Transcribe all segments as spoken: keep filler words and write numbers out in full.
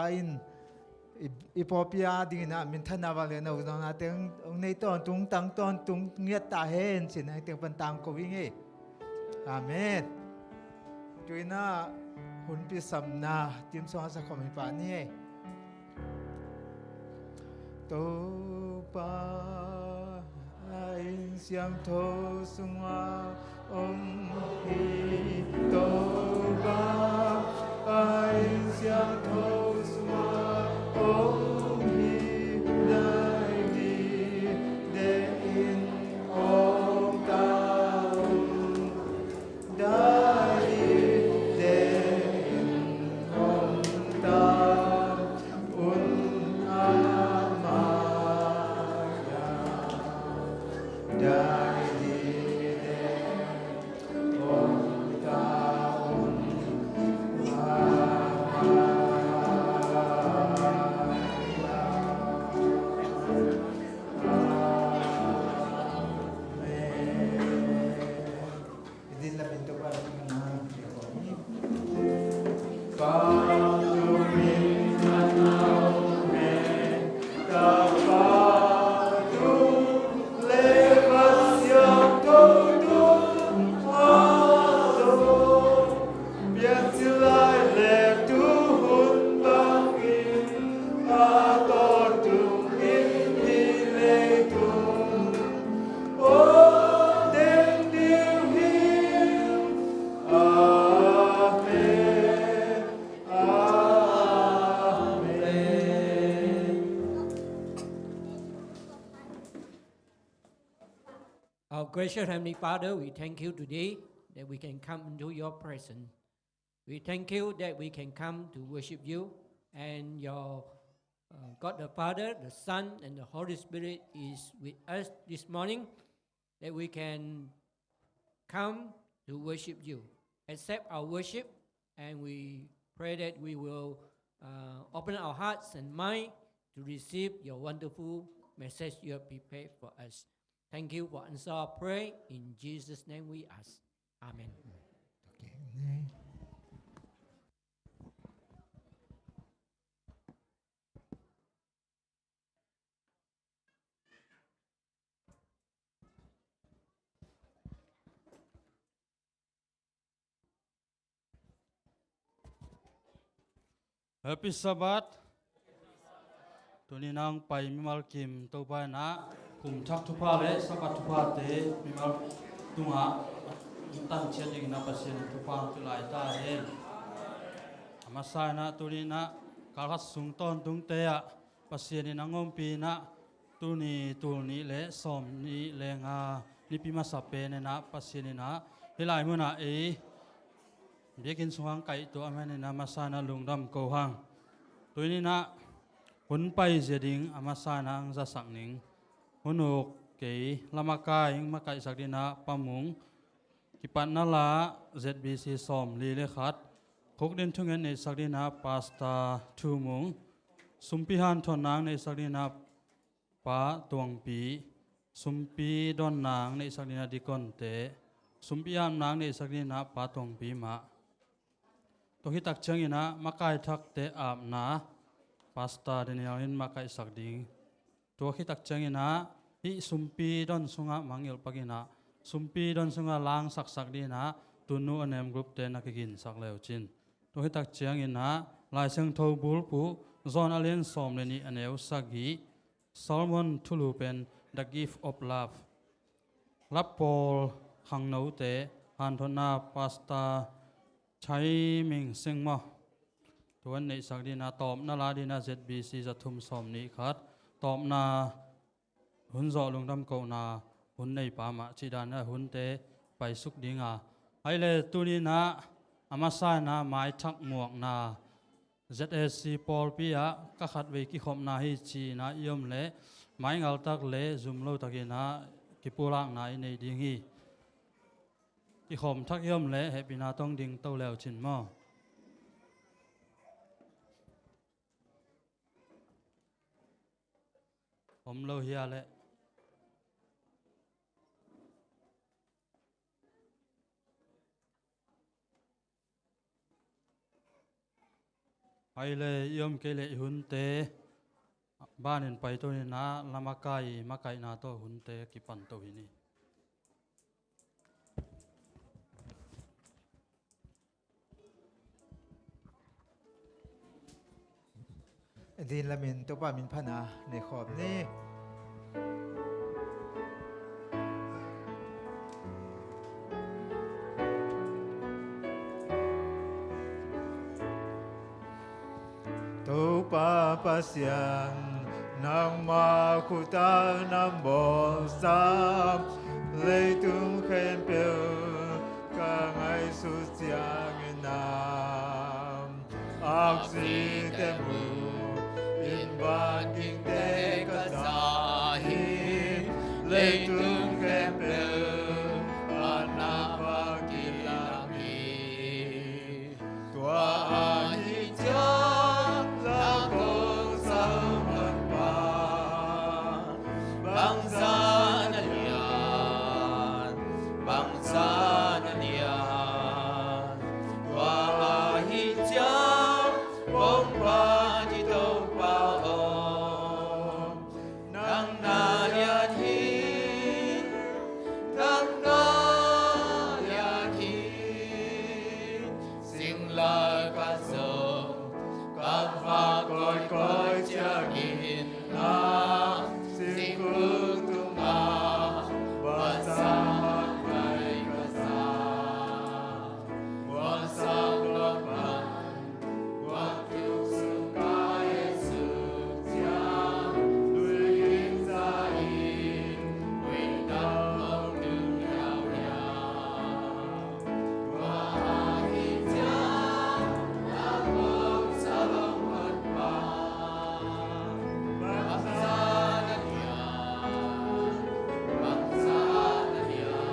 in i, i pawlpi a dingin ah minthanna vang le no zawnna teng hong nei tawntung, tang tawntung ngiat ta hen ci-in hih teng pan tangko ing ei. Amen. Tu-in ah hunpi sapna team song a sa khawm hi pah ni ei. Topa a inn siangtho sungah om hi. Topa a inn siangtho sungah om hi. Dai dide in om ta un. Our gracious Heavenly Father, we thank you today that we can come into your presence. We thank you that we can come to worship you, and your, uh, God the Father, the Son, and the Holy Spirit is with us this morning, that we can come to worship you. Accept our worship, and we pray that we will, uh, open our hearts and mind to receive your wonderful message you have prepared for us. Thank you for answer our prayer. In Jesus' name we ask. Amen. Happy Sabbath. Tuni nang pai mimal kim Topa in ah kum thak thupha le Sabbath thuphate mimal tungah tan ciat dingin ah Pasian in thupha hong pia lai ta hen. A masa in ah tuni in ah kalkhat sung tawntungte ah Pasian in a hong ompih in ah tuni tul nih le sawm nih le nga Nipi masa pen in ah Pasian in ah hih lai munah ei biakinn sungah hong kaihtuah ahih manin ah a masa in ah lungdam ko hang. Tuni in ah hun paizia ding a masa in ah hong zasak ning. Hun uk kei lama kai hong makaihsak dingin ah Pa Mung, kipatna la Z B C sawmli le khat, khukdin thungen neihsak dingin ah Pastor Thu Mung, sumpi hanthawnna hong neihsak dingin ah Pa Tuangpi, sumpi donna hong neihsak dingin ah dikonte, sumpi apna hong neihsak dingin ah Pa Tuangpi mah. Tua khit tak ciangin ah makai thakte apna Pastor Daniel in makaihsak ding. Tua khit tak ciangin ah hih sumpi don sungah mangngilh pak in ah sumpi don sungah langsaksak dingin ah Tunu a nem groupte na kiginsak le uh cin. Tua khit tak ciangin ah Lai Siangtho bulphuh John a lian sawm le nih a neu sagih, Solomon thulu pen The Gift of Love. Love pawl khangnote hanthawnna Pastor Chai Ming Sing maw. Tua hong neihsak dingin ah tawpna la dingin ah Z B C za thum sawm nih khat, tawpna hun zawh lungdam kohna hun neipa mah cih dan in ah hunte paisuk ding a. Ahih leh tuni in ah a masa in ah maithak muakna Z A C pawlpi ah ka khatvei kikhopna hi ci-in ah i om leh maingal tak le zum lo takin ah kipulakna i nei ding hi. Kikhawm thak i om leh hehpihna tawh ding to le uh cin maw. Om lo hi a leh. Hai le i om kei le i hunte banin paito ni, na lamakai i makaihna tawh hunte kipan to hi ni. Din lamin Topa min phatna nei khawm ni. Topa Pasian, nangma khut a na bawlsa leitung khempeuh ka ngaihsut ciangin a, aksite mu in, vangliante ka za hi, leitung khempeuh a na pha kilang hi. Tua ahih ciang, na kong sawlnop pa, bangzah na lian, bangzah na lian. Tua ahih ciang, kong phat i Topa aw, nang na lian hi, nang na lian hi. Singlamteh ka zong, ka vak kawikawi ciangin a, singkung tungah basah mahmah ka sa. Mualsak lua pan, mual tuk sung ka et suk ciang, lui ging sa in, muin dam hong tung liauliau. Tua ahih ciang, na kong sawlnop pa, bangzah na lian, bangzah na lian.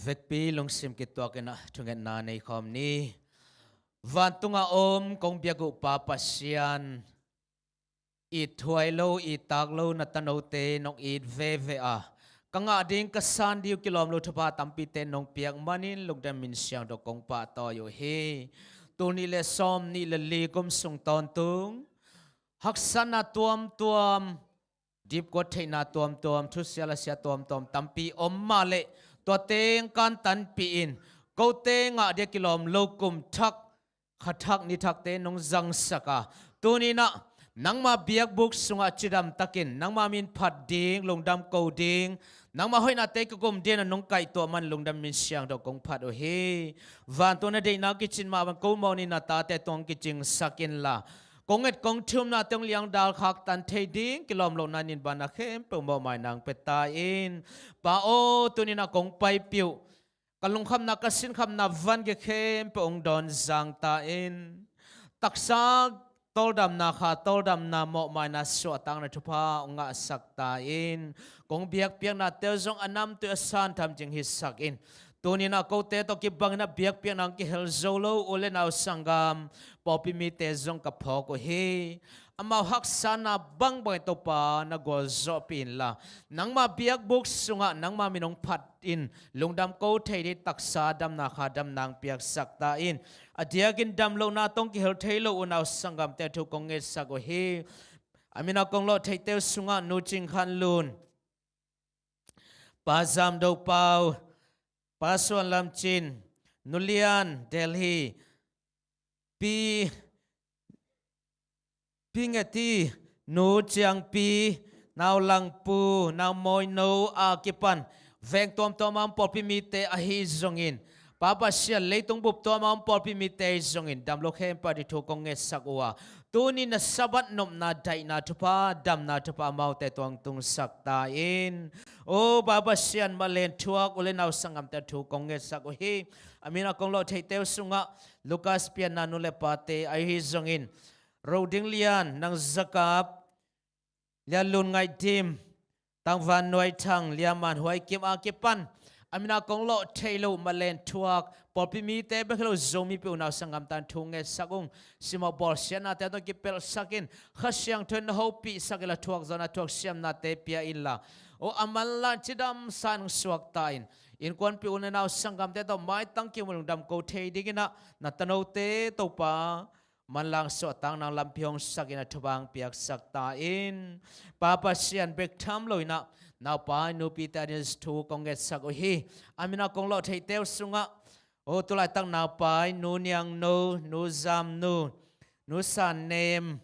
Vekpi lungsim kituakin ah thungetna nei khawm ni. Vantunga om kong biak uh Pa Pasian, it huai lo, it tak lo na tanote nong it veve a, ka ngah ding ka san ding uh kilawm lo thupha tampite nong piak manin lungdam in siangtho kong pahtawi uh hi. Tul nih le sawm nih le li kum sung tawntung haksatna tuamtuam dipkuat theihna tuamtuam, thusia lasia tuamtuam tampi om mah leh, tua teng kantanpih in, kote ngah dia kilawm lo kum thak, kha thak ni thakte nong zangsak a, tuni-in ah nangma biakbuk sungah cidam takin nangma min phat ding, lungdam ko ding, nangma hoihnate ka gum dingin ah nong kaihtuah man lungdam min siangtho kong phat uh hi. Vantung na deihna kicin mah bang ko mawhna in na tate tungah kicingsak inla, kong nget kong thumnate hong liangdal khaktan thei ding kilawm lohna in banah khempeuh mawhmaina hong pia ta in. Pa aw, tuni-in ah kong paipih uh, ka lungkhamna, ka sinkhamna van gik khempeuh hong dawn zang ta in. Taksa tawldamna, kha tawldamna, mawhmaina, suahtakna thupha hong ngahsak ta in. Kong biakpiaknate uh zong a namtui a san tham cing hisak in. Tuni-in ah kote tawh kibangin ah biakpiakna hong kihel zo lo u le nau sanggam, pawlpi mite zong ka phawk uh hi. Amau haksatna bangbang in Topa na gualzawhpih inla, nangma biakbuk sungah nangma min hong phat in lungdam ko thei ding taksa damna, kha damna hong piaksak ta in. A diakin dam lohna tawh hong kihel thei lo u nau sanggamte thu kong ngetsak uh hi. A min a kong lawh theite uh sungah Nu Cing Khan Lun, Pa Zam Do Pau, Pa Suan Lam Cin, Nu Lian, Delhi, Pi, Pi Nge Ti, Nu Ciang Pi, Nau Lang Pu, Nau Mawi No a kipan veng tuamtuam a om pawlpi mite ahi zongin, Pa Pasian, leitung bup tuam a om pawlpi mite ahi zongin, dam lo khempeuh ding thu kong ngetsak uh a, tuni na Sabbath nopna, daihna thupha, damna thupha amaute tungah tungsak ta in. O Pa Pasian, mah len thuak u le nau sanggamte thu kong ngetsak uh hi. A min a kong lawh theite uh sungah Lucas Pianna nu le pate ahi zongin, Ro Ding Lian, Nang Za Kap, Lian Lun Ngaih Dim, Tang Van Nuai Thang, Lian Man Huai Kim a kipan a min a kong lawh thei lo, mah len thuak, pawlpi mite bek hi lo, Zomi pi u nau sanggamte thu ngetsak ung. Simmawh bawlsiatnate tawh kipelhsak in, Kha Siangtho in na hopihsak inla, thuak zawhna thuak siamnate pia inla, o a manlang cidam sa-in hong suakta in. Innkuanpih u le nau sanggamte tawh maitang kim lungdam ko thei dingin ah na tanote Topa, manlang suahtakna lampi hong sak in, a thupha hong piaksak ta in. Pa Pasian, bek tham loin ah naupai nupite adingin thu kong ngetsak uh hi. A min a kong lawh theite uh sungah, o tulaitak naupai Nu Niang No, Nu Zam Nu, Nu San Nem,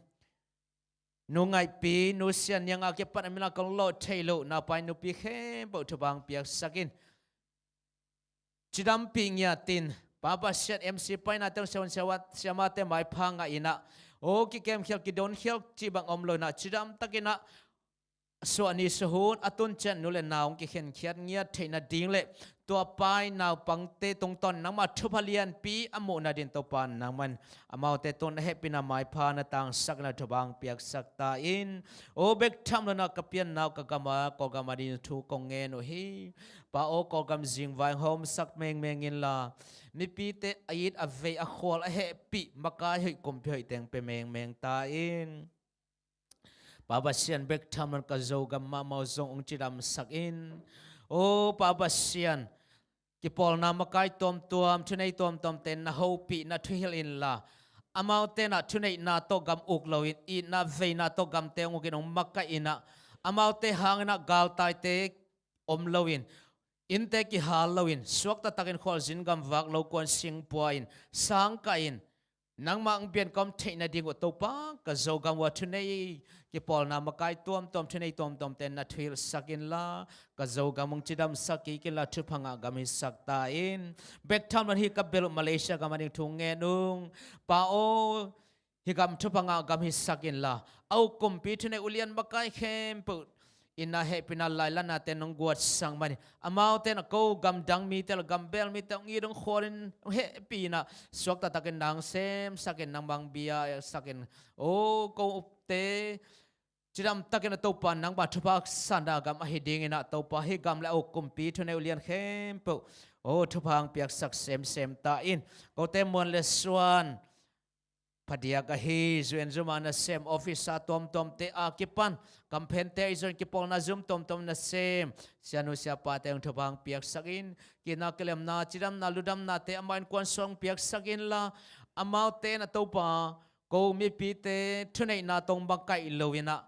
Nu Ngaih Pi, Nu Sian Niang a kipan a min a kong lawh thei lo naupai nupi khempeuh thupha hong piaksak in. Cidampih ngiatin, Pa Pasian, M C painate hong siavuan siamate maipha ngah in ah, o kikemkhial kidonkhial cih bang om loin ah, cidam takin ah suahni suahhun a tun ciang nu le nau hong kikhenkhiat ngiat theih nading le tua pai naupangte tungtawn nangma thupha lianpi a muh nading Topa nangman amaute tungah na hehpihna maipha na tangsak in, a thupha hong piaksak ta in. O bek tham loin ah ka pianna uh ka gam ah, Kawlgam adingin thu kong ngen uh hi. Pa aw, Kawlgam zingvai hong hawmsak mengmeng inla, mipite a it a vei a khual a hehpih makai hoih kumpi hoih teng pia mengmeng ta in. Pa Pasian, bek tham loin ka Zogam mah amau zong hong cidamsak in. O Pa Pasian, kipawlna makai tuamtuam, thunei tuamtuamte na hopih, na thuhilh inla, amaute in ah thuneihna tawh gam uk loin, itna veina tawh gamte hong ukin hong makaih in ah, amaute hangin ah galtaite om loin, innte kihal loin, suakta takin khualzin gamvak, lokuan singpua in, sangkah in, nangmah hong pian kawm theih nading uh Topa, ka Zogam uh a thunei kipawlna makai tuamtuam, thunei tuamtuamte na thuhilhsak inla, ka Zogam hong cidamsak kik inla, thupha ngah gam hisak ta in. Bek tham loin hih ka bel uh Malaysia gam ading thu ngen ung. Pa aw, hih gam thupha ngah gam hisak inla, a uk kumpi thunei ulian makai khempeuh in ah hehpihna lailanate nong guatsak manin, amaute in ah ko gamdang mite le gambel mite hong it hong khualin hong hehpih in ah, suakta takin na hong semsak in, nangmah hong biaksak in. O ko upte cidam takin ah Topa, nangmah thupha sanna gam ahi dingin ah Topa, hih gam le a uk kumpi thunei ulian khempeuh, o thupha hong piaksak semsem ta in. Kote muan le suan phadiak ahi, zu en zu ma nasem, office a tuamtuamte a kipan, kamphente ahi zongin kipawlna zum tuamtuam nasem sianu siapate hong thupha hong piaksak in. Kihna kilemna, cidamna, ludamnate amau innkuan sungah hong piaksak inla, amaute in ah Topa, ko mipite thuneihna tawh hong makaih loin ah,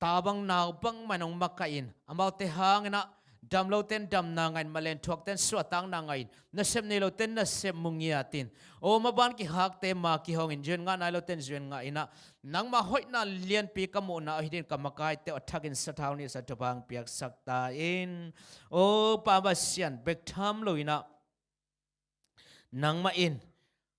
ta bang nau bangmah in hong makaih in, amaute hangin ah dam lote in damna ngah in, malen thuakte in suahtakna ngah in, nasep nei lote in nasep mu ngiat in, aw maban kihakte ma kihong in, zuan ngah nai lote in zuan ngah in ah, nangmah hoihna lianpi ka muhna ahi dingin ka makaite uh a thakin sathau nilh sa thupha hong piaksak ta in. Aw Pa Pasian, bek tham lo in ah nangmah in,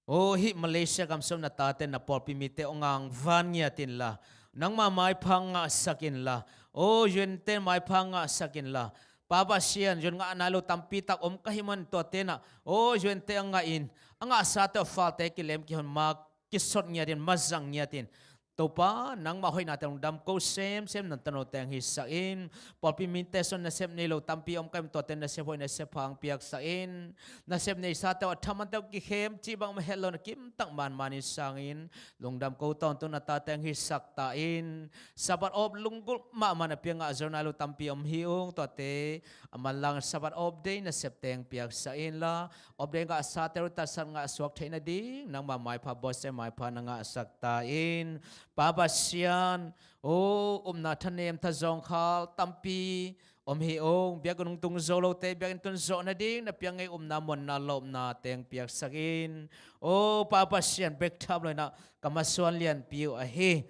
aw hih Malaysia gam sung na tate, na pawlpi mite aw ngangvan ngiat inla, nangma maipha ngahsak inla, aw U N te maipha ngahsak inla, Pa Pasian, U N ngah nai lo tampi tak om ka hih man tuate in ah, aw U N te a ngah in, a ngahsate uh a falte kilem kihon, ma kisot ngiat in, ma zang ngiat in, Topa, nangmah hoihnate lungdam ko semsem na tanote hong hisak in. Pawlpi mite sung nasep nei lo tampi om ka hih man tuate nasep hoih, nasep pha hong piaksak in. Nasep neisate uh a thamante uh kikhem cih bangmah het lo na kimtak manman in sang in, lungdam ko tawntung na tate hong hisak ta in. Sabbath off lunggulh mahmah na pia ngah zo nai lo tampi om hi ung, tuate a manlang Sabbath off day nasepte hong piaksak inla, off day ngahsate uh tatsat ngah suak theih nading nangma maipha, bawlsia maipha na ngahsak ta in. Pa Pasian, aw upna thanem, thazawng khal tampi om hi ung. Biakinn hong tung zo lote biakinn tun zawh nading na piak ngei upna, muanna, lawpna teng piaksak in. Aw Pa Pasian, bek tham lo in ah ka masuan lianpi uh ahi,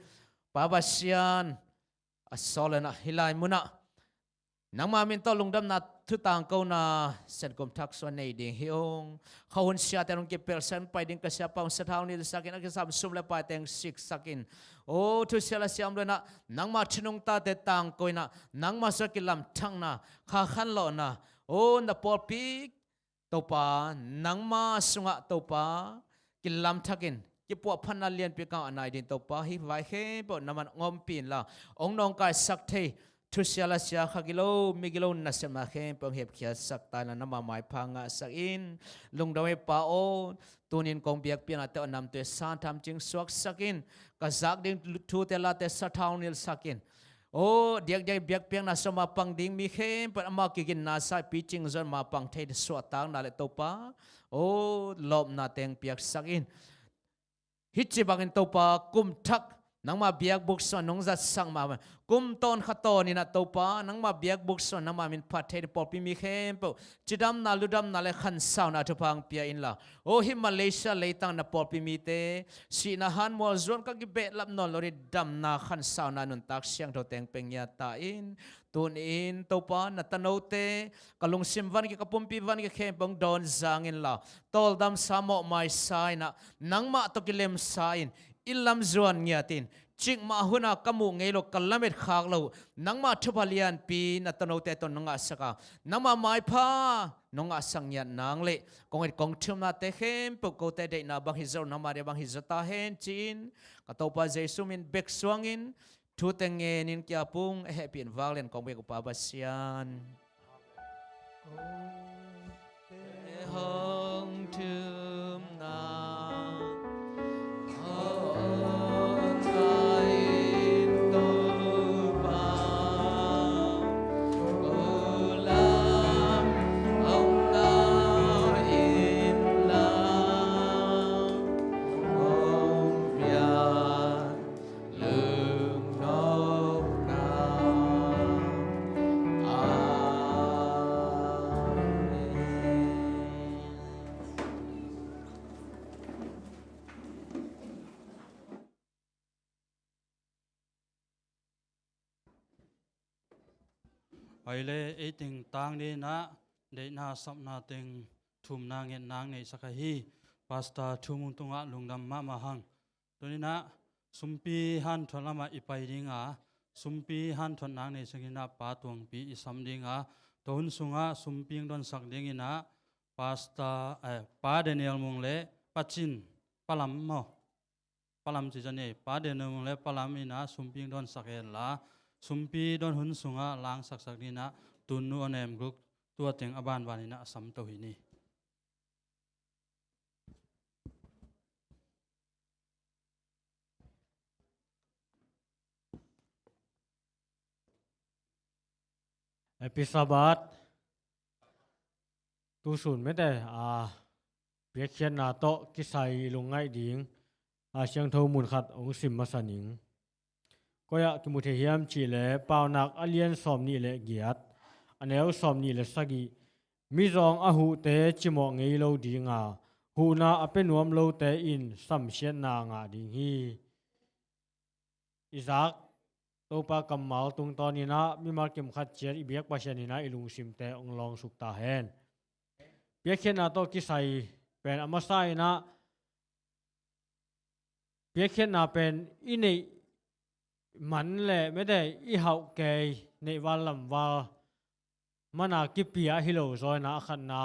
Pa Pasian, a sawl lo in ah hih lai munah nangma min tawh lungdamna thu tangkona Senkum thak sung a nei ding hi ung. Khuahun siate hong kipelh sa in, pai ding ka siapa hong sathau nilhsak in, a kisam sum le paite hong siksak in. Aw thusia lasia om lo in ah nangma thu nungtate tangko in ah, nangma sung a kilamthakna, kha khanlawhna, aw na pawlpi Topa, nangma sungah Topa kilamthakin kipuahphatna lianpi ka ngah nai dingin Topa, hih vai khempeuh na man hong ompih inla, hong nawngkaisak thei thusia lasia, kha gilo mi gilo nasepna khempeuh hong hepkhiatsak ta inla, nangma maipha ngahsak in. Lungdam ei Pa aw, tuni-in kong biakpiaknate uh a namtui a santham cing suaksak in. Ka zak ding thute late sathau nilhsak in. Aw diakdiak biakpiakna sung a mapang ding mi khempeuh in amau kiginna sa-in picing zong mapang thei suahtakna le Topa, aw lawpna teng piaksak in. Hih ci bangin Topa, kum thak nangma biakbuk sungah nong zatsak mahmah, kum tawn kha tawn in ah Topa, nangma biakbuk sungah nangma min phat thei ding pawlpi mi khempeuh cidamna, ludamna le khansauna thupha hong pia inla, aw hih Malaysia leitang na pawlpi mite, sihna hanmual zuan ka kibehlap nawn lo ding damna, khansauna nuntak siangtho teng pia ngiat ta in. Tuni-in Topa, na tanote ka lungsim van khia, ka pumpi van khia khempeuh hong dawn zang inla, tawldamsa, mawhmaisa in ah, nangmah tawh kilemsa in, inn lam zuan ngiat in, cikmah hun a ka muh ngei lo, ka lamet khak lo, nangma thupha lianpi na tanote tawh nong ngahsak a, nangma maipha nong ngahsak ngiat nang le, kong it kong thumnate khempeuh kote deihna bang hi zo, nangma deih bang hi zo ta hen ci-in, ka Topa Jesu min bek suangin thu teng ngenin ki-ap ung. A hehpih in vak lian kong biak uh Pa Pasian. Hong thumna, hong kai in Topa, ko lam hong na in la, hong piak lungnopna. Amen. Aile ei teng tang dingin ah deihna sapna teng thumna ngetna hong neihsak ahi Pastor Thum Mung tungah lungdam mahmah hang. Tuni-in ah sumpi hanthawn lamah i pai ding a, sumpi hanthawnna hong neihsak in ah Pa Tuangpi i sam ding a, tua hun sungah sumpi hong dawnsak dingin ah Pastor, eh, Pa Daniel Mung le Pa Cin, Pa Lam maw? Pa Lam ci zani, Pa Daniel Mung le Pa Lam in ah sumpi hong dawnsak hen la, sumpi dawn hun sungah langsaksak dingin ah Tun Nu Aw Nem group tua teng a banban in ah a sam to hi ni. Happy Sabbath. Tu sun mete a piakkhiatna tawh kisai lungngaih ding a siangtho mun khat hong sim masa ning. koi-ah kimu thei hiam cih leh Paunak a lian sawmnih le giat, a neu sawmnih le sagih, mizawng a huhte cimawh ngei lo dinga, huhna a pia nuam lote in samsiatna ngah ding hi. I zak Topa kammal tungtawn inah mimal kim khat ciat i biak Pasian inah i lungsimte hong lawngsuk ta hen. Piakkhiatna tawh kisai pen a masa inah, piakkhiatna pen i neih man le mete i hauh kei, neih val lam val mana kipia hi lo zaw inah, a khatna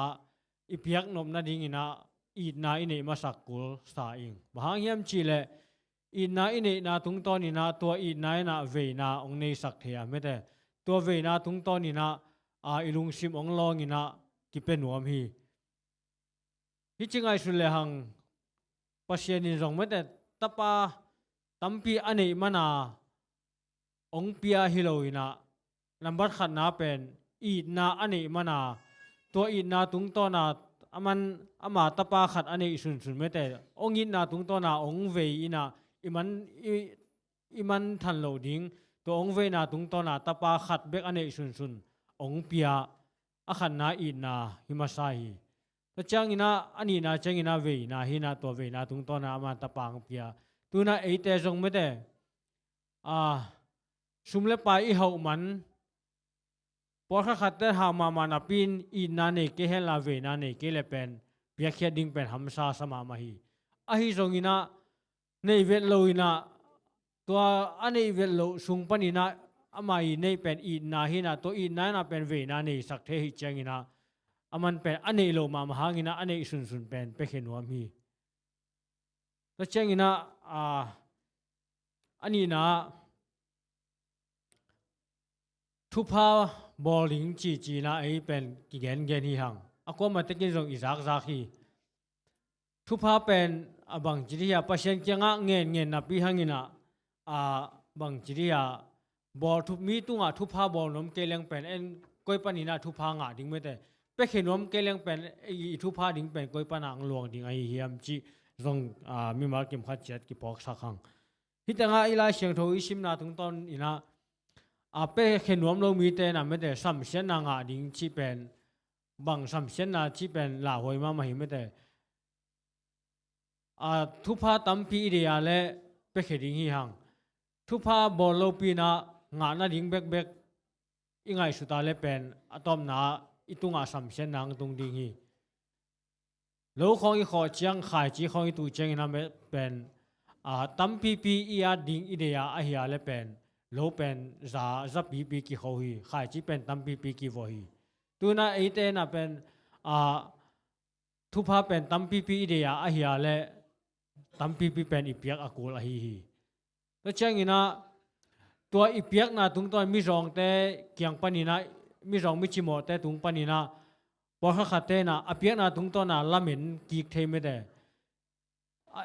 i piak nop nading inah itna i neih masak kul sa ing. Bang hang hiam cih leh itna i neihna tungtawn inah tua itna inah veina hong neisak thei a, mete tua veina tungtawn inah, a, i lungsim hong lawng inah kipia nuam hi. Hih ci ngaihsun lehang Pasian in zong mete tapa tampi a neih mana hong pia hi lo inah, nambat khatna pen itna a neih mana, tua itna tungtawna aman ama tapa khat a neih sunsun mete hong itna tungtawna hong vei inah i man, i, i man than lo ding, tua hong veina tungtawna tapa khat bek a neih sunsun hong pia, a khatna itna hi masa hi. Tua ciang inah a nihna ciang inah veina hi inah, tua veina tungtawna ama tapa hong pia. Tu inah eite zong mete, a, sum le pai i hauh man, pawlkhat khatte hau mahmah napi in itna nei kei henla veina nei kei le pen piakkhiat ding pen hamsa sa mahmah hi. Ahi zong inah neih vet lo inah, tua a neih vet loh sung pan inah ama i neih pen itna hi inah, tua itna inah pen veina neisak thei hi ciang inah, aman pen a neih loh mahmah hang inah a neih sunsun pen piakhia nuam hi. Tua ciang inah, a, a nihna thupha bawl ding ci, ci inah ei pen kigengen hi hang. A kuamah tekin zong i zakzak hi. Thupha pen a bangci dih a, Pasian kiangah ngenngen napi hang inah, a, bangci dih a, bawl thu, mi tungah thupha bawl nuam kei leng pen en koi pan inah thupha ngah ding mete, piakhia nuam kei leng pen i, i thupha ding pen koi panah hong luang ding ahi hiam cih zong, a, mimal kim khat ciat kiphawksak hang. Hih tengah i Lai Siangtho i simna tungtawn inah, a, piakhia nuam lo mite inah mete samsiatna ngah ding cih pen, bang samsiatna cih pen lauhuai mahmah hi mete. A, thupha tampi i deih a leh piakhia ding hi hang. Thupha bawl lopi inah ngah nading bekbek i ngaihsut a leh pen a tawpna i tungah samsiatna hong tung ding hi. Lo khawng i khawh ciang, khaici khawng i tuh ciang inah pen, a, tampipi i at ding i deih a ahi a leh pen lo pen za, zapipi kikho hi, khaici pen tampipi kivawh hi. Tu inah eite inah pen, a, thupha pen tampipi i deih a ahi a leh tampipi pen i piak a kul ahi hi. Tua ciang inah tua i piakna tungtawn mizawngte kiang pan inah, mizawng micimawhte tung pan inah pawlkhat khatte inah a piakna tungtawna lamen kik thei mete. A,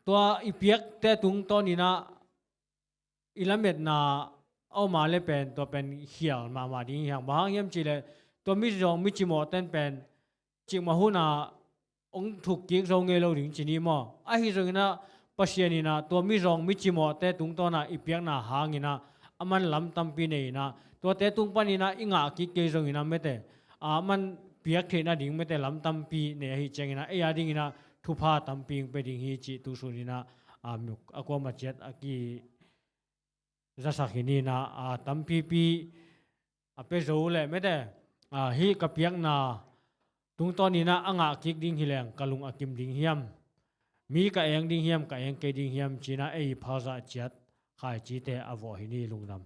tua i piakte tungtawn inah i lametna a om a leh pen tua pen khial mahmah ding hi hang. Bang hang hiam cih leh tua mizawng micimawhte in pen cikmah hunah hong thuk kik zo ngei lo ding ci ni maw? Ahi zong inah Pasian inah tua mizawng micimawhte tungtawnah i piakna hang inah aman lam tampi nei inah, tuate tung pan inah i ngah kik kei zong inah mete, a, aman piak theih nading mete lam tampi nei ahi ciang inah ei a ding inah thupha tampi hong pia ding hi cih tu sun inah, a, a kuamah ciat a ki zasak hi ni inah, a, tampipi a pia zo leh mete, a, hih ka piakna tungtawn inah a ngah kik ding hi leng ka lung a kim ding hiam, mi ka eng ding hiam, ka eng kei ding hiam ci inah ei phalzah ciat khaicite a vawh hi ni. Lungdam.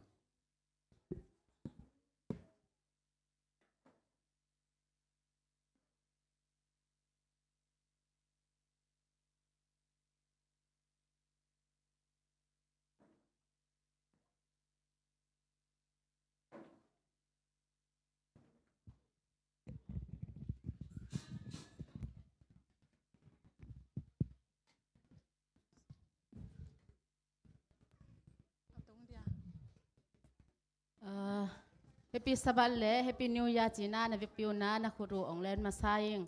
Ah, Happy Sabbath le Happy New Year ci inah na vekpi un ah na khut uh hong len masa ing.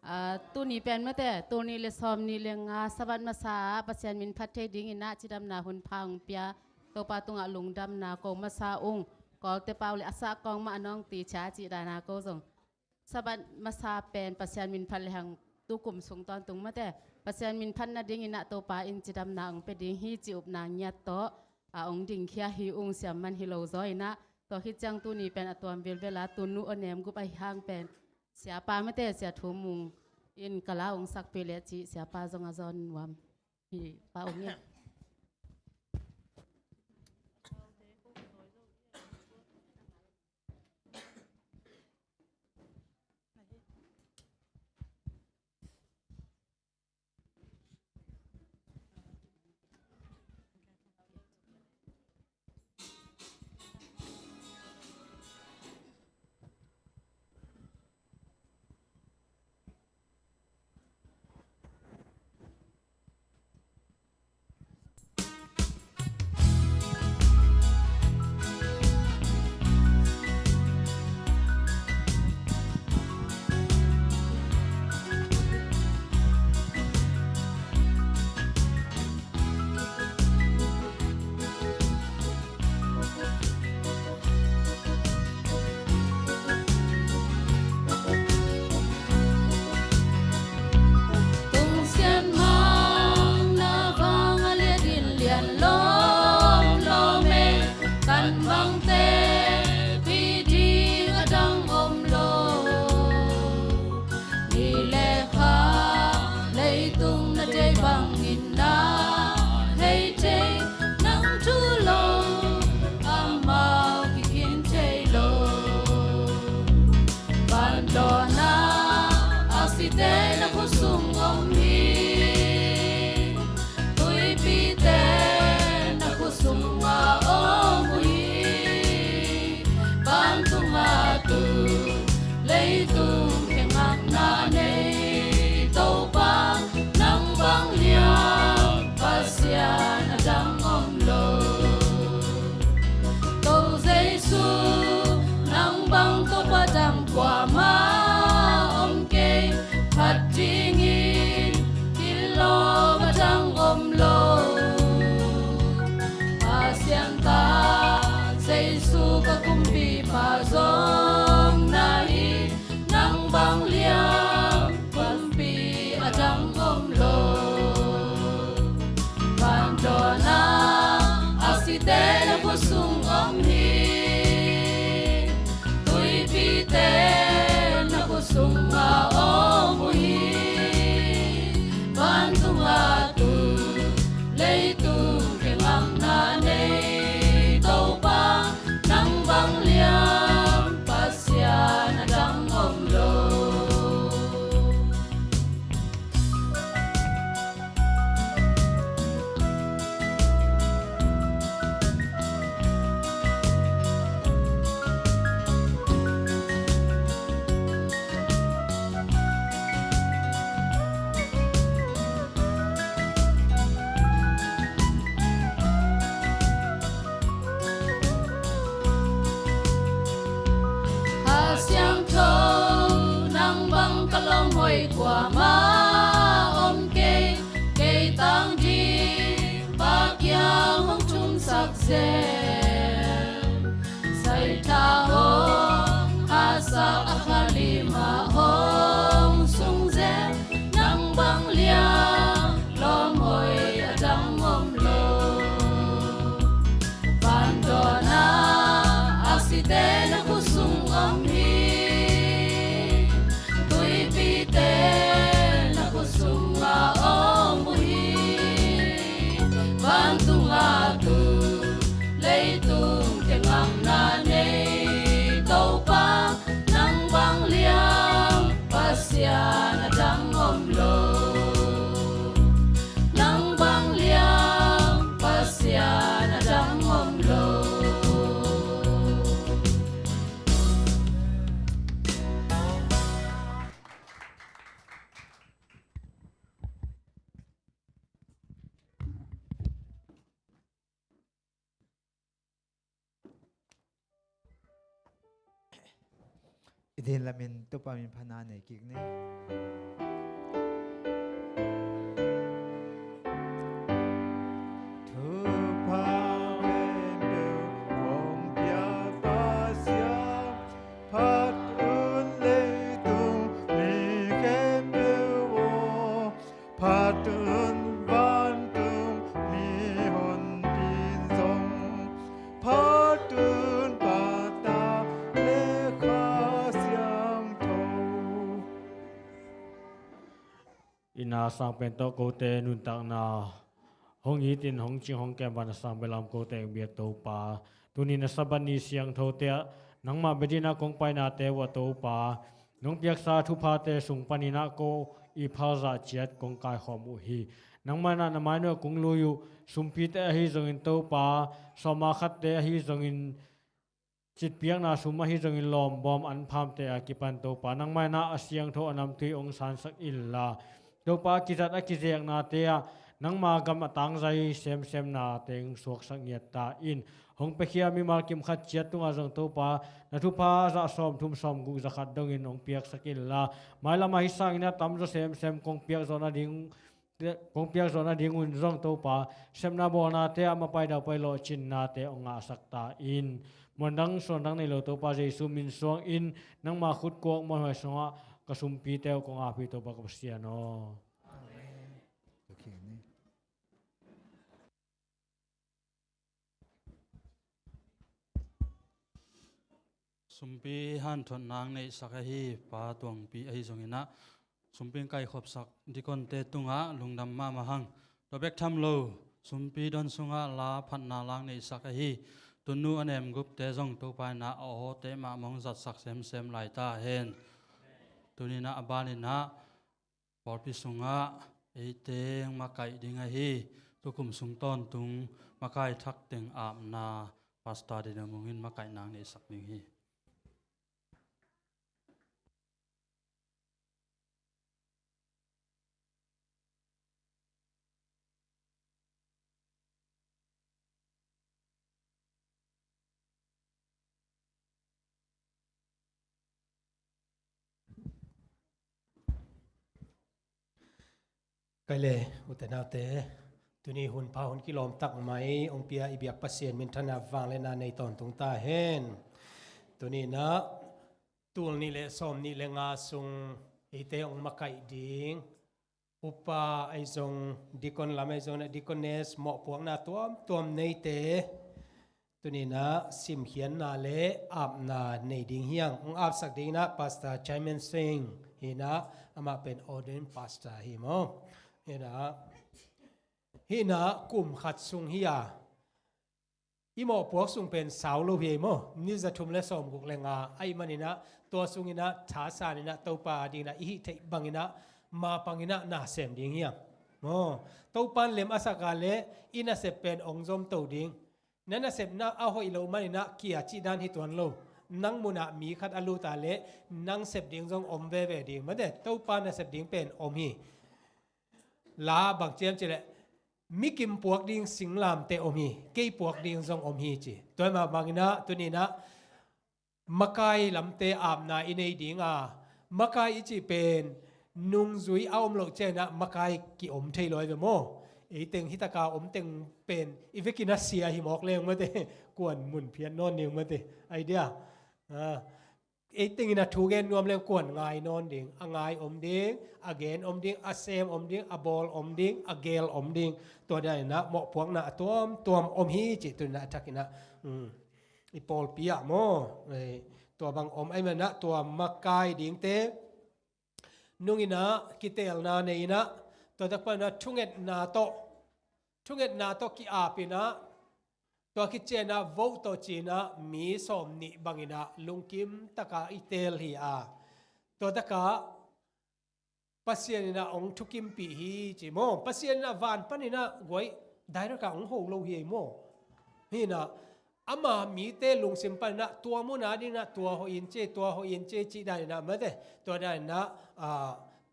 Ah, tuni pen mete, tul nih le sawmnih le nga Sabbath masa ah Pasian min phat thei ding inah cidamna hun pha hong pia Topa tungah lungdamna ko masa ung. Kawlte pau le a sah kawng mah a nawng ti cia cih dana ko zong Sabbath masa pen Pasian min phat le hang tukum sung tawntung mate Pasian min phat nadingin ah Topa in cidamna ong pia ding hi ci upna ngiat tawh a ong dingkhia hi ung siam man hi lo zaw in ah tua khit ciang tuni pen a tuam vilvel a tunu a nem gup ahi hang pen siapa mate Sia Thu Mung in kala ong sakpih le cih siapa zong a zawn nuam hi pa ong ngiat. Tungsian mang na vang a liat in lian lawm lawm e, kan bangte pi ding a dang om lo. Ni le kha leitung na deih bangin na hei thei, nang thu lo amau kikhin thei lo. Vandawn a aksite na khutsung om hi. Tuipite na khutsung a om uh hi. Vantung a tu leitung khe ngakna nei Topa nang bang lian Pasian a dang om lo. Ko Jesu nang bang Topa dang kuamah om kei, phat dingin kilawm a dang om lo. Pasian ta Jesu ka kumpipa zong na hi, nang bang lian kumpi a dang om lo. Vandawn a aksite na khutsung om hi. Tuipite na khutsung a om uh hi. Vantung a tu leitung khe ngakna nei Topa nang bang lian Pasian a dang om lo. Kha Siangtho nang bang ka lawm hoih kuamah om kei, kei tang ding Pa kiang hong thumsak zel. Saitha hong hasak a khalim ah hong sung zel, nang bang lian lawm hoih a dang om lo. Vandawn a aksite na khutsung om hi. Tuipite na khutsung a om uh hi. Vantung a tu leitung khe ngakna nei Topa nang bang lian Pasian a dang om lo. Nang bang lian Pasian a dang om lo. I din lamin Topa min phatna nei kik ni. Thupha Na sang pen tawh kote nuntakna hong itin hong cing hong kem van a sang belam kote hong biak Topa. Tuni na Sabbath ni siangthote ah nangmah bia dinga kong painate uh ah Topa, nong piaksa thuphate sung paninah ko i phalzah ciat kong kaikhawm uh hi. Nangmah inah na mainuah kong lui uh, sumpite ahi zongin Topa, sawma khatte ahi zongin, citpiakna sum ahi zongin lawmbawm anphamte a kipan Topa, nangmah inah a siangtho a namtui hong sansak inla, Topa, a kizat a kizeknate ah nangma gam a tangzai semsemnate hong suaksak ngiat ta in. Hong piakhia mimal kim khat ciat tungah zong Topa, na thupha zah sawmthum sawmguk zakhat dongin hong piaksak inla, mailam ahi sangin a tamzaw semsem kong piakzawh nading kong piakzawh nadingun zong Topa, sepna bawlnate ah mapai daupai lawhcinnate hong ngahsak ta in. Muandang suandang nei lo Topa Jesu min suangin nangma khutkuak muanhuai sungah ka sumpite uh kong ap hi Topa ka Pasian aw. Amen. Sumpi hanthotna neihsak ahi Pa Tuangpi ahi zonginah, sumpi kaikhopsak dikonte tungah lungdam mahmah hang. Tua bek tham lo, sumpi don sungah la phatna lang neihsak ahi Tunu a nemgupte zong Topa inah a awte mah mong zatsak semsem lai ta hen. Tuninah a baninah pawlpi sungah eite makaih ding ahi, tukum sung tawntung makai thak teng apna Pastor Dina Mung in makaihna neihsak ding hi. Kai le, ute naute, tuni hun pha hun kilawm tak mai hong pia i biak Pasian minthanna vangliatna nei tawntung ta hen. Tuninah tul nih le sawm nih le nga sung eite hong makaih ding upa ahi zong, dikon lam ahi zong, dikones mawhpuakna tuamtuam neite tuninah simkhiatna le apna nei ding hiang. Hong apsak dinginah Pastor Chairman Singh hinah, amah pen ordained pastor hi maw. Hinah, hinah kum khat sung hi a, i mawhpuak sung pen sau lo hi ei maw. Ni za thum le sawmguk le nga ahih maninah, tua sunginah thasaninah Topa a dinginah i hih theih banginah mapanginah na sem ding hiang maw. Topan lem a sak a le i nasep pen hong zom to ding. Na nasepna a hoih loh maninah kia cih dan hi tuan lo. Nang munah mi khat a lut a le nang sep ding zong om veve ding. Mate, Topa nasep ding pen om hi. La bang ciam cileh, mi kim puak ding singlamte om hi, kei puak ding zong om hi ci. Tua mah banginah tuninah makai lamte apna i nei dinga, makai i cih pen nungzui a om loh cianginah makai kiom thei lo hi ve maw. Eiteng hitaka om teng pen i vekin a sia hi mawk leng mate, kuan mun phiat nawn ding mate. Idea. Eitengin a thu gen nuam leng kuan ngai nawn ding, a ngai om ding, a gen om ding, a sem om ding, a bawl om ding, a gel om ding. Tua daninah mawhpuakna a tuamtuam om hi cih tuninah a thakinah i pawlpi ah maw. Tua bang om ahih maninah tua makai dingte nunginah kiteelna nei inah, tua takpanah thungetna tawh, thungetna tawh ki-apinah, tua khit cianah vote tawh cinah mi sawm nih banginah lungkim taka i teel hi a. Tua takah Pasian inah hong thukimpih hi ci maw. Pasian inah van paninah guai direct ah hong ho lo hi ei maw. Hinah ama mite lungsim paninah tua muna dinah tua hoih in ci, tua hoih in ci, cih daninah mate. Tua daninah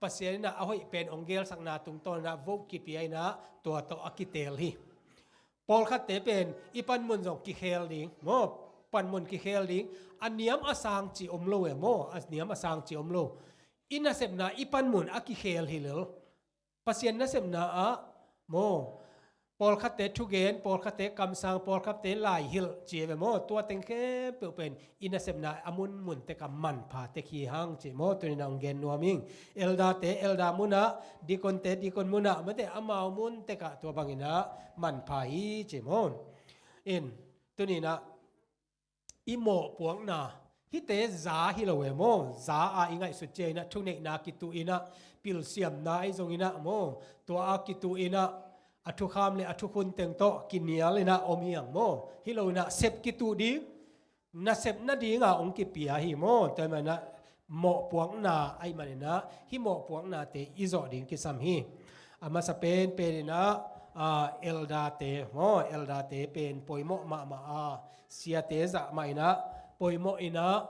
Pasian inah a hoih pen hong gelsakna tungtawninah vote kipia inah tua tawh a kiteel hi. Pawlkhatte pen i panmun zong kikhel ding maw, panmun kikhel ding. A niam a sang ci om lo e maw, a niam a sang ci om lo. I nasepna i panmun a kikhel hi lel. Pasian nasepna ah maw, pawlkhatte thugen, pawlkhatte kamsang, pawlkhatte laihilh ci e ve maw. Tua teng khempeuh pen i nasepna a munmun tekah manpha tek hi hang ci maw. Tuninah hong gen nuam ing. Elderte elda munah, dikonte dikon munah mate, amau mun tekah tua banginah manpha hi ci maw. In tuninah i mawhpuakna Hihte za hi lo e maw. Za a i ngaihsut ciang inah thuneihna kituh inah, pilsiamna ahi zong inah maw, tua a kituh inah a thukham le a thukhun teng tawh kinial inah om hi hang maw. Hi lo inah sep kituh ding, nasep nadinga hong kipia hi maw. Tua hi man inah mawhpuakna ahih man inah hih mawhpuaknate i zawh ding kisam hi. A masa penpen inah, ah, elder-te maw, elder-te pen poimawh mahmah a, siate zah mah inah poimawh inah,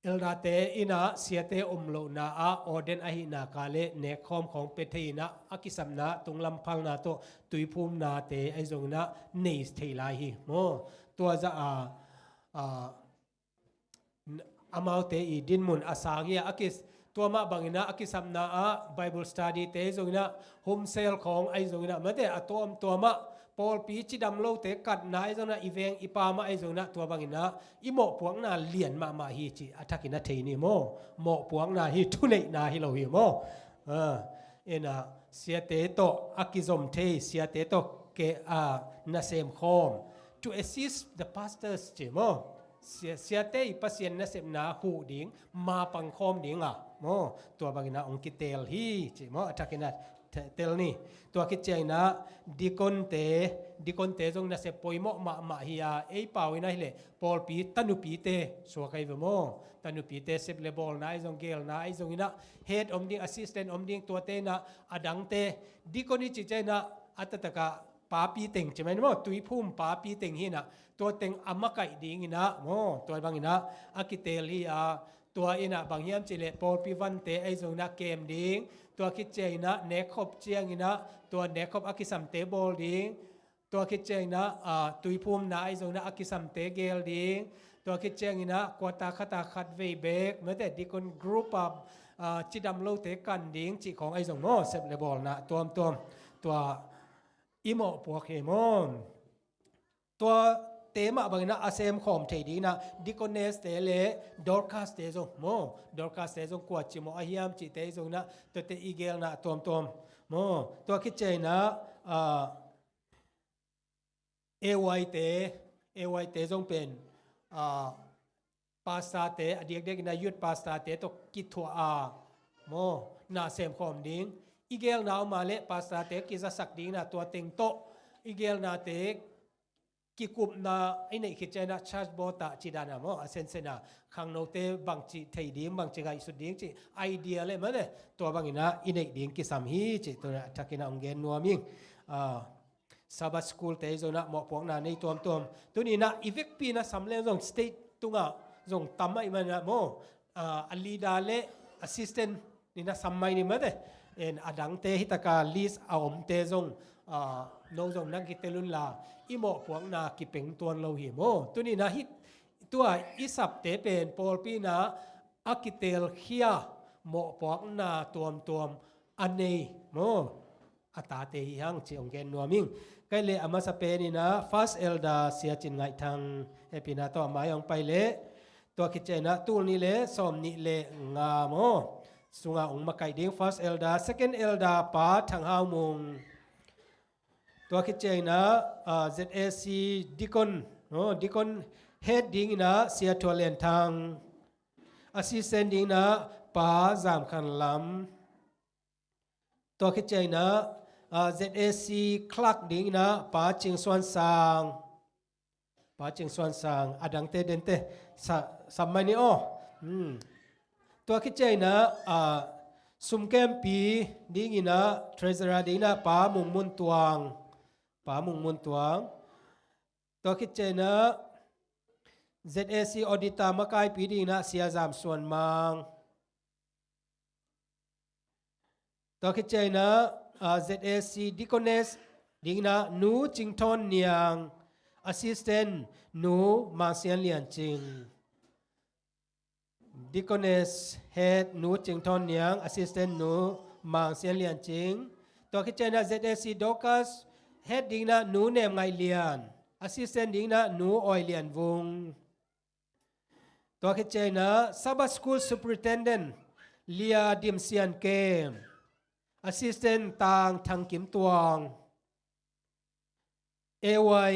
elder-te inah siate om lohna ah ordain ahihna ka le nekkhawm khawng pia thei inah a kisapna tunglam phalna tawh tuiphumnate ahi zong inah nei thei lai hi maw. Tua zah a, ah, amaute i dinmun a sang hi a, a kis, tua mah bang inah a kisapna ah Bible study-te ahi zong inah, home cell khawng ahi zong inah, mate a tuamtuam ah pawlpi cidam lote katna ahi zong inah, i veng i pam ah ahi zong inah, tua bang inah i mawhpuakna lian mahmah hi cih a thak inah thei ni maw. Mawhpuakna hi, thuneihna hi lo hi maw. Ah, inah siate tawh a kizom thei, siate tawh ke, ah, nasem khawm, to assist the pastors ci maw. Sia, siate i Pasian nasepna huh ding, mapang khawm ding a maw, tua bang inah hong kiteel hi ci maw, a thak inah te-, tel ni. Tua khit ciang inah deacon-te, deacon-te zong nasep poimawh mahmah hi a, ei pau inah hi leh pawlpi tanupite suak ahi ve maw. Tanupite sep le bawlna ahi zong, geelna ahi zong inah, head om ding, assistant om ding, tuate inah a dangte, deacon i cih ciang inah a taktak ah papi teng ci mai ni maw, tuiphum papi teng hi inah, tua teng a makaih ding inah maw, tua bang inah a kiteel hi a, tua inah bang hiam cih leh pawlpi vante ahi zong inah kem ding, tua khit ciang inah nekkhop ciang inah tua nekkhop a kisamte bawl ding, tua khit ciang inah, ah, tuiphumna ahi zong inah a kisamte geel ding, tua khit ciang inah quarter khat ah khat vei bek, mate deacon group ah, ah, cidam lote kan ding cih khawng ahi zong maw, sep le bawlna tuamtuam, tua i mawhpuak hi maw. Tuate mah bang inah a semkhawm thei ding inah deaconess-te le Dorcas-te zong maw, Dorcas-te zong kua cimawh a hiam cihte ahi zong inah, tuate i geelna tuamtuam maw. Tua khit ciang inah, ah, A Y-te, A Y-te zong pen, ah, pastor-te, a diakdiak inah youth pastor-te tawh kithuah a maw, na semkhawm ding. I geelna om a leh pastor-te kizasak ding inah tua teng tawh i geelnate kikupna i neih khit ciang inah church board ah ci dan a maw, a sensen a khangnote bangci thei ding, bangci ngaihsut ding cih idea le mate, tua bang inah i neih ding kisam hi cih tua a thak inah hong gen nuam ing. Ah, Sabbath school-te ahi zong inah mawhpuakna nei tuamtuam. Tuni inah i vekpi inah sam leng zong state tungah zong tam ahih man inah maw, ah, a leader le assistant inah sam mai ni mate. En a dangte hi taka list a omte zong, ah, no zong nang kitel unla, i mawhpuakna kipeng tuan lo hi maw. Tuni inah hih tua i sapte pen pawlpi inah a kiteelkhia mawhpuakna tuamtuam a nei maw, a tate hi hang cih hong gen nuam ing. Kei le a masa pen inah first elder Sia Cin Ngaih Thang, hehpihna tawh a mai hong pai leh, tua khit ciang inah tul nih le sawm nih le nga maw, sungah hong makaih ding first elder, second elder Pa Thang Hau Mung. Tua khit ciang inah, ah, Z A C deacon, no, deacon head ding inah Sia Thua Lian Thang, assistant ding inah Pa Zam Khan Lam. Tua khit ciang inah, ah, Z A C clerk ding inah Pa Cing Suan Sang. Pa Cing Suan Sang, a dangte dente sa, sam mai ni aw. Hmm. Tua khit ciang inah, ah, sumkempi ding inah, treasurer ding inah Pa Mung Mun Tuang. Pa Mung Mun Tuang. Tua khit ciang inah Z A C auditor makaipi ding inah Sia Zam Suan Mang. Tua khit ciang inah, ah, Z A C deaconess ding inah Nu Cing Thawn Niang, assistant Nu Mang Sian Lian Cing. Deaconess head Nu Cing Thawn Niang, assistant Nu Mang Sian Lian Cing. Tua khit ciang inah Z A C Dorcas head ding inah Nu Nem Ngaih Lian, assistant ding inah Nu Oi Lian Vung. Tua khit ciang inah Sabbath School Superintendent Lia Dim Sian Kem, assistant Tang Thang Kim Tuang. A Y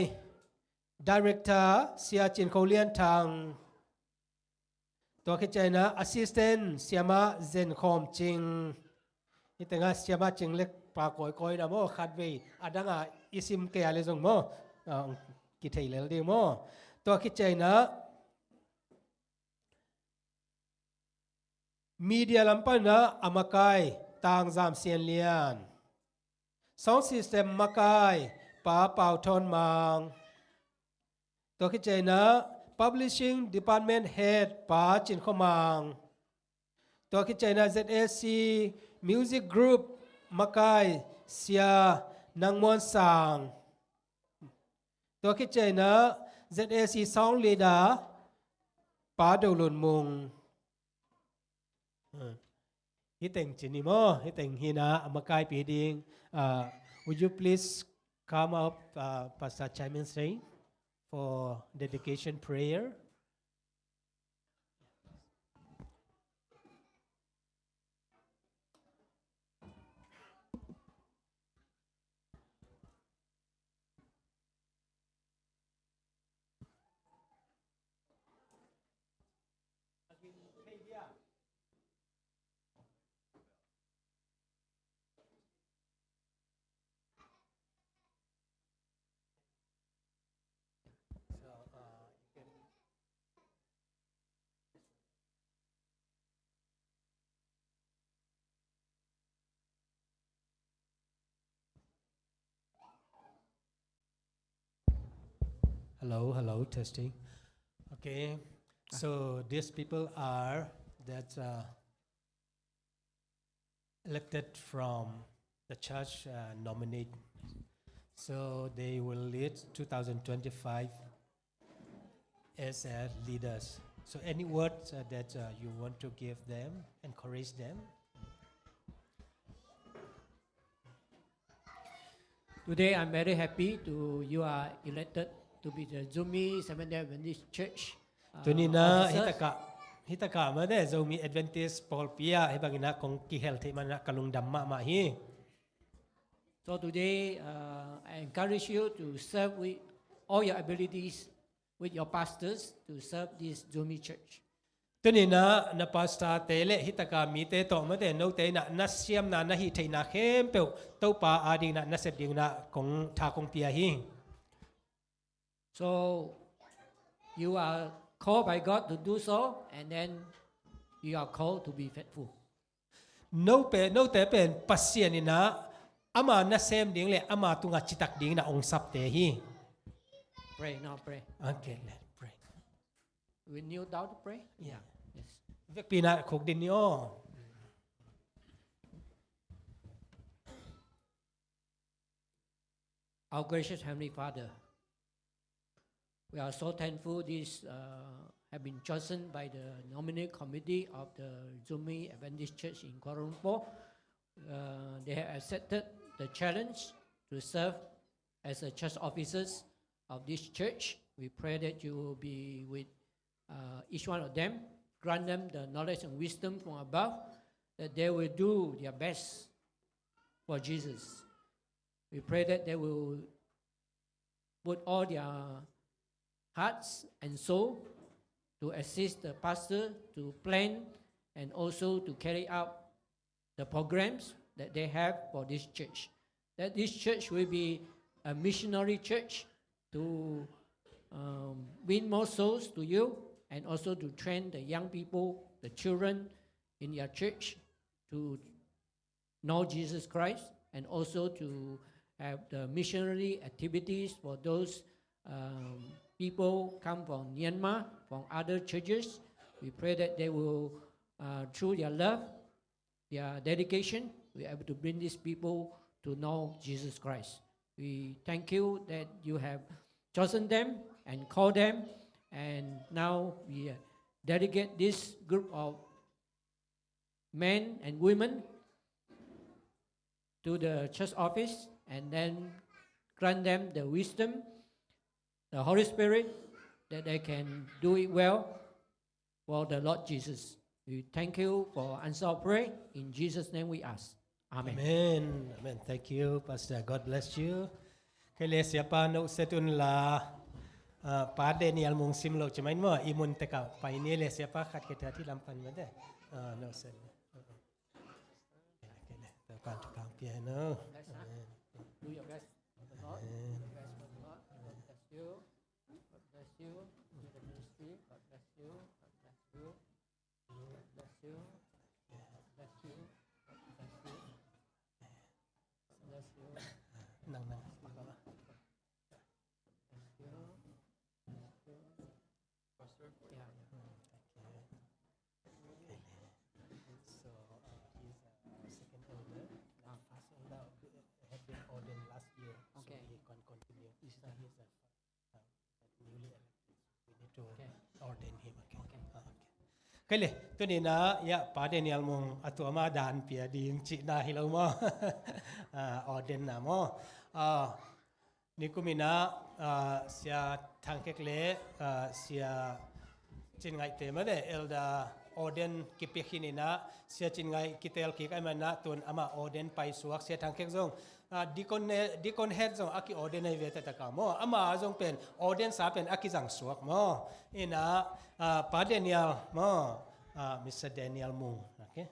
Director Sia Cin Kho Lian Thang. Tua khit ciangin ah assistant siamah Zen Khawm Cing. Hih tengah siamah Cing le pa kawikawi na maw, khatvei a dangah i sim kei a le zong maw, ah, kithei lel ding maw. Tua khit ciangin ah media lam panin ah a makai Tang Zam Sian Lian. Sound system makai Pa Pau Thawn Mang. Tua khit ciangin ah publishing department head Pa Cin Khaw Mang. Tua khit ciangin ah Z A C music group makai Sia Nang Muan Sang. Tua khit ciangin ah Z A C sound leader Pa Do Lun Mung. Hih teng ci ni maw, hih teng hi na a makaipi ding. Uh, would you please come up, uh, Pastor Chai Min Sing, for dedication prayer? Hello, hello, testing. Okay, so these people are that, uh, elected from the church, uh, nominate. So they will lead two thousand twenty-five as, uh, leaders. So any words, uh, that, uh, you want to give them, encourage them? Today, I'm very happy to you are elected to be the Zomi Seventh-day Adventist Church, uh, tuni na officers. Hitakah, hitakah mate Zomi Adventist pawlpi ah hih bangin ah kong kihel theih manin ah ka lungdam mahmah hi. So today, uh, I encourage you to serve with all your abilities with your pastors to serve this Zomi church. Tuni na na pastor te le hitaka mite tawh mate note in ah na siamna na hih theihna khempeuh Topa ading in ah na sep ding in ah kong tha kong pia hi. So you are called by God to do so, and then you are called to be faithful. Note, note pen Pasian in ah ama nasem ding le ama tungah citak ding in ah ong sapte hi. Pray now, pray. Okay, let's pray. We kneel down to pray? Yeah. Yes. Vekpi in ah khukdin ni aw. Our gracious Heavenly Father, we are so thankful these, uh, have been chosen by the nominee committee of the Zomi Adventist Church in Kuala Lumpur. Uh, they have accepted the challenge to serve as a church officers of this church. We pray that you will be with, uh, each one of them, grant them the knowledge and wisdom from above, that they will do their best for Jesus. We pray that they will put all their hearts and soul to assist the pastor to plan and also to carry out the programs that they have for this church. That this church will be a missionary church to, um, win more souls to you and also to train the young people, the children in your church to know Jesus Christ, and also to have the missionary activities for those, um, people come from Myanmar, from other churches. We pray that they will, uh, through their love, their dedication, we able to bring these people to know Jesus Christ. We thank you that you have chosen them and called them, and now we dedicate this group of men and women to the church office, and then grant them the wisdom, the Holy Spirit, that they can do it well for the Lord Jesus. We thank you for answer our prayer. In Jesus' name we ask. Amen. Amen. Amen. Thank you, Pastor. God bless you. Kei le siapa no setun la. Ah, Pa Daniel Mung sim lo ci mai maw, i mun tekah pai ni le, siapa khat khat hih lam pan mate. Ah, no sen. Okay, okay, le. Topa'n thupha pia no. Bless, huh? Amen. Do your best for the Lord. Amen. Do your best for the Lord. God bless you. God bless you. Do the ministry. God bless you. God bless you. God bless you. God bless you. God bless you. God bless you. Nang, nang. Bless you. Bless you. Pastor? Yeah, yeah. Mm, okay. Okay. So, uh, he's a second elder. Ah. First elder had been ordained last year, so he can continue. Okay. He's a, uh, newly elected. We need to ordain him again. Okay. Ah, okay. Kei le, tuni-in ah, ya, Pa Daniel Mung a tua mah dan pia ding cihna hi lo maw. Ah, ordain na maw. Ah, nikum in ah, ah, Sia Thang Kek le, ah, Sia Cin Ngaih te mah le, elder ordain kipia khin in ah, Sia Cin Ngaih kiteel kik ahih manin ah, tun amah ordain paisuak, Sia Thang Kek zong, ah, deacon ne-, deacon head zong a ki-ordain ahi ve taktak a maw. Amah zong pen, ordain sa pen a kizang suak maw. In ah, ah, Pa Daniel maw, ah, Mister Daniel Mung. Okay.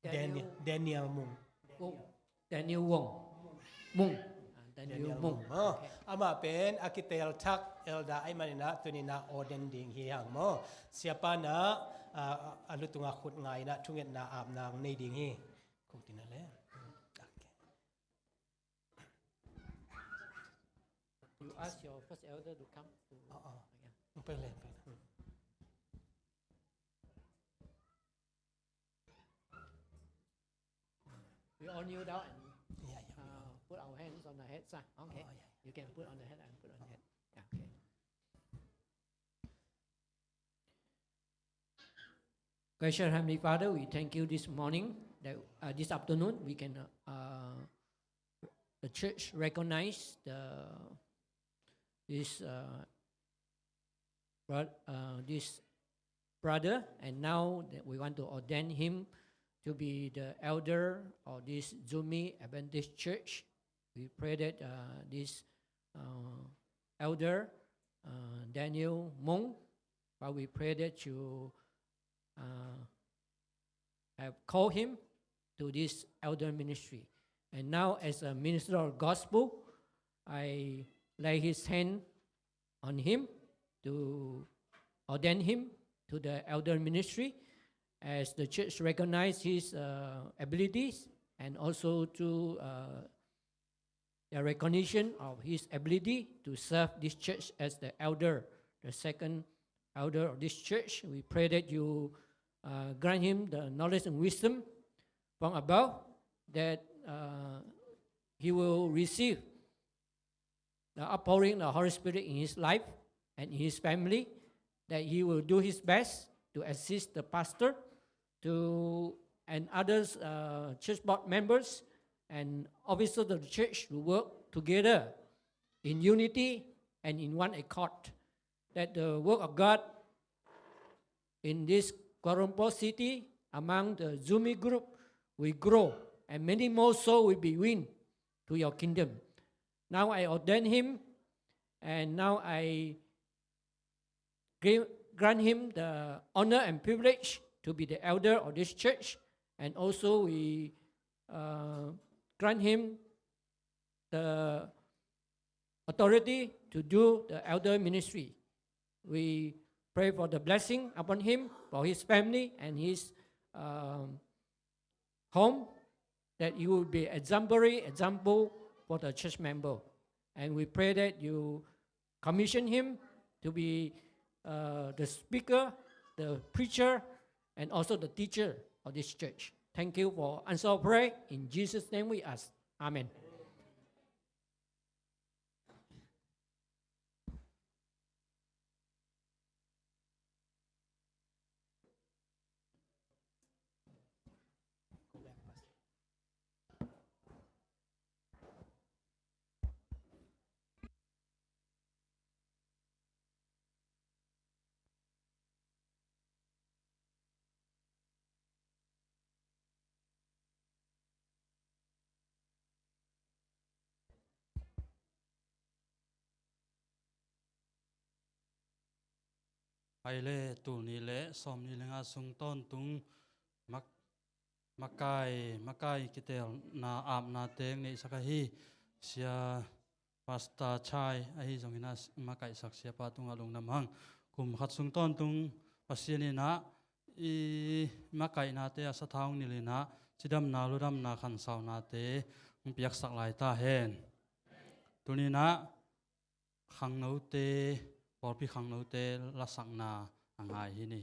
Daniel, Daniel Mung. Wong. Daniel Wong. Mung. Ah, Daniel Mung. Oh, okay. Amah pen a kiteel thak elder ahih manin ah tuni-in ah ordain ding hi hang maw. Siapa in ah, ah, a lu tungah khut nga in ah thungetna apna nei ding hi. Khut in ah le. Okay. You ask your first elder to come to. Oh, oh. Yeah. Pwede, pwede. We all kneel down and, yeah, yeah, we uh, all put our hands on the heads, ah. Okay. Oh, yeah, yeah. You can put on the head and put on the head. Yeah, okay. Gracious Heavenly Father, we thank you this morning, that, uh, this afternoon, we can, uh, uh, the church recognize the, this, uh, bro-, uh, this brother, and now that we want to ordain him to be the elder of this Zumi Adventist Church. We pray that, uh, this, uh, elder, uh, Daniel Mung, but we pray that you, uh, have called him to this elder ministry. And now, as a minister of gospel, I lay his hand on him to ordain him to the elder ministry as the church recognize his, uh, abilities, and also to, uh, the recognition of his ability to serve this church as the elder, the second elder of this church. We pray that you, uh, grant him the knowledge and wisdom from above, that, uh, he will receive the outpouring of the Holy Spirit in his life and in his family, that he will do his best to assist the pastor to, and others, uh, church board members and officers of the church to work together in unity and in one accord, that the work of God in this Kuala Lumpur city among the Zumi group will grow, and many more souls will be win to your kingdom. Now I ordain him, and now I gra-, grant him the honor and privilege to be the elder of this church, and also we, uh, grant him the authority to do the elder ministry. We pray for the blessing upon him, for his family and his, um, home, that he will be exemplary example for the church member. And we pray that you commission him to be, uh, the speaker, the preacher, and also the teacher of this church. Thank you for answer our prayer. In Jesus' name we ask. Amen. Hai le tul nih le sawm nih le nga sung tawntung mak-, makai, makai kitelna apna teng neihsak ahi Sia Pastor Chai ahi zongin a s-, makaihsak siapa tungah lungdam hang. Kum khat sung tawntung Pasian in ah i makaihnate a sathau nilhin ah cidamna, ludamna, khansaunate hong piaksak lai ta hen. Tuni-in ah khangnote, pawlpi khangnote lasakna a ngai hi ni.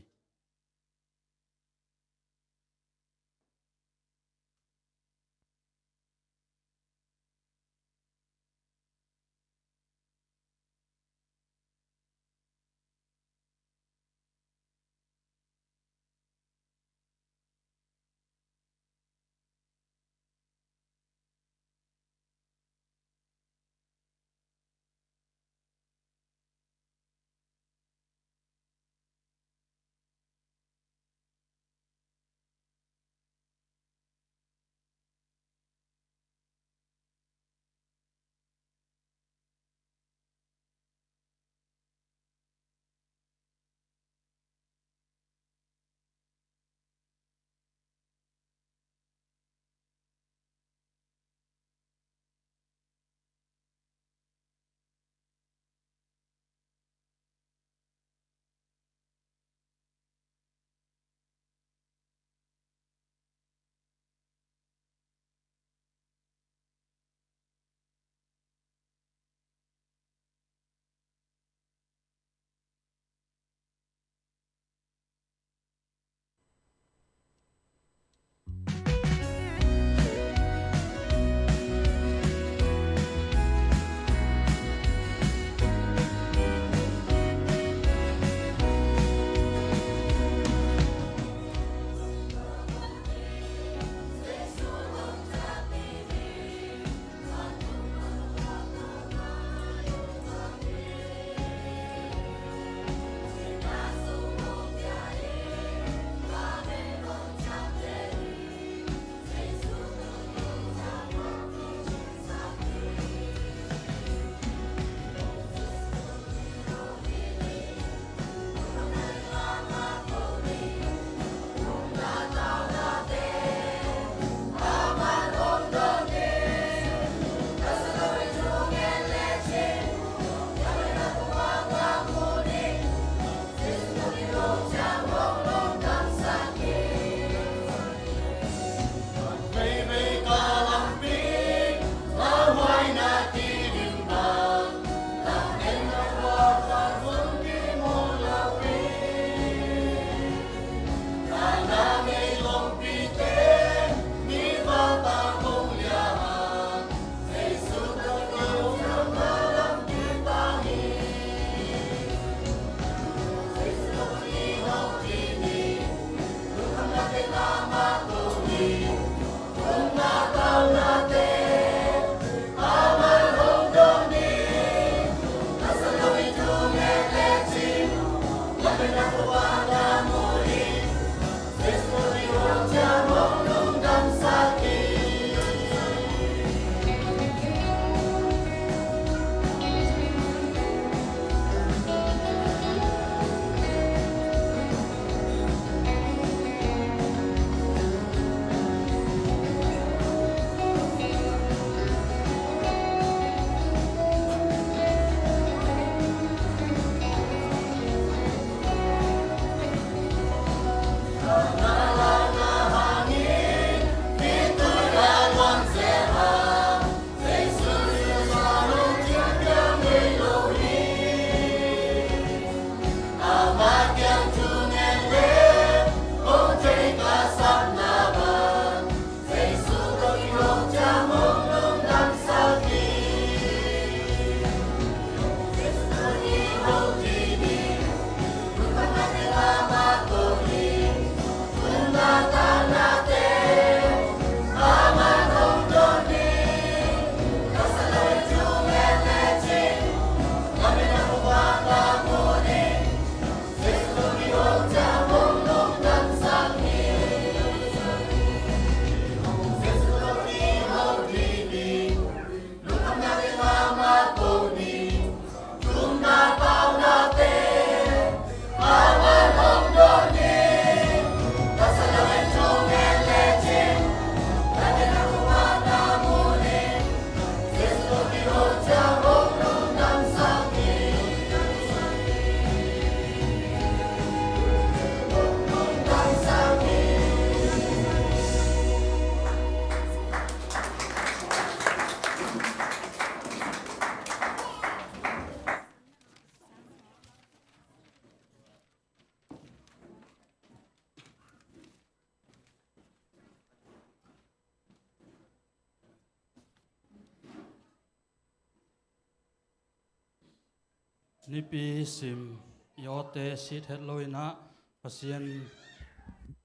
Nipi sim i awte sit het lo in ah Pasian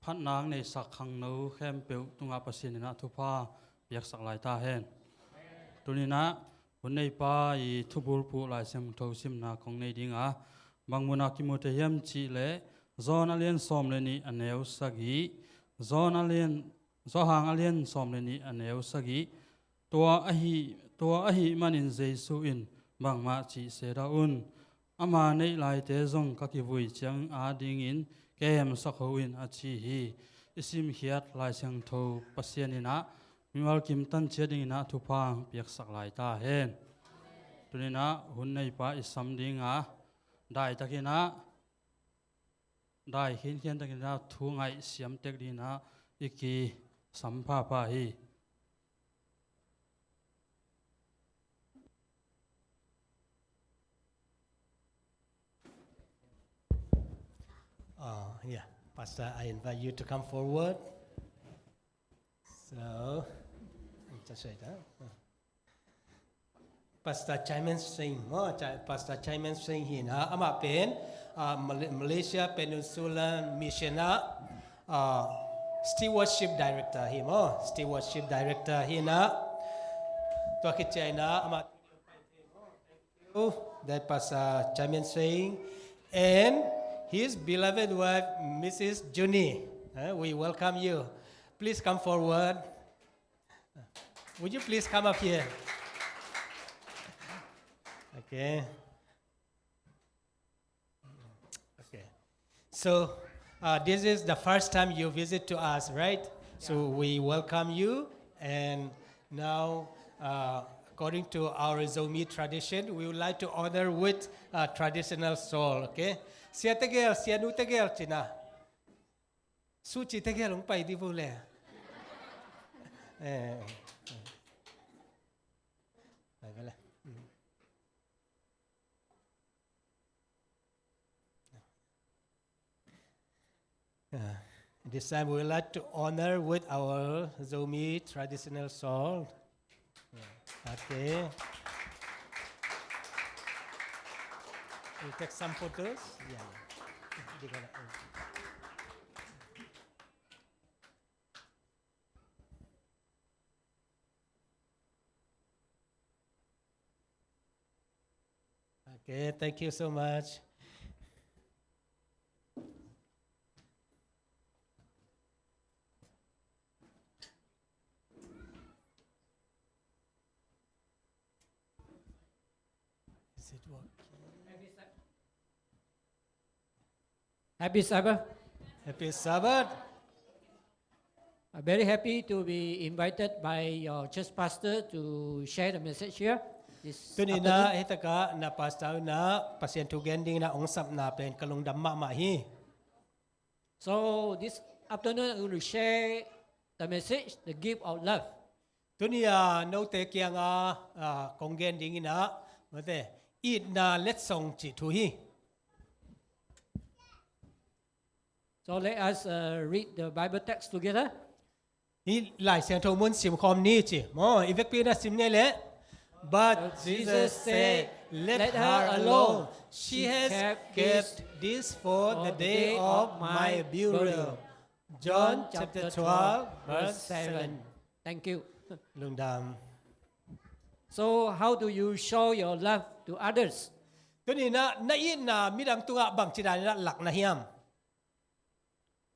phatna neisak khangno khempeuh tungah Pasian in ah thupha piaksak lai ta hen. Tuni in ah hun neipa i thubulphuh Lai Siangtho simna kong nei ding a, bang munah kimu thei hiam cih leh John a lian sawm le nih a neu sagih, John a lian, Johan a lian sawm le nih a neu sagih, tua ahi, tua ahih manin Jesu in bangmah cih se dah un, ama neih laite zong ka kivui ciang adingin kemsak ho in a ci hi. I simkhiat Lai Siangtho Pasian in ah mimal kim tanciat dingin ah thupha piaksak lai ta hen. Tuni in ah hun neipa i sam ding a, daitakin ah, dai khinkhian takin ah thu ngaihsiam tek dingin ah i kisam phapha hi. Uh, yeah, Pastor, I invite you to come forward. So, just say that. Pastor Simon Singh, maw, Cha-, Pastor Simon Singh hi in ah, amah pen, ah, Mal-, Malaysia Peninsula Mission ah, ah, Stewardship Director hi maw, Stewardship Director hi in ah, tua khit ciang in ah, amah, oh, that Pastor Simon Singh and his beloved wife, Missus Junie. Eh, we welcome you. Please come forward. Would you please come up here? Okay. Okay. So, uh, this is the first time you visit to us, right? So we welcome you. And now, uh, according to our Zomi tradition, we would like to honor with a traditional shawl, okay? Sia tegel, sia nu tegel, cina. Suci tegel hong pai di vo le. Eh, eh. Pai ve le. Mm. Uh, this time we would like to honor with our Zomi traditional shawl. Yeah. Okay. We'll take some photos. Yeah, yeah. Okay, thank you so much. Is it working? Happy Sabbath. Happy Sabbath. I'm very happy to be invited by your church pastor to share the message here this afternoon. Tuni in ah, hi takah na pastor in ah Pasian thu gen dingin ah hong sapna pen ka lungdam mahmah hi. So this afternoon, I'm going to share the message, the gift of love. Tuni a note kiangah, ah, kong gen dingin ah, mate, itna letsong cih thu hi. So let us, uh, read the Bible text together. Hih Lai Siangtho mun simkhawm ni ci. Maw, i vekpi in ah sim ngei leh. But Jesus said, "Let her alone. She has kept this for the day of my burial." John chapter twelve, verse seven. Thank you. Lungdam. So how do you show your love to others? Tuni in ah na itna midang tungah bangci dan in ah lak na hiam?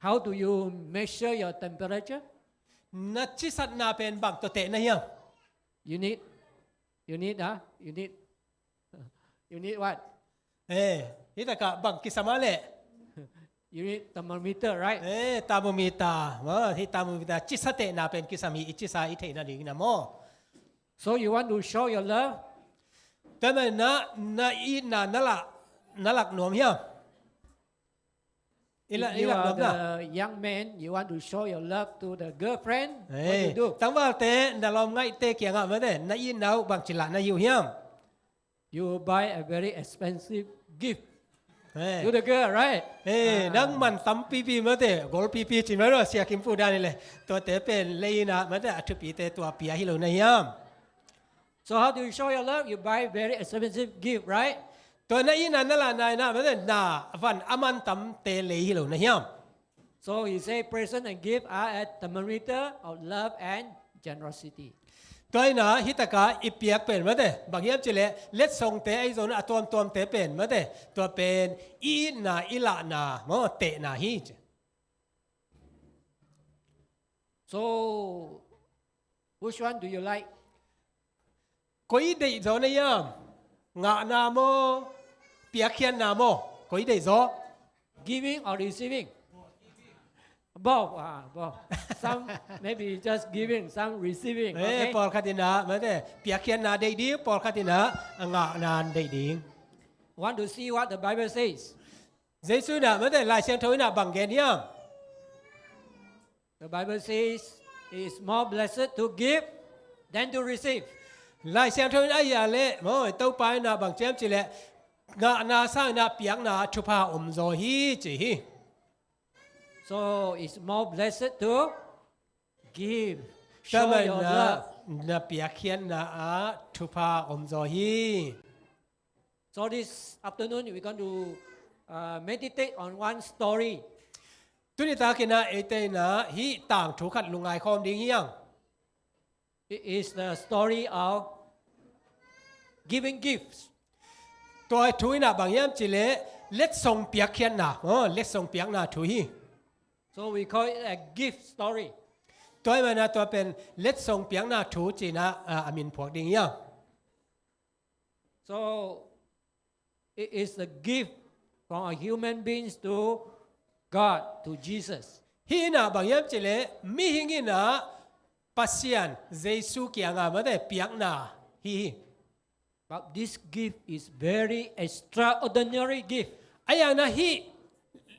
How do you measure your temperature? Na cisatna pen bang tawh teh na hiam? You need, you need, ah, you need, you need what? Eh, hi takah bang kisam a leh? You need thermometer, right? Eh, thermometer. Maw, hi thermometer. Cisatehna pen kisam hi, i cisa i theih nadingin ah maw. So you want to show your love? Tua manin ah na itna na lak, na lak nuam hiam? If you are the young man, you want to show your love to the girlfriend, what do you do? Tangvalte, na lawmngaihte kiangah mate, na itna uh bangci lah na hi uh hiam? You buy a very expensive gift to the girl, right? Eh, nang man tampipi mate, gold pipi cin mate, Sia Kim Pu dan hi leh. Tuate pen lei in ah mate, a thupite tua pia hi lo na hiam? So how do you show your love? You buy very expensive gift, right? Tua na itna na lahna in ah, mate, na van a mantamte lei hi lo na hiam? So he say, "Present and gift are a thermometer of love and generosity." Tua in ah, hi taka i piak pen, mate, bang hiam cih leh, letsongte ahi zongin a tuamtuamte pen, mate, tua pen i itna, i lahna, maw, tehna hi ci. So, which one do you like? Koi deih zaw na hiam? Ngahna maw, piakkhiatna maw? Koi deih zaw? Giving or receiving? Both, ah, both. Some maybe just giving, some receiving. Eh, okay. Pawlkhat in ah, mate, piakkhiatna deih ding, pawlkhat in ah, a ngahna deih ding. Want to see what the Bible says? Jesu in ah, mate, Lai Siangtho in ah bang gen hiam? The Bible says, "It is more blessed to give than to receive." Lai Siangtho in ah, ahi leh, maw, Topa in ah bang ci hiam cih leh, ngahna sangin ah piakna thupha om zaw hi ci hi. So it's more blessed to give. Show your love. Na piakkhiatna ah thupha om zaw hi. So this afternoon we're going to, uh, meditate on one story. Tuni takin ah eite in ah hih tangthu khat lungngai khawm ding hi hang. It is the story of giving gifts. Tua thu in ah bang hiam cih leh letsong piakkhiatna, oh, letsong piakna thu hi. So we call it a gift story. Tua ahih manin ah tua pen letsong piakna thu ci-in ah, ah, a min phuak ding hi hang. So it is a gift from a human beings to God, to Jesus. Hih in ah bang hiam cih leh mihing in ah Pasian Jesu kiangah, mate, piakna hi hi. But this gift is very extraordinary gift. Ahi hangin ah hih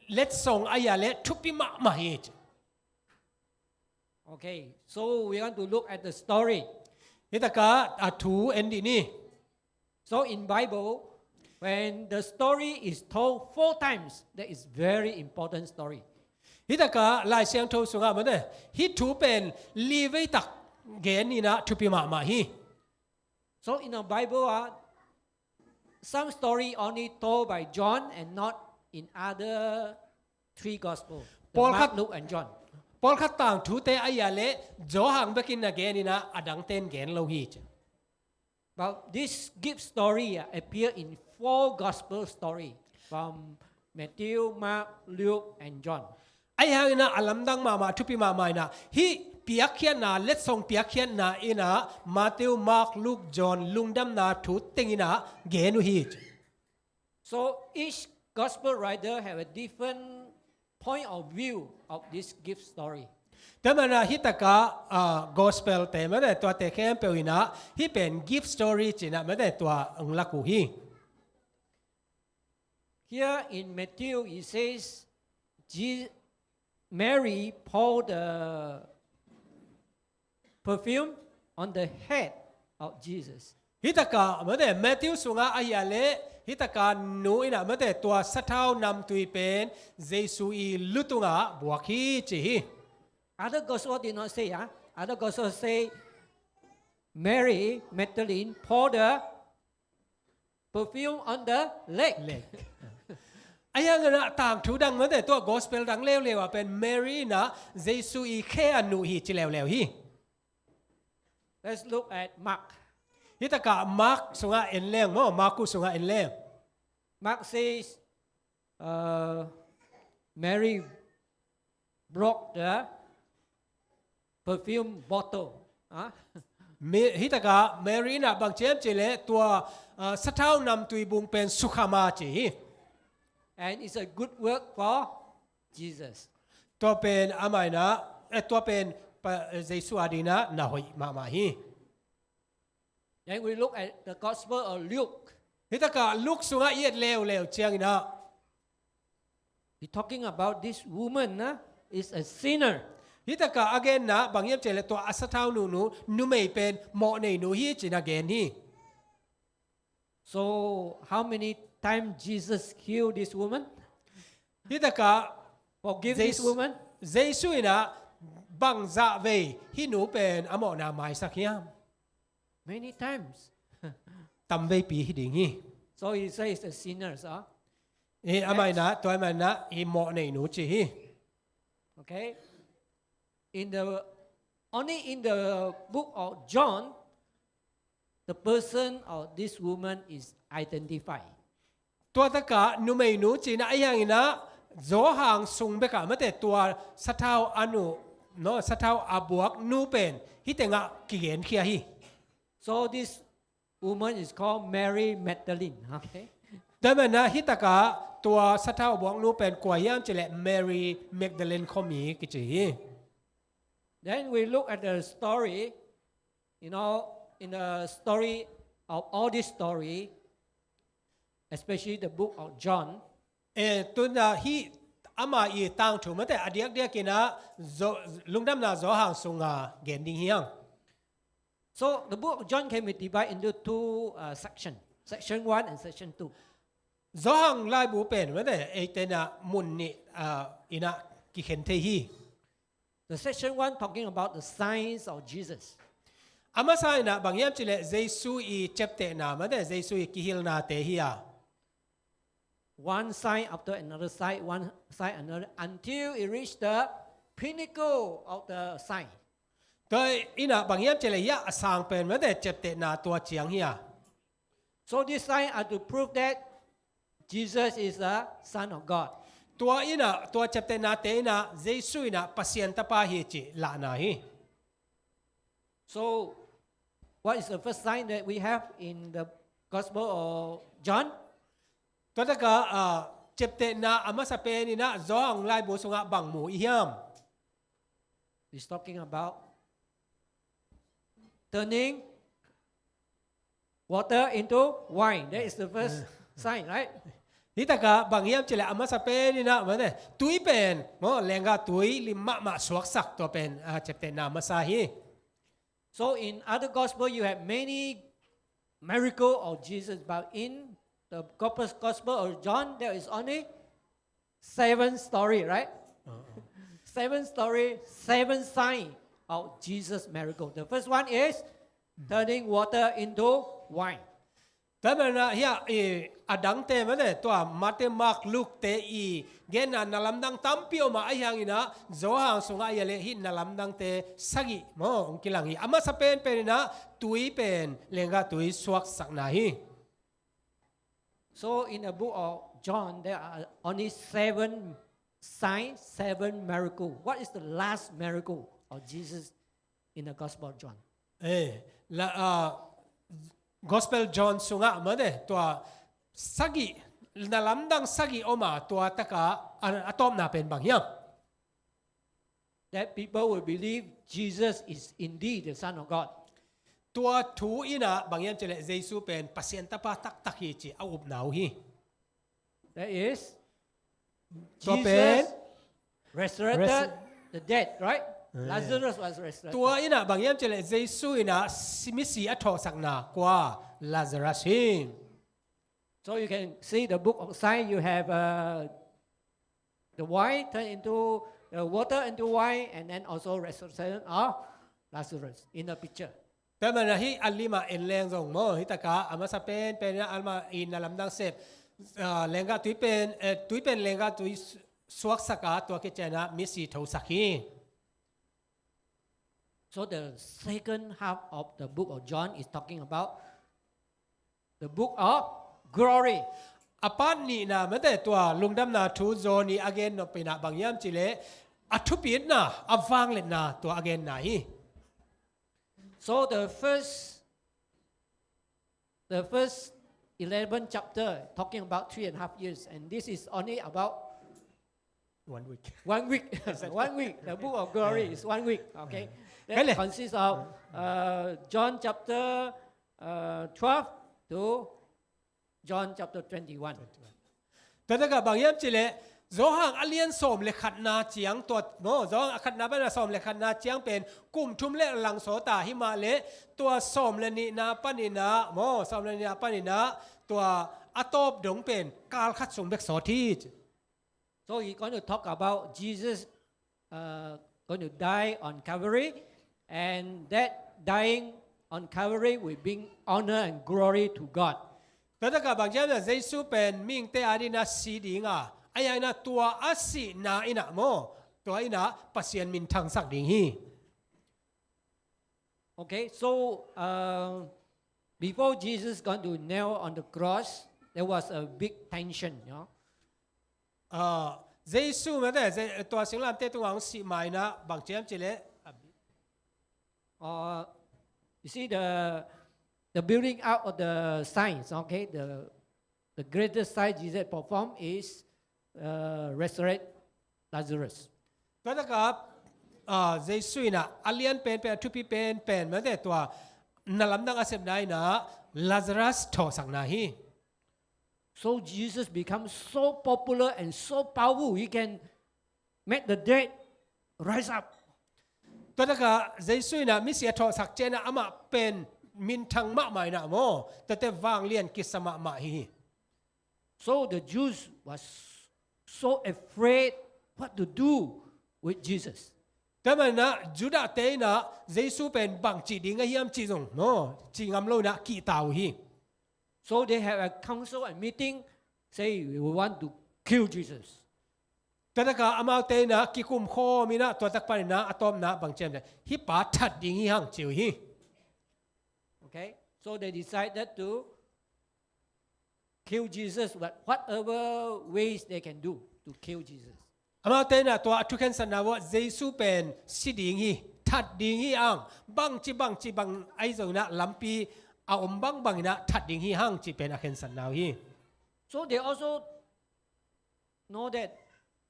letsong ahi leh thupi mahmah hi. Okay, so we want to look at the story. Hih takah a thu en dih ni. So in Bible, when the story is told four times, that is very important story. Hih takah Lai Siangtho sungah, mate, hih thu pen li vei tak gen in ah thupi mahmah hi. So in the Bible, ah, some story only told by John and not in other three gospel, the Mark, Luke and John. Pawlkhat tangthute ahi leh Johan bekin na gen in ah a dangten gen lo hi. But this gift story, ah, appear in four gospel story from Matthew, Mark, Luke and John. Ahi hangin ah a lamdang mahmah, thupi mahmah in ah hih piakkhiatna, letsong piakkhiatna in ah Matthew, Mark, Luke, John lungdamna thu teng in ah gen uh hi. So each gospel writer have a different point of view of this gift story. Tua ahih manin ah hih takah, ah, gospel te, mate, tuate khempeuh in ah hih pen gift story ci-in ah, mate, tua hong lak uh hi. Here in Matthew, it says, Je-, Mary poured the perfume on the head of Jesus. Hih takah, mate, Matthew sungah ahi leh, hih takah nu in ah, mate, tua sathau namtui pen Jesu i lu tungah buak hi ci hi. Other gospel did not say, ah. Other gospel say Mary Magdalene poured the perfume on the leg. Leg. Ahi hangin ah tangthu dang, mate, tua gospel dang leuleu ah pen Mary in ah Jesu i khe a nuh hi ci leuleu hi. Let's look at Mark. Hih takah Mark sungah en leng maw, Marku sungah en leng. Mark says, uh, Mary broke the perfume bottle. Ah? Mi-, hih takah Mary in ah bang ci hiam cih leh tua, ah, sathau namtui bung pen sukham a ci hi. And it's a good work for Jesus. Tua pen amah in ah, eh, tua pen pa, eh, Jesu adingin ah na hoih mahmah hi. Then we look at the Gospel of Luke. Hih takah Luke sungah i et leuleu ciangin ah, he talking about this woman, ah, is a sinner. Hih takah a genna bang hiam cih leh tua a sathau nuhnu, numei pen mawhnei nu hi ci-in a gen hi. So how many times Jesus heal this woman? Hih takah forgive this woman? Jesu in ah bangzah vei hih nu pen a mawhna maisak hiam? Many times. Tamveipi hi ding hi. So he says the sinners, ah. Eh, amah in ah, tua amah in ah, i mawh neihnu ci hi. Okay. In the, only in the book of John, the person of this woman is identified. Tua takah numeinu ci-in ah, ahi hangin ah Johan sung bekah mate tua sathau a nu, no, sathau a buak nu pen hih tengah kigenkhia hi. So this woman is called Mary Magdalene. Okay. Tua manin ah hih takah tua sathau a buak nu pen kua hiam cih leh Mary Magdalene khuami kici hi. Then we look at the story, you know, in the story of all this story, especially the book of John. Eh, tu-in ah hih ama i tangthu mate a diakdiakin ah Zo-, Lungdamna Johan sungah gen ding hi hang. So the book of John can be divided into two, uh, section, section one and section two. Johan laibu pen mate eite in ah mun nih, ah, in ah kikhen thei hi. The section one talking about the signs of Jesus. A masa in ah bang hiam cih leh Jesu i ciaptehna mate Jesu i kihilnate hi a. One sign after another sign, one sign another, until it reached the pinnacle of the sign. Tua in ah bang hiam cih leh hih a sang pen mate ciaptehna tua ciang hi a. So this sign are to prove that Jesus is the Son of God. Tua in ah, tua ciaptehnate in ah Jesu in ah Pasian Tapa hi cih lahna hi. So what is the first sign that we have in the Gospel of John? Tua takah, ah, ciaptehna a masa pen in ah Johan laibu sungah bang mu i hiam? He's talking about turning water into wine. That is the first sign, right? Hih takah bang hiam cih leh a masa pen in ah mate tui pen, maw, lenggah tui lim mahmah suaksak tua pen, ah, ciaptehna masa hi. So in other gospel, you have many miracle of Jesus, but in the gospel, Gospel of John, there is only seven story, right? Seven story, seven sign of Jesus miracle. The first one is turning water into wine. Tua manin ah hih a, i, a dangte mate tua Mate, Mark, Luke te i genna na lamdang tampi om a, ahi hangin ah Johan sungah a hih leh hih na lamdangte sagih maw hong kilang hi. A masa penpen in ah tui pen lenggah tui suaksakna hi. So in the book of John, there are only seven signs, seven miracle. What is the last miracle of Jesus in the Gospel of John? Eh, la, ah, Gospel John sungah mate tua sagih, na lamdang sagih om a, tua takah a, a tawpna pen bang hiam? That people will believe Jesus is indeed the Son of God. Tua thu in ah bang hiam cih leh Jesu pen Pasian Tapa taktak hi cih a upna uh hi. That is, tua pen Jesus resurrected the dead, right? Eh. Lazarus was resurrected. Tua in ah bang hiam cih leh Jesu in ah si, misi a thawhsakna kua, Lazarus hi. So you can see the book of sign, you have, uh, the wine turn into, the water into wine, and then also resurrection of Lazarus in the picture. Tua manin ah hih a lim ah en leng zong maw, hih takah a masa penpen in ah ama i na lamdang sep, ah, lenggah tui pen, eh, tui pen lenggah tui su-, suaksak a, tua khit ciangin ah misi thosak hi. So the second half of the book of John is talking about the book of glory. A part nihna mate tua Lungdamna Thu John i a gen nop in ah bang hiam cih leh a thupitna, a vangliatna tua a genna hi. So the first, the first eleven chapter talking about three and a half years, and this is only about one week. One week. One week. The book of glory is one week. Okay. That consists of, uh, John chapter, uh, twelve to John chapter twenty-one. Tua takah bang hiam cih leh Johan a lian sawm le khatna ciang tua maw, Johan a khatna pan a sawm le khatna ciang pen kum thum le lang sawt a, himah leh tua sawm le nihna panin ah maw, sawm le nihna panin ah tua a tawp dong pen kal khat sung bek sawt hi. So he's going to talk about Jesus, uh, going to die on Calvary, and that dying on Calvary will bring honor and glory to God. Tua takah bang hiam cih leh Jesu pen mihingte adingin ah si ding a, ahi hangin ah tua a sihna in ah maw, tua in ah Pasian minthangsak ding hi. Okay, so uh, before Jesus going to nail on the cross, there was a big tension, you know. Ah, Jesu mate, Je- tua singlamteh tungah hong sih ma-in ah bang hiam cih leh, Uh, you see the the building up of the signs, okay? The the greatest sign Jesus performed is uh, resurrect Lazarus. Tua takah ah, Jesu in ah a lian penpen, a thupi penpen mate, tua na lamdang a sepna in ah Lazarus thawhsakna hi. So Jesus becomes so popular and so powerful, he can make the dead rise up. Tua takah Jesu in ah misi a thawhsak ciangin ah amah pen minthang mahmah in ah maw, tuate vanglian kisa mahmah hi. So the Jews was so afraid what to do with Jesus. Tua manin ah Judahte in ah Jesu pen bang ci ding a hiam cih zong maw, ci ngam lo in ah kihta uh hi. So they have a council and meeting, say we want to kill Jesus. Tua takah amaute in ah kikum khawm in ah tua tak panin ah a tawpna bang ci hiam cih leh hih pa that ding hi hang ci uh hi. Okay, so they decided to kill Jesus, but whatever ways they can do to kill Jesus. Amaute in ah tua a thukhensatna uh ah Jesu pen si ding hi, that ding hi hang, bangci bangci bang ahi zongin ah lampi a om bangbang in ah that ding hi hang cih pen a khensatna uh hi. So they also know that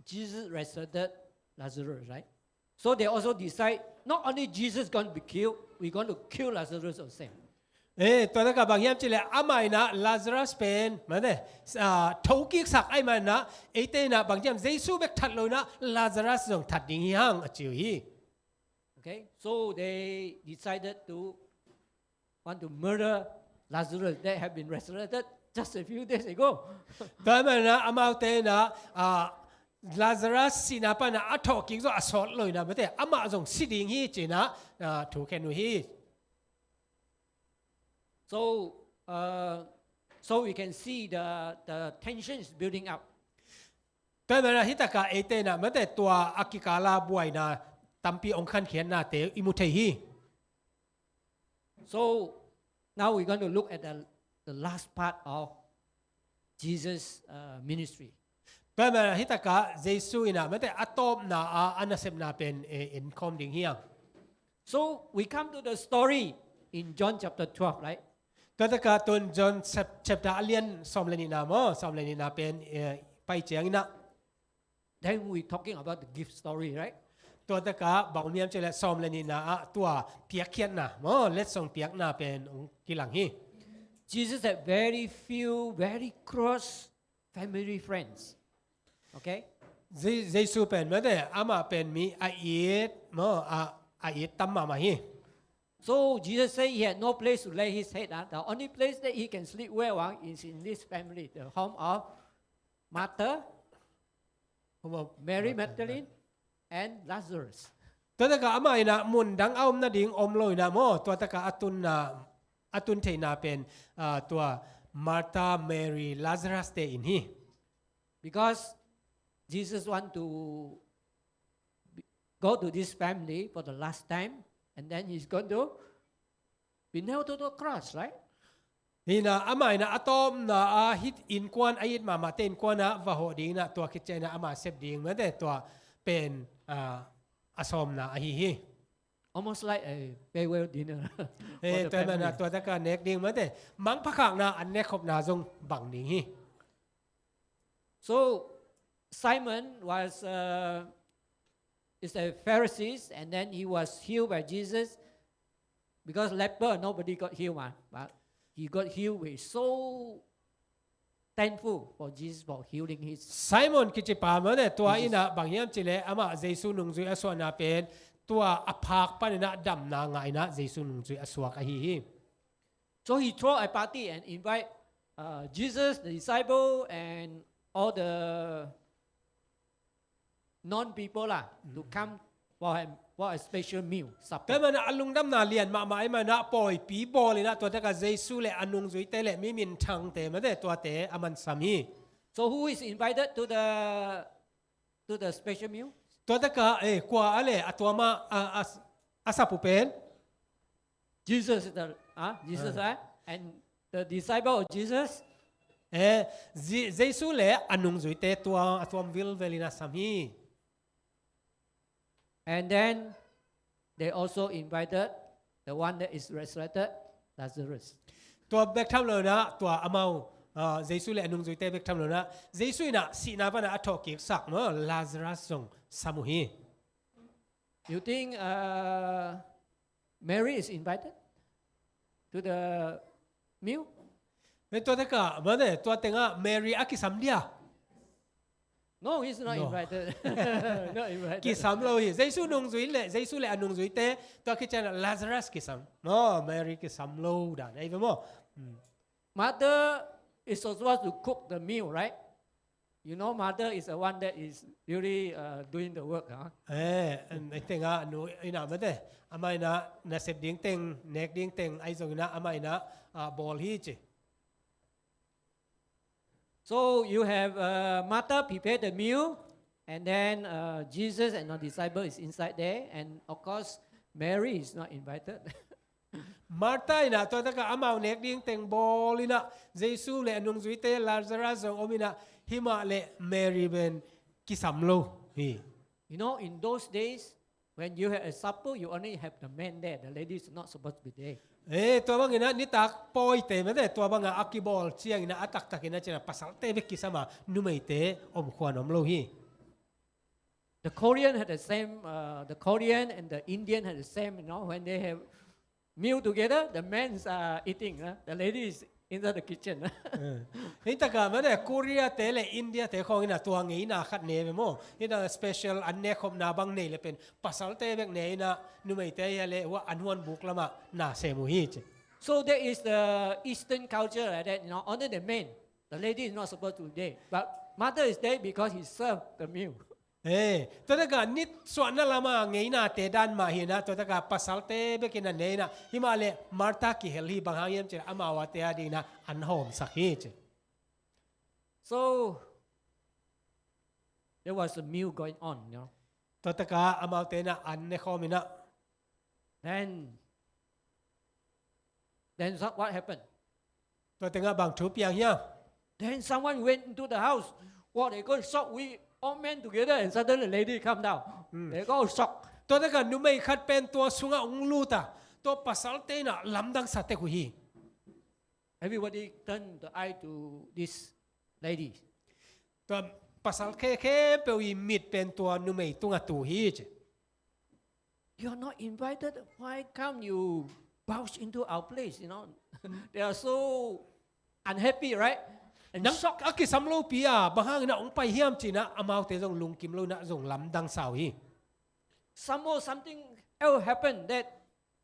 Jesus resurrected Lazarus, right? So they also decide not only Jesus going to be killed, we're going to kill Lazarus the same. Eh, tua takah bang hiam cih leh amah in ah Lazarus pen mate, ah, thokiksak ahih manin ah eite in ah bang hiam Jesu bek that lo in ah Lazarus zong that ding hi hang a ci uh hi. Okay, so they decided to want to murder Lazarus that had been resurrected just a few days ago. Tua manin ah amaute in ah, ah, Lazarus sihna panin ah a thawhkik zong a sawt lo in ah mate, amah zong si ding hi ci-in ah, ah, thukhen uh hi. So, uh, so we can see the, the tension is building up. Tua manin ah hih takah eite in ah mate tua a kikal ah buaina tampi hong khankhiatnate i mu thei hi. So now we're going to look at the, the last part of Jesus' uh, ministry. Tua manin ah hih takah Jesu in ah mate a tawpna ah a nasepna pen, eh, enkhawm ding hi hang. So we come to the story in John chapter twelve, right? Tua takah tun John chap- chapter a lian sawm le nihna maw, sawm le nihna pen, eh, pai ciangin ah. Then we talking about the gift story, right? Tua takah bang om hiam cih leh sawm le nihna ah tua piakkhiatna maw, letsong piakna pen hong kilang hi. Jesus had very few, very close family friends. Okay? Je- Jesu pen mate amah pen mi a it maw, a, a it tam mahmah hi. So Jesus said he had no place to lay his head. Ah. The only place that he can sleep well ah, is in this family, the home of Martha, Mary Magdalene, and Lazarus. Tua takah amah in ah mun dang a om nading om lo in ah maw, tua takah a tunna, a tun theihna pen, ah, tua Martha, Mary, Lazarus te in hi. Because Jesus want to be- go to this family for the last time, and then he's going to be nailed to the cross, right? Hi in ah amah in ah a tawpna ah hih innkuan a it mahmahte innkuan ah va hawh ding in ah tua khit ciangin ah amah sep ding mate tua pen, ah, a sawmna ahi hi. Almost like a farewell dinner. For Eh, the tua manin ah family. tua takah nek ding mate mangphakhakna an nekkhopna zong bang ding hi. So Simon was uh, is a Pharisee, and then he was healed by Jesus because leper nobody got healed, ah, but he got healed with so thankful for Jesus for healing his. Simon kici pa mate tua in ah bang hiam cih leh amah Jesu nungzui a suahna pen tua a phak panin ah damna ngah in ah Jesu nungzui a suak ahi hi. So he throw a party and invite uh, Jesus, the disciple, and all the non people lah to come for a, for a special meal, supper. Tua ahih manin a lungdamna lian mahmah ahih manin a pawipi bawl in a tua takah Jesu le a nungzuite le mi minthangte mate tuate a mansam hi. So who is invited to the, to the special meal? Tua takah, eh, kua a le a tuam a, a, a, a sap uh pen? Jesus, the, ah, Jesus, ah, and the disciple of Jesus. Eh, Je-, Jesu le a nungzuite tua, a tuam vilvel in a sam hi. And then they also invited the one that is resurrected, Lazarus. Tua bek tham lo in a, tua amau, ah, Jesu le a nungzuite bek tham lo in a, Jesu in a sihna pan a thawhkiksak maw, Lazarus zong sam uh hi. You think, uh, Mary is invited to the meal? Mate, tua takah, mate, tua tengah Mary a kisam dia? No, he's not invited. Not invited. Kisam lo hi. Jesu nungzui le, Jesu le a nungzuite, tua khit ciang Lazarus kisam. No, Mary kisam lo dan. Ei ve maw? Hmm. Mother is supposed to cook the meal, right? You know, mother is the one that is really, uh, doing the work, huh? Eh, en, en tengah nu in a mate. Amah in a nasep ding teng, nek ding teng, ahi zongin a amah in a, ah, bawl hi ci. So you have, uh, Martha prepare the meal, and then, uh, Jesus and the disciple is inside there, and of course, Mary is not invited. Martha in a tua takah amau nek ding teng bawl in a, Jesu le a nungzuite Lazarus zong om in a, himah le Mary pen kisam lo hi. You know, in those days, when you have a supper, you only have the men there. The lady is not supposed to be there. Eh, tua bangin a nitak pawite mate, tua bangah a kibawl ciangin a, a taktakin a cina pasalte bek kisam a, numeite om khuan om lo hi. The Korean had the same, uh, the Korean and the Indian had the same, you know, when they have meal together, the men are eating, uh, the lady is inside the kitchen. Eh. Hih takah mate, Korea te le India te khawng in a tua ngeina khat ne ve maw. Hih takah special an nekkhopna bang nei le pen pasalte bek ne in a, numeite hi a le hua an huan buk lamah na sem uh hi ci. So that is the Eastern culture like that, you know, only the men. The lady is not supposed to be there. But mother is there because he served the meal. Eh, tua takah nisuahna lama ngeinate dan mah hi in a, tua takah pasalte bek in a ne in a, himah le Martha kihel hi, bang hang hiam cih leh amau a te a dingin a an hawmsak hi ci. So there was a meal going on, you know. Tua takah amaute in a an nekhawm in a. Then, then so-, what happened? Tua tengah bang thu piang hiam? Then someone went into the house. Wow, they got shocked. We all men together, and suddenly the lady come down. Mm. They got shocked. Tua takah numei khat pen tua sungah hong lut a, tua pasalte in a lamdangsa tek uh hi. Everybody turned the eye to this lady. Tua pasal khe khempeuh i mit pen tua numei tungah tu hi ci. "You are not invited. Why come you barge into our place?" You know, they are so unhappy, right? And nang shocked. A kisam lopi a, bang hangin a hong pai hiam ci in a, amaute zong lungkim lo in a zong lamdangsa uh hi. Some more, something else happened that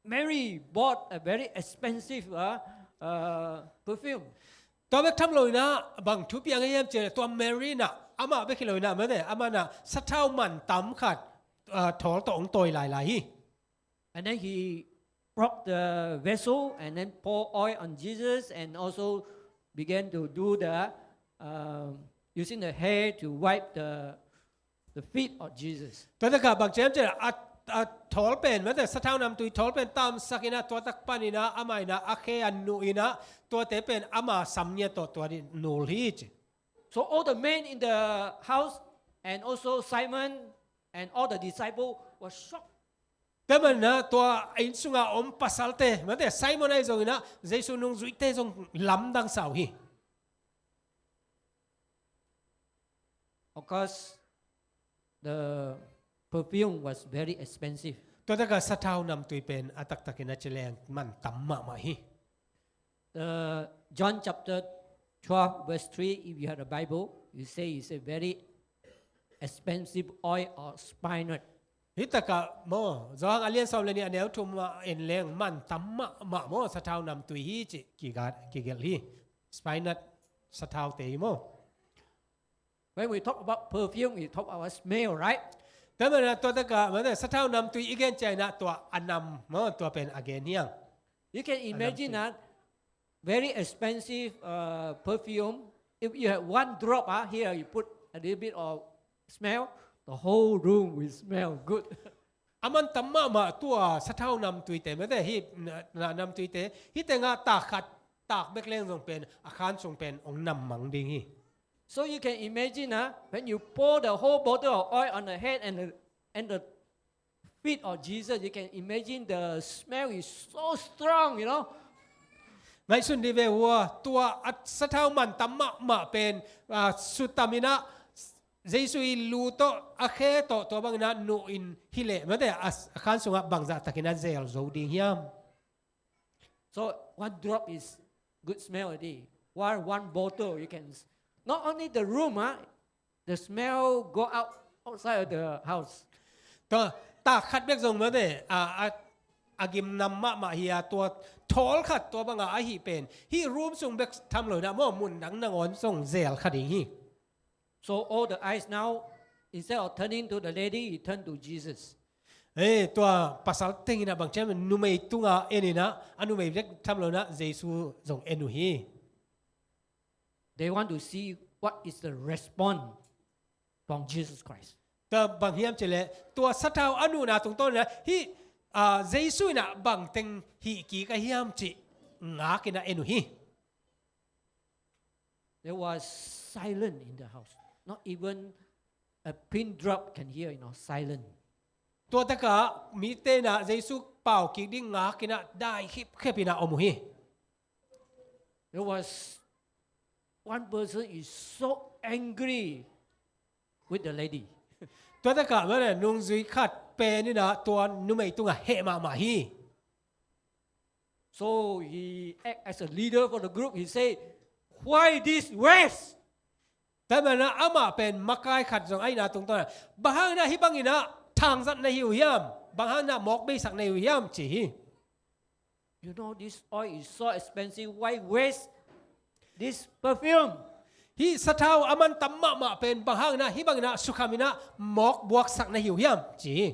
Mary bought a very expensive, uh, uh, perfume. Tua bek tham lo in a bang thu piang hiam cih leh tua Mary in a amah bek hi lo in a mate, amah in a sathau man tam khat, uh, thawl tawh hong tawi lailai hi. And then he broke the vessel and then pour oil on Jesus and also began to do the, um, using the hair to wipe the, the feet of Jesus. Tua takah bang ci hiam cih leh a, a thawl pen mate, sathau namtui thawl pen tamsak in a, tua tak pan in a amah in a a khe a nuh in a, tuate pen ama sam ngiat tawh tua ding nul hi ci. So all the men in the house and also Simon and all the disciples were shocked. Tua manin a tua inn sunga om pasalte mate, Simon ahi zongin a Jesu nungzuite zong lamdangsa uh hi. Of course, the perfume was very expensive. Tua takah sathau namtui pen a taktakin a ci leng man tam mahmah hi. The John chapter twelve verse three, if you have the Bible, you say it's a very expensive oil or spikenard. Hih takah maw, Johan a lian sawm le nih a neu thum ah en leng man tam mahmah maw, sathau namtui hi cih kigat, kigelh hi. Spikenard sathaute hi maw. When we talk about perfume, we talk about smell, right? Tua manin ah tua takah, mate, sathau namtui i gen ciangin ah tua a nam, maw, tua pen a gen hi hang. You can imagine namtui. Ah, very expensive uh, perfume. If you have one drop, ah, here you put a little bit of smell, the whole room will smell good. A man tam mahmah tua sathau namtuite, mate, hih na, na, namtuite, hih tengah tak khat tak bek leng zong pen a khan sung pen hong nam mang ding hi. So you can imagine, ah, when you pour the whole bottle of oil on the head and the, and the feet of Jesus, you can imagine the smell is so strong, you know. Ngaihsun dih ve ua, tua a sathau man tam mahmah pen, ah, sutam in ah, Jesu i lu tawh, a khe tawh, tua bangin ah nuh in hi leh, mate, a, a khan sungah bangzah takin a zel zo ding hiam? So one drop is good smell already. While one bottle, you can s-, not only the room, ah, the smell go out outside of the house. Tua, tak khat bek zong mate, a, a, a gim nam mahmah hi a, tua thawl khat tua banga ahi pen, hih room sung bek tham lo in ah maw, mun dang nangawn zong zel kha ding hi. So all the eyes now, instead of turning to the lady, he turned to Jesus. Eh, tua pasal teng in ah bang ciam, numei tunga en in ah, a numei bek tham lo in ah, Jesu zong en uh hi. They want to see what is the response from Jesus Christ. Tua bang hiam cih leh, tua sathau a nuhna tungtawn in ah, hih, ah, Jesu in ah bang teng hih kik a hiam cih ngak in ah en uh hi. There was silence in the house. Not even a pin drop can hear, you know, silence. Tua takah mite in ah Jesu pau kik ding ngak in ah dai khipkhep in ah om uh hi. There was one person is so angry with the lady. Tua takah mate, nungzui khat pen in ah tua numei tungah heh mahmah hi. So he act as a leader for the group. He say, "Why this waste?" Tua manin ah amah pen makai khat zong ahihna tungtawn ah, "Bang hangin ah hih bangin ah thangzat na hi uh hiam? Bang hangin ah mawk beisak na hi uh hiam?" ci hi. "You know this oil is so expensive. Why waste this perfume?" Hih sathau a man tam mahmah pen bang hangin ah hih bangin ah sukham in ah mawk buaksak na hi uh hiam? Ci hi.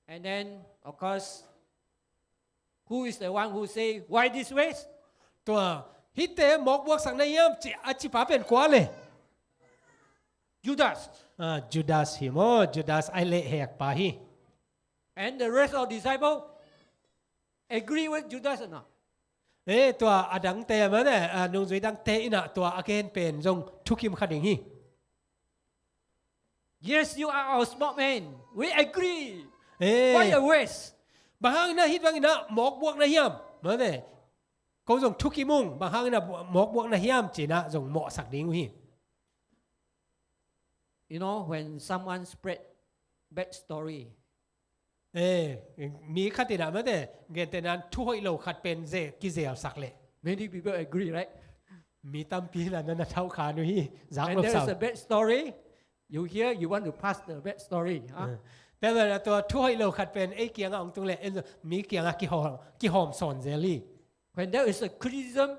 And then, of course, who is the one who say, "Why this waste?" Tua, "Hihte mawk buaksak na hiam?" ci, a cipa pen kua le? Judas. Ah, Judas hi maw, Judas a lehhek pa hi. And the rest of disciple agree with Judas or not? Eh, tua a dangte, mate, a nungzui dangte in ah tua a gen pen zong thukim kha ding hi. "Yes, you are our spokesman. We agree. Eh. Why a waste?" "Bang hangin ah hih bangin ah mawk buak na hiam?" Mate, ko zong thukim ung, "Bang hangin ah mawk buak na hiam?" ci in ah zong mawhsak ding uh hi. You know, when someone spread bad story, eh, mi khat in ah, mate, gentehna in thu hoih lo khat pen ze, kizelsak leh, many people agree, right? Mi tampi in ah na, na thauh kha uh hi, zak lop sau. When there is a bad story, you hear, you want to pass the bad story, huh? Eh. Tua manin ah tua thu hoih lo khat pen ei kiangah hong tung leh, en, mi kiangah kihawm, kihawm sawn zel hi. When there is a criticism,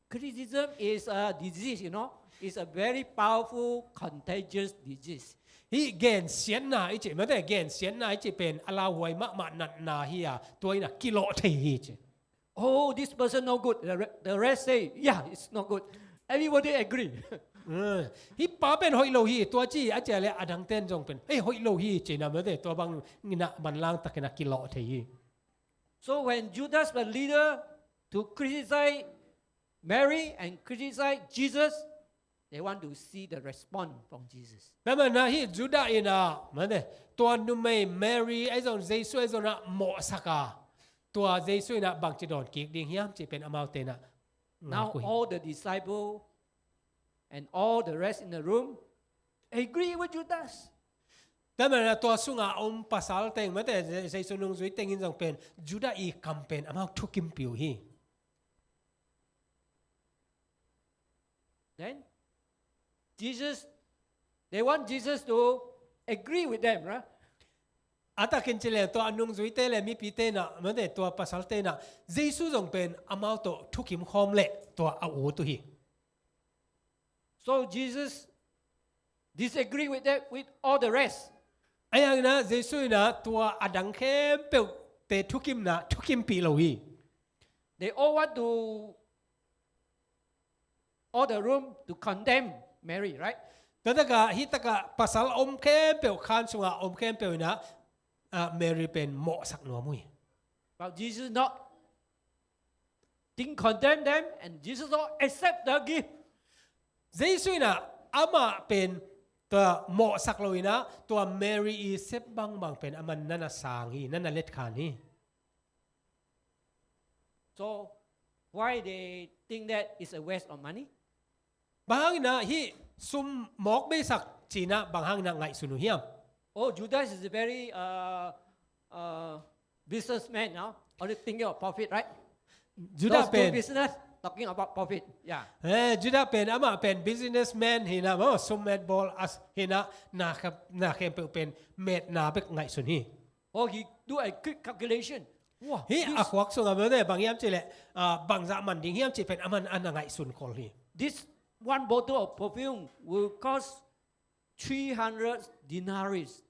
criticism is a disease, you know. It's a very powerful, contagious disease. Hih gensiatna i cih, mate, gensiatna i cih pen a lauhuai mahmah natna hi a, tua in ah kilawh thei hi ci. "Oh, this person no good." The re-, the rest say, "Yeah, it's not good." Everybody agree. Eh, "Hih pa pen hoih lo hi," tua ci, a ci leh a dangten zong pen, "Eh, hoih lo hi," ci in ah, mate, tua bangin ah manlang takin ah kilawh thei hi. So when Judas, the leader, to criticize Mary and criticize Jesus, they want to see the response from Jesus. Tua manin ah hih Judas in ah, mate, tua numei Mary ahi zong Jesu ahi zong ah mawhsak a, tua Jesu in ah bangci dawn kik ding hiam cih pen amaute in ah ngak uh hi. Now all the disciple and all the rest in the room agree with Judas. Tua manin ah tua sunga om pasal teng, mate, Je-, Jesu nungzui teng in zong pen Judas i kam pen amau thukimpih uh hi. Then Jesus, they want Jesus to agree with them, right? A takin ci leh tua a nungzuite le mipite in ah, mate, tua pasalte in ah Jesu zong pen amau tawh thukim khawm leh tua a ut uh hi. So Jesus, disagree with that, with all the rest. Ahi hangin ah Jesu in ah tua a dang khempeuhte thukimna thukimpih lo hi. They all want to, all the room to condemn Mary, right? Tua takah, hih takah pasal om khempeuh, khan sungah om khempeuh in ah, ah, Mary pen mawhsak nuam uh hi. But Jesus not, didn't condemn them, and Jesus not accept the gift. Jesu in ah amah pen tua mawhsak lo in ah, tua Mary i sep bangbang pen aman na na sang hi, na na letkhan hi. So why they think that is a waste of money? Bang hangin ah hih sum mawk beisak ci-in ah bang hangin ah ngaihsun uh hiam? Oh, Judas is a very, uh, uh, businessman, no? Only thinking of profit, right? Judas pen business, talking about profit. Yeah. Eh, Judas pen, amah pen businessman hi in ah, maw, sum met bawl a hi in ah, na kha-, na khempeuh pen metna bek ngaihsun hi. Oh, he do a quick calculation. Wah, hih a khuak sungah bang hiam cih leh, ah, bangzah man ding hiam cih pen aman a na ngaihsun khol hi. This one bottle of perfume will cost three hundred denaries.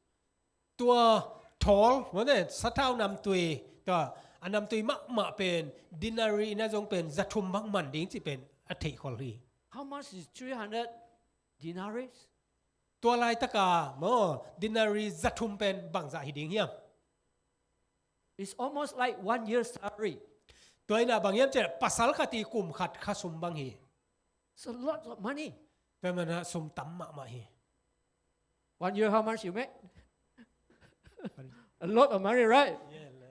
Tua thawl, maw, sathau namtui, tua a namtui mahmah pen denarii na zong pen za thum bang man ding cih pen a theih khol hi. How much is three hundred denaries? Tua laitaka, maw, denarii za thum pen bangzah hi ding hiam? It's almost like one year's salary. Tua in ah bang hiam cih leh pasal khat i kum khat kha sum bang hi. It's a lot of money. Tua manin ah sum tam mahmah hi. One year, how much you make? A lot of money, right?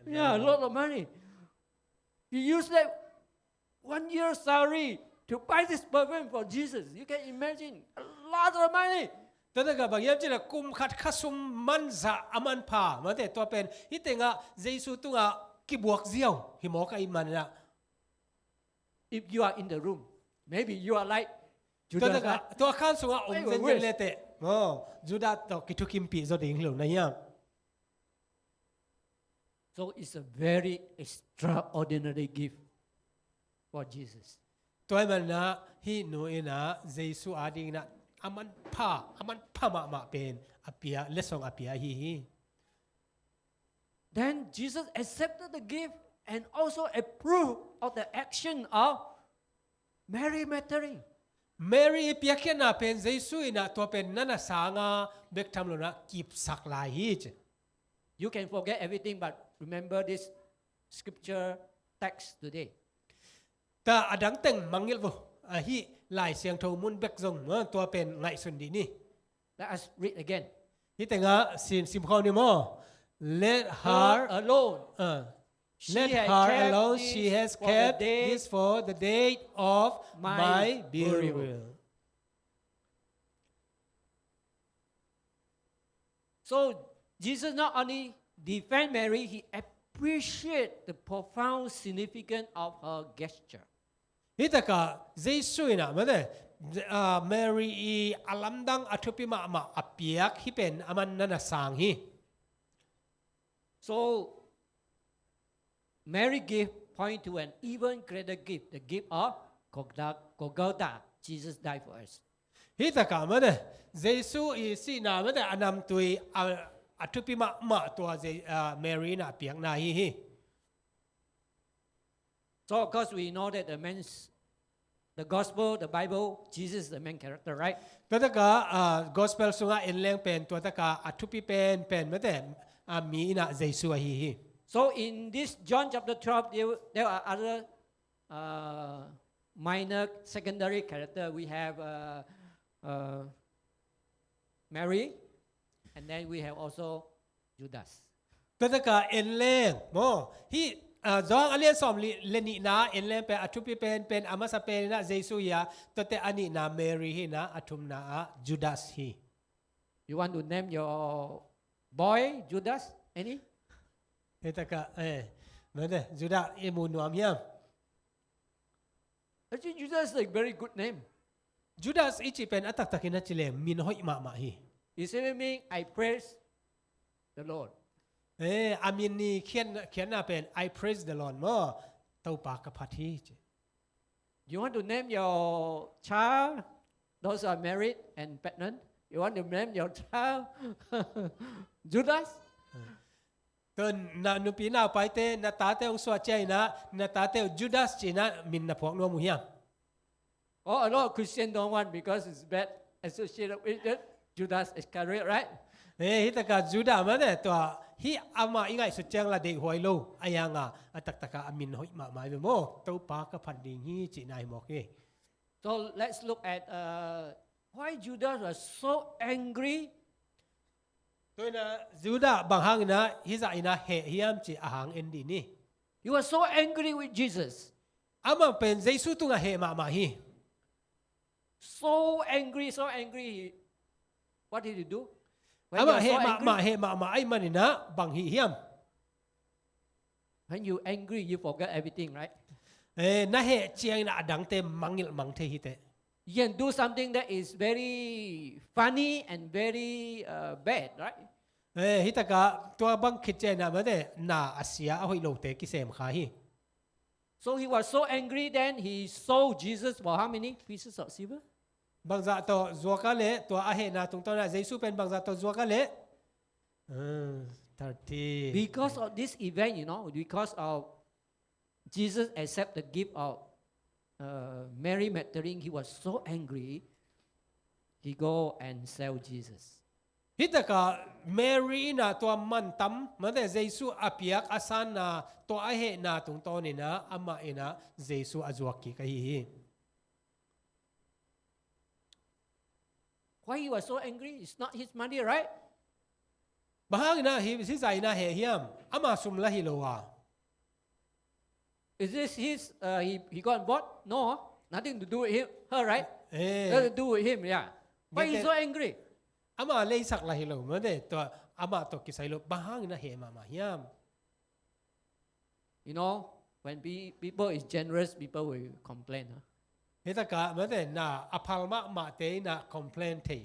Yeah, a lot of money. You use that one year salary to buy this perfume for Jesus. You can imagine, a lot of money. Tua takah bang hiam cih leh kum khat kha sum manzah a manpha, maw te, tua pen hih tengah Jesu tungah kibuak ziau hi mawk ahih manin ah. If you are in the room, maybe you are like Judas, tua khan sungah om zenzen leteh, oh, Judas tawh kithukimpih zaw ding hi lo na hiam? So it's a very extraordinary gift for Jesus. Tua ahih manin ah hih nu in ah Jesu adingin ah a manpha, a manpha mahmah pen a pia, letsong a pia ahi hi. Then Jesus accepted the gift and also approved of the action of Mary Magdalene. Mary i piakkhiatna pen Jesu in ah tua pen na na sang a bek tham lo in ah kipsak lai hi ci. You can forget everything, but remember this scripture text today. Tua a dang teng mangngilh vo, ahi Lai Siangtho mun bek zong, ah, tua pen ngaihsun dih ni. Let us read again. Hih tengah sim, sim khawm ni maw. Let her alone. Ah. Let her alone. She has kept this for the date of my burial. So Jesus not only defend Mary, he appreciate the profound significance of her gesture. Hih takah Jesu in ah, maw te, ah, Mary i a lamdang a thupi mahmah a piak hih pen aman na na sang hi. So Mary gift point to an even greater gift, the gift of Golgotha. Golgotha, Jesus died for us. Hih takah, maw te, Jesu i sihna, maw te, a namtui a, a thupi mahmah tua Je-, ah, Mary in ah a piakna hi hi. So of course we know that the main, the gospel, the Bible, Jesus is the main character, right? Tua takah, ah, gospel sungah en leng pen, tua takah a thupi penpen, maw te, ah, mi in ah Jesu ahi hi. So in this John chapter twelve, there, there are other, uh, minor secondary character. We have, uh, uh, Mary, and then we have also Judas. Tua takah en leng, maw, hih, ah, Johan a lian sawmli le nihna en leng pen a thupi penpen, a masa pen in ah Jesu hi a, tuate a nihna Mary hi in ah, a thumna ah Judas hi. You want to name your boy Judas? Any? Hih takah, eh, maw te, Judas i mu nuam hiam? Actually, Judas is a very good name. Judas i cih pen a taktakin a ci leng min hoih mahmah hi. It simply mean, "I praise the Lord." Eh, a min i khian, khiatna pen, "I praise the Lord," maw, Topa ka phat hi ci. You want to name your child, those are married and pregnant? You want to name your child Judas? Tun na nupi naupaite, na tate hong suah ciangin ah, na tate uh Judas ci-in ah min na phuak nuam uh hiam? Oh, a lot of Christian don't want because it's bad associated with it. Judas Iscariot, right? Eh, hih takah Judah mah ne, tua hih amah i ngaihsut ciang la deihhuai lo, a yang a, a taktakah a min hoih mahmah hi ve maw. Topa ka phat ding hi, cihna hi mawk hi. So let's look at, uh, why Judas was so angry. Tua in ah Judah bang hangin ah hih zah in ah heh hiam cih a hang en dih ni. He was so angry with Jesus. Amah pen Jesu tungah heh mahmah hi. So angry, so angry. He, what did he do? When you Amah are so heh angry, mahmah, heh mahmah ahih manin ah bang hih hiam? When you angry, you forget everything, right? Eh, na heh ciangin ah a dangte mangngilh mang thei hi teh. You can do something that is very funny and very, uh, bad, right? Eh, hih takah tua bang khit ciangin ah mate, na a sia a hoih lote kisem kha hi. So he was so angry, then he sold Jesus for how many pieces of silver? Bangzah tawh zuak a leh, tua a hehna tungtawn ah Jesu pen bangzah tawh zuak a leh? Ah, thirty. Because of this event, you know, because of Jesus accept the gift of, uh, Mary Magdalene, he was so angry, he go and sell Jesus. Hih takah Mary in ah tua mantam, mate Jesu a piak a sanna, tua a hehna tungtawn in ah amah in ah Jesu a zuak kik ahi hi. Why he was so angry? It's not his money, right? Bang hangin ah hih, hih zah in ah heh hiam? Ama sum lah hi lo a. Is this his, uh, he, he got and bought? No, nothing to do with him, her, right? Eh. Nothing to do with him, yeah. Why he so angry? Ama leisak lah hi lo, mate, tua amah tawh kisai lo, bang hangin ah heh mahmah hiam? You know, when pe-, people is generous, people will complain, huh? Hih takah mate, na a phal mahmahte in ah complain thei.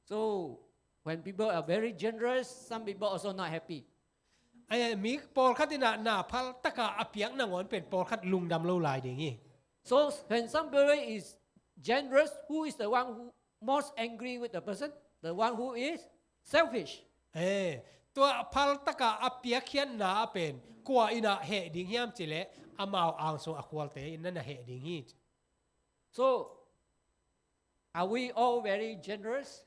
So when people are very generous, some people also not happy. Ai, mi pawlkhat in ah na phal takah a piak nangawn pen pawlkhat lungdam lo lai ding hi. So when somebody is generous, who is the one who most angry with the person? The one who is selfish. Eh, tua phal takah a piakkhiatna ah pen kua in ah heh ding hiam cih leh amau angsung a khualte in na heh ding hi. So are we all very generous?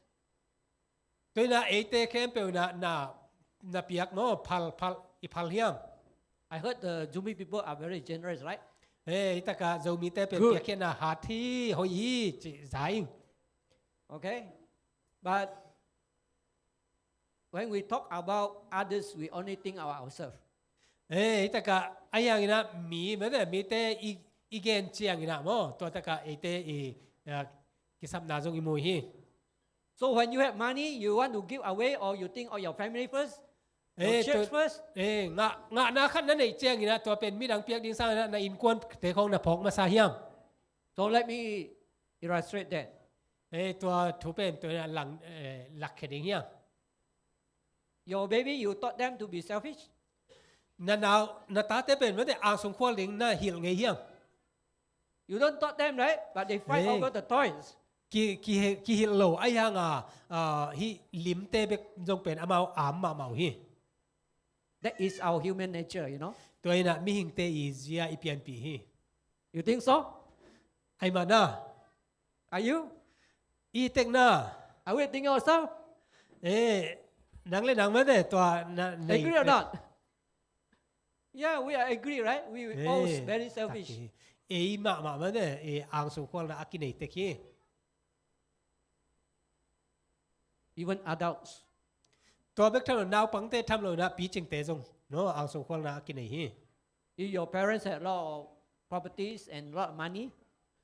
Tua in ah eite khempeuh in ah na, na piak maw, phal, phal, i phal hiam? I heard the Zomi people are very generous, right? Eh, hih takah Zomite pen piakkhiatna hat hi, hoih hi, ci za ing. Okay. But when we talk about others, we only think about ourselves. Eh, hih takah a yang in ah mi, mate, mite i, i gen ciangin ah maw, tua takah eite i, ah, kisapna zong i mu hi. So when you have money, you want to give away, or you think of your family first, your church first? Eh, ngah, ngahna khat na neih ciangin ah tua pen midang piak ding sangin ah na innkuante khawng na phawk masa hiam? So let me illustrate that. Eh, tua thu pen tua in ah lang, eh, lakkhia ding hiam? Your baby, you taught them to be selfish? Na nau, na tate pen mate angsung khual ding na hilh ngei hiam? You don't taught them, right? But they fight over the toys. Ki, ki, kihilh lo a yang a, ah, hih limte bek zong pen amau am mahmah uh hi. That is our human nature, you know. Tua in ah mihingte i zia i pianpih hi. You think so? Ai mah na. Are you? I tek na. Are we thinking also? Eh, nang le nang mate tua na, agree or not? Yeah, we are agree, right? We, we all very selfish. Ei mahmah mate, eh, angsung khualna a kinei tek hi. Even adults. Tua bek tham lo, naupangte tham lo in ah picingte zong, no, angsung khualna a kinei hi. If your parents had a lot of properties and a lot of money,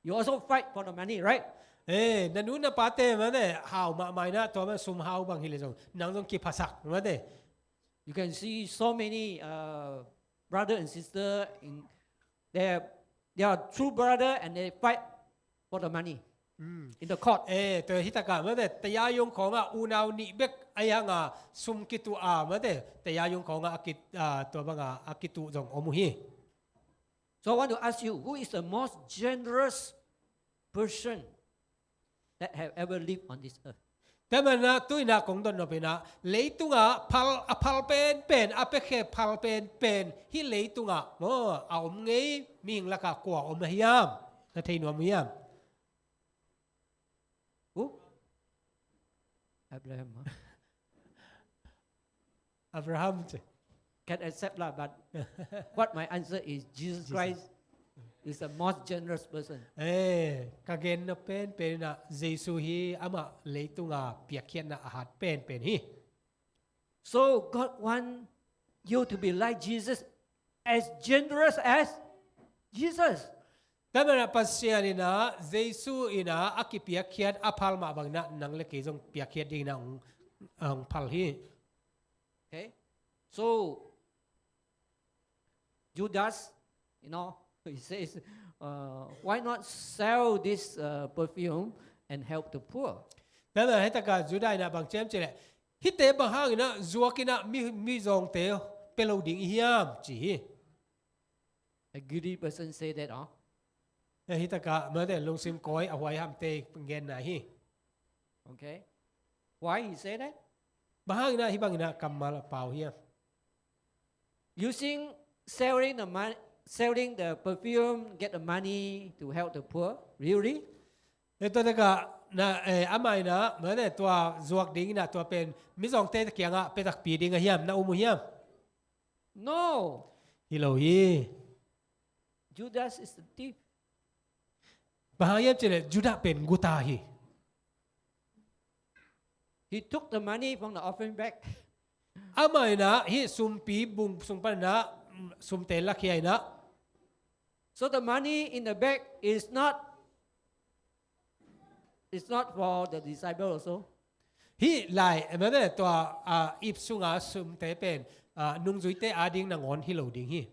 you also fight for the money, right? Eh, na nu na pate mate hau mahmah in ah, tua mah sum hau bang hi leh zong nang zong kiphasak mate. You can see so many, uh, brother and sister in, they are, they are true brother and they fight for the money in the court. Eh, tua hih takah mate, tayayung khawngah unau nih bek a yang a sum kituh a mate, tayayung khawngah a ki, ah, tua bangah a kituh zong om uh hi. So I want to ask you, who is the most generous person? that have ever lived on this earth. Tua manin ah tu-in ah kong dot nop in ah, leitungah phal, a phal penpen, a piakhia phal penpen, hih leitungah maw, a om ngei mihing lakah kua om hiam? Na thei nuam hiam? Who? Abraham, huh? Abraham ci. Can accept lah, but what my answer is, Jesus Christ is the most generous person. Eh, ka gen nop penpen in ah Jesu hi, amah leitunga piakkhiatna a hat penpen hi. So God want you to be like Jesus, as generous as Jesus. Tua manin ah Pasian in ah, Jesu in ah a kipiakkhiat a phal mah bangin ah nang le kei zong piakkhiat dingin ah hong, hong phal hi. Okay? So, Judas, you know, he says, uh, "Why not sell this, uh, perfume and help the poor?" Tua manin ah hih takah Judas in ah bang ci hiam cih leh, "Hihte bang hangin ah zuak in ah mi, mizawngte pia lo ding i hiam?" ci hi. A greedy person say that, oh. Eh, hih takah, mate, lungsim kawi a huai hamte genna hi. Okay. Why he say that? Bang hangin ah hih bangin ah kammal a pau hiam? Using selling the mon-, selling the perfume, get the money to help the poor. Really? Eh, tua takah na, eh, amah in ah, mate, tua zuak dingin ah tua pen mizawngte kiangah pia takpi ding a hiam, na um uh hiam? No. Hi lo hi. Judas is a thief. Bang hang hiam cih leh Judas pen guta hi. He took the money from the offering bag. Amah in ah hih sumpi bung sung panin ah, mm, sumte lakhia in ah. So the money in the bag is not, is not for the disciple also. Hih lai, eh, mate, tua, ah, ip sunga sumte pen, ah, nungzuite ading nangawn hi lo ding hi.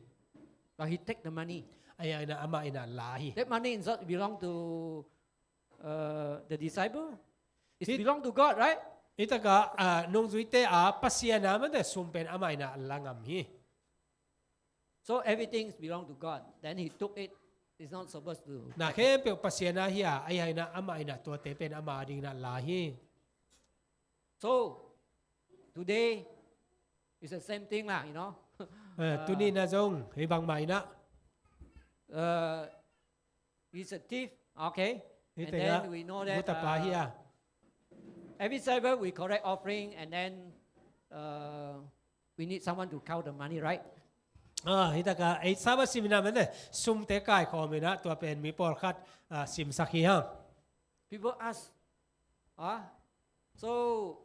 But he take the money. Ahi hangin ah amah in ah la hi. That money is not belong to, uh, the disciple. It belong to God, right? Hih takah, ah, nungzuite a Pasian a, mate, sum pen amah in ah la ngam hi. So everything is belong to God. Then he took it. It's not supposed to. Na khempeuh Pasian a hi a, ahi hangin ah amah in ah tuate pen ama adingin ah la hi. So today is the same thing lah, you know. Eh, uh, tuni in ah zong hih bangmah in ah. Uh, he's a thief, okay. And then we know that, guta pa hi a, uh, every Sabbath we collect offering, and then, uh, we need someone to count the money, right? Ah, hih takah, eh, Sabbath sim in ah, mate, sumte kaikhawm in ah, tua pen mi pawlkhat, ah, simsak hi hang. People ask, ah, so,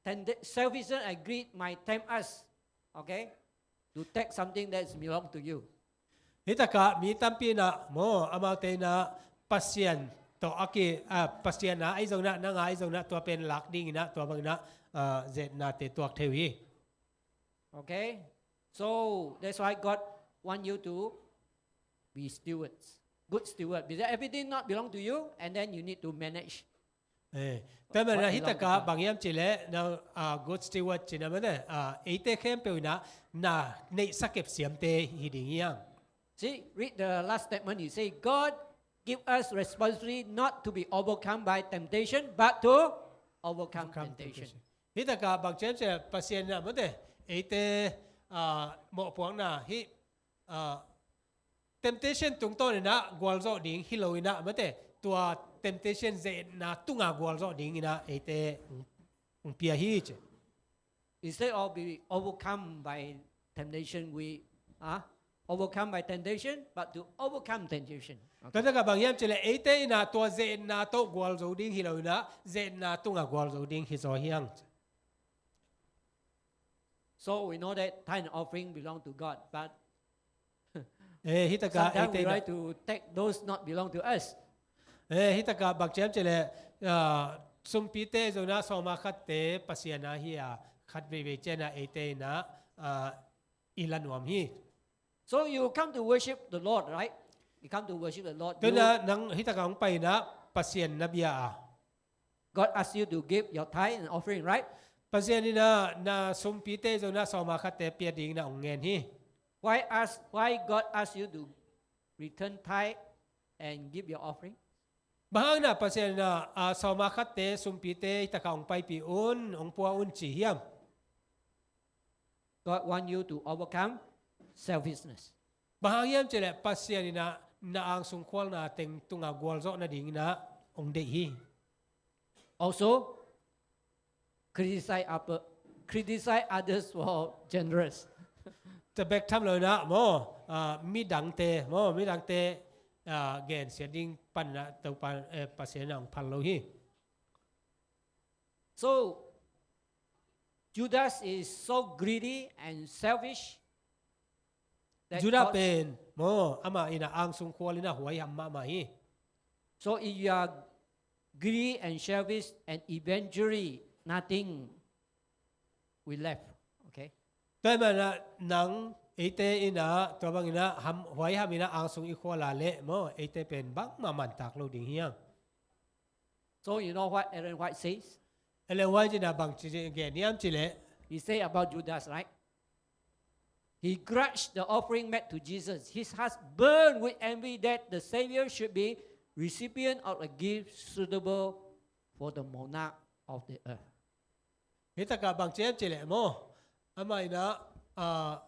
tempt-, selfishness and greed might tempt us, okay, to take something that is belong to you. Hih takah mi tampi in ah maw, amaute in ah Pasian tawh a ki, ah, Pasian a ahi zongin ah, nang a ahi zongin ah, tua pen lak dingin ah, tua bangin ah, ah, zetnate tuak thei uh hi. Okay? So that's why God want you to be stewards. Good steward. Because everything not belong to you, and then you need to manage. Eh, tua manin ah hih takah bang hiam cih leh, na, ah, good steward cih na, mate, ah, eite khempeuh in ah na neihsa kep siamte hi ding hi hang. See, read the last statement. He say, "God give us responsibility not to be overcome by temptation, but to overcome temptation." Hih takah bang ci hiam cih leh Pasian in ah, mate, eite, ah, mawhpuakna hih, ah, temptation tungtawn in ah gualzawh ding hi lo in ah, mate, tua temptation zetna tunga gualzawh dingin ah eite hong, hong pia hi ci. Instead of be overcome by temptation, we are overcome by temptation, but to overcome temptation. Okay. Tua takah bang hiam cih leh eite in ah tua zetna tawh gualzo ding hi lo in ah, zetna tunga gualzo ding hi zaw hi hang. So we know that tithe and offering belong to God, but eh, hih takah sometimes we eite in ah like to take those not belong to us. Eh, hih takah bang ci hiam cih leh, ah, sumpite zong in ah sawma khatte Pasian a hi a, khat veivei ciangin ah eite in ah, ah, i la nuam hi. So you come to worship the Lord, right? You come to worship the Lord. Tua in ah nang hih takah hong pai in ah Pasian na bia a. God ask you to give your tithe and offering, right? Pasian in ah na sumpite zong in ah sawma khatte pia dingin ah hong ngen hi. Why ask, why God ask you to return tithe and give your offering? Bang hang na Pasian in ah, ah, sawma khatte, sumpite, hi taka hong paipih un, hong pua un ci hiam? God want you to overcome selfishness. Bang hang hiam cih leh Pasian in ah na angsung khualna teng tungah gualzawh nadingin ah hong deih hi. Also, criticize other, criticize others for generous. Tua bek tham lo in ah maw, ah, midangte, maw, midangte, ah, gensiat ding pan in ah Topa, eh, Pasian in ah hong phal lo hi. So, Judas is so greedy and selfish that Judah God- pen, maw, amah in ah angsung khual in ah huaiham mahmah hi. So if you are greedy and selfish, and eventually nothing will left. Okay. Tua ahih manin ah nang eite in ah, tua bangin ah ham, huaiham in ah angsung i khual a leh maw, eite pen bangmah mantak lo ding hi hang. So you know what Ellen White says? Ellen White in ah bang ci gen hiam cih leh, He said about Judas, right? He grudged the offering made to Jesus. His heart burned with envy that the Savior should be recipient of a gift suitable for the monarch of the earth. Hi taka bang ci hiam cih leh maw, amah in ah, ah,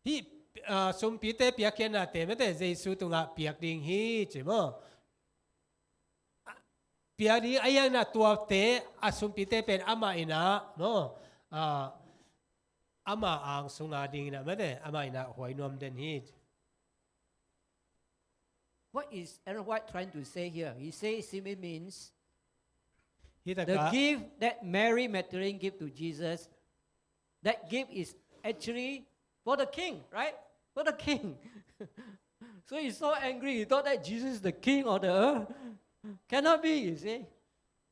hih, ah, sumpite piakkhiatnate mate Jesu tungah piak ding hi ci maw. Piak ding ahih hangin ah tuate, a sumpite pen amah in ah maw, ah, amah angsung a dingin ah mate, amah in ah huai nuam den hi. What is Ellen White trying to say here? He says simply means Hi the taka, gift that Mary Magdalene gave to Jesus, that gift is actually for the king, right? For the king. So he's so angry. He thought that Jesus is the king of the earth. Cannot be, you see.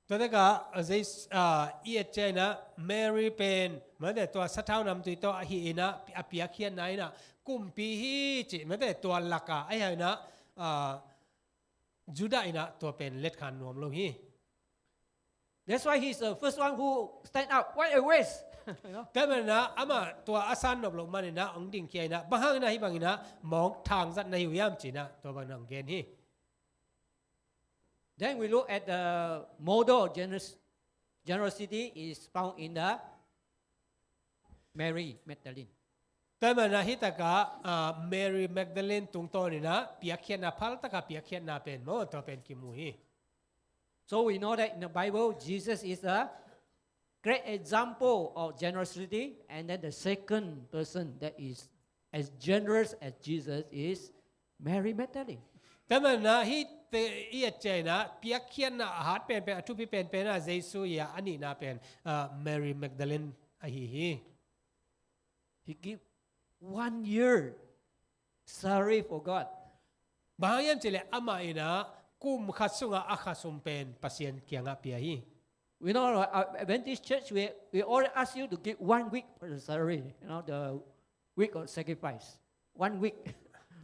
tua taka, ah, Jesu, ah, i et ciangin ah Mary pen mate tua sathau namtui tawh ahih in ah a piakkhiatna in ah kumpi hi cih mate tua lak a, ahih hangin ah, ah, Judah in ah tua pen letkhan nuam lo hi. That's why he's the first one who stand up. What a waste. You know? Tua ahih manin ah amah tua a san nop loh manin ah hong dingkhia in ah, bang hangin ah hih bangin ah mawk thangzat na hi uh hiam ci-in ah tua bangin ah hong gen hi. Then we look at the model of generous, generosity is found in the Mary Magdalene. Tua ahih manin ah hi taka, ah, Mary Magdalene tungtawn in ah piakkhiatna, phal taka piakkhiatna pen maw, tua pen kimu hi. So we know that in the Bible, Jesus is a great example of generosity, and then the second person that is as generous as Jesus is Mary Magdalene. Tua ahih manin ah hih te i et ciangin ah piakkhiatna a hat penpen, a thupi penpen ah Jesu hi a, a nihna pen, ah, Mary Magdalene ahi hi. He give one year salary for God. Bang hang hiam cih leh amah in ah kum khat sungah a khasum pen Pasian kiangah pia hi. We know, uh, Adventist church, we, we already ask you to give one week for the salary, you know, the week of sacrifice. One week.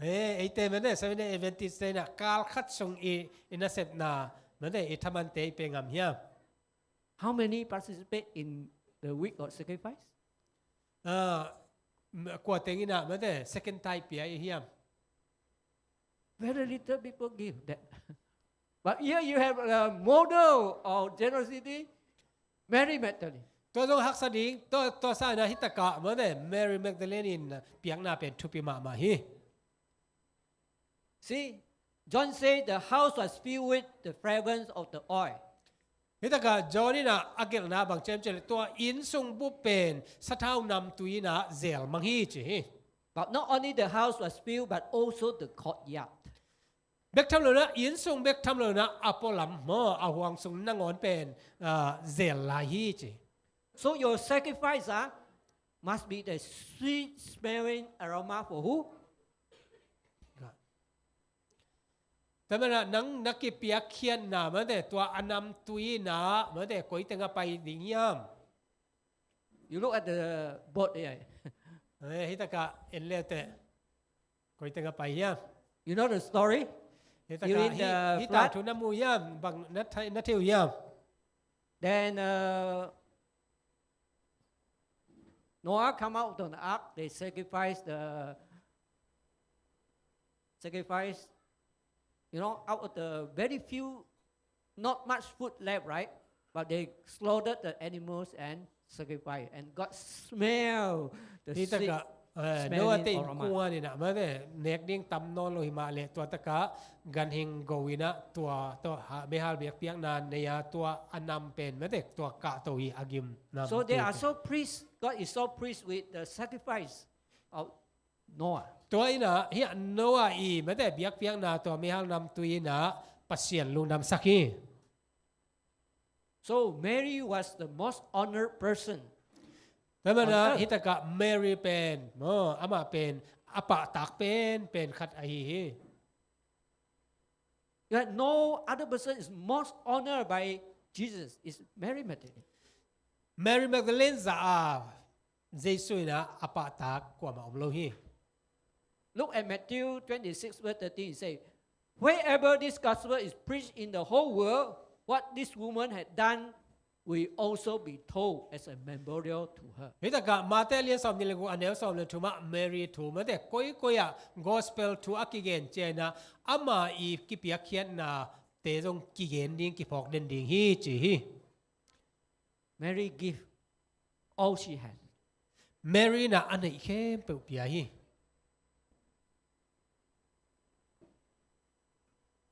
Eh, eite mate Seventh-day Adventist te in ah kal khat sung i, i nasepna mate i thamante i pe ngam hiam? How many participate in the week of sacrifice? Ah, m-, kua teng in ah mate second tithe pia i hiam? Very little people give that. But here you have a model of generosity, Mary Magdalene. Tua zong haksa ding, tua, tua sang in ah hi taka mate Mary Magdalene in piakna pen thupi mahmah hi. See, John said the house was filled with the fragrance of the oil. Hi taka John in ah a gelhna bang ci hiam cih leh tua inn sung bup pen sathau namtui in ah zel mang hi ci hi. But not only the house was filled, but also the courtyard. Bek tham lo in ah, inn sung bek tham lo in ah, a pualam maw, a huang sung nangawn pen, ah, zel lai hi ci. So your sacrifice, ah, must be the sweet smelling aroma for who? Tua ahih manin ah nang na kipiakkhiatna mate tua a namtui in ah mate koi teng ah pai ding hiam? You look at the board here. Eh, hi taka en le teh. Koi teng ah pai hiam? You know the story? Hi taka During hi, the hi taka flood? Thu na mu hiam, bang na thei, na thei uh hiam? Then uh, Noah come out of the ark. They sacrifice the sacrifice You know, out of the very few, not much food left, right? But they slaughtered the animals and sacrificed, and God smelled the sweet smelling aroma. Hi takah, eh, Noah te innkuan in ah, mate, nek ding tam nawn lo hi mah leh tua takah ganhing go in ah tua, tua ha, meihal biakpiakna nei a tua a nam pen, mate, tua kahto hi a gim nam. So they are so pleased, God is so pleased with the sacrifice of Noah. Tua in ah, hiah Noah i, mate, biakpiakna tua meihal namtui in ah Pasian lungdamsak hi. So Mary was the most honored person on earth. Tua manin ah hi takah Mary pen, oh, amah pen a pahtak pen, pen khat ahi hi. Yet no other person is most honored by Jesus, is Mary Magdalene. Mary Magdalene zah a Jesu in ah a pahtak kuamah om lo hi. Look at Matthew twenty-six verse thirteen, it say, "Wherever this gospel is preached in the whole world, what this woman had done will also be told as a memorial to her." Hi takah Mate a lian sawmnih le guk, a neu sawm le thum ah Mary thu, mate, koikoi ah gospel thu a kigen ciangin ah ama i kipiakkhiatna te zong kigen ding, kiphawk den ding hi ci hi. Mary give all she had. Mary in ah a neih khempeuh pia hi.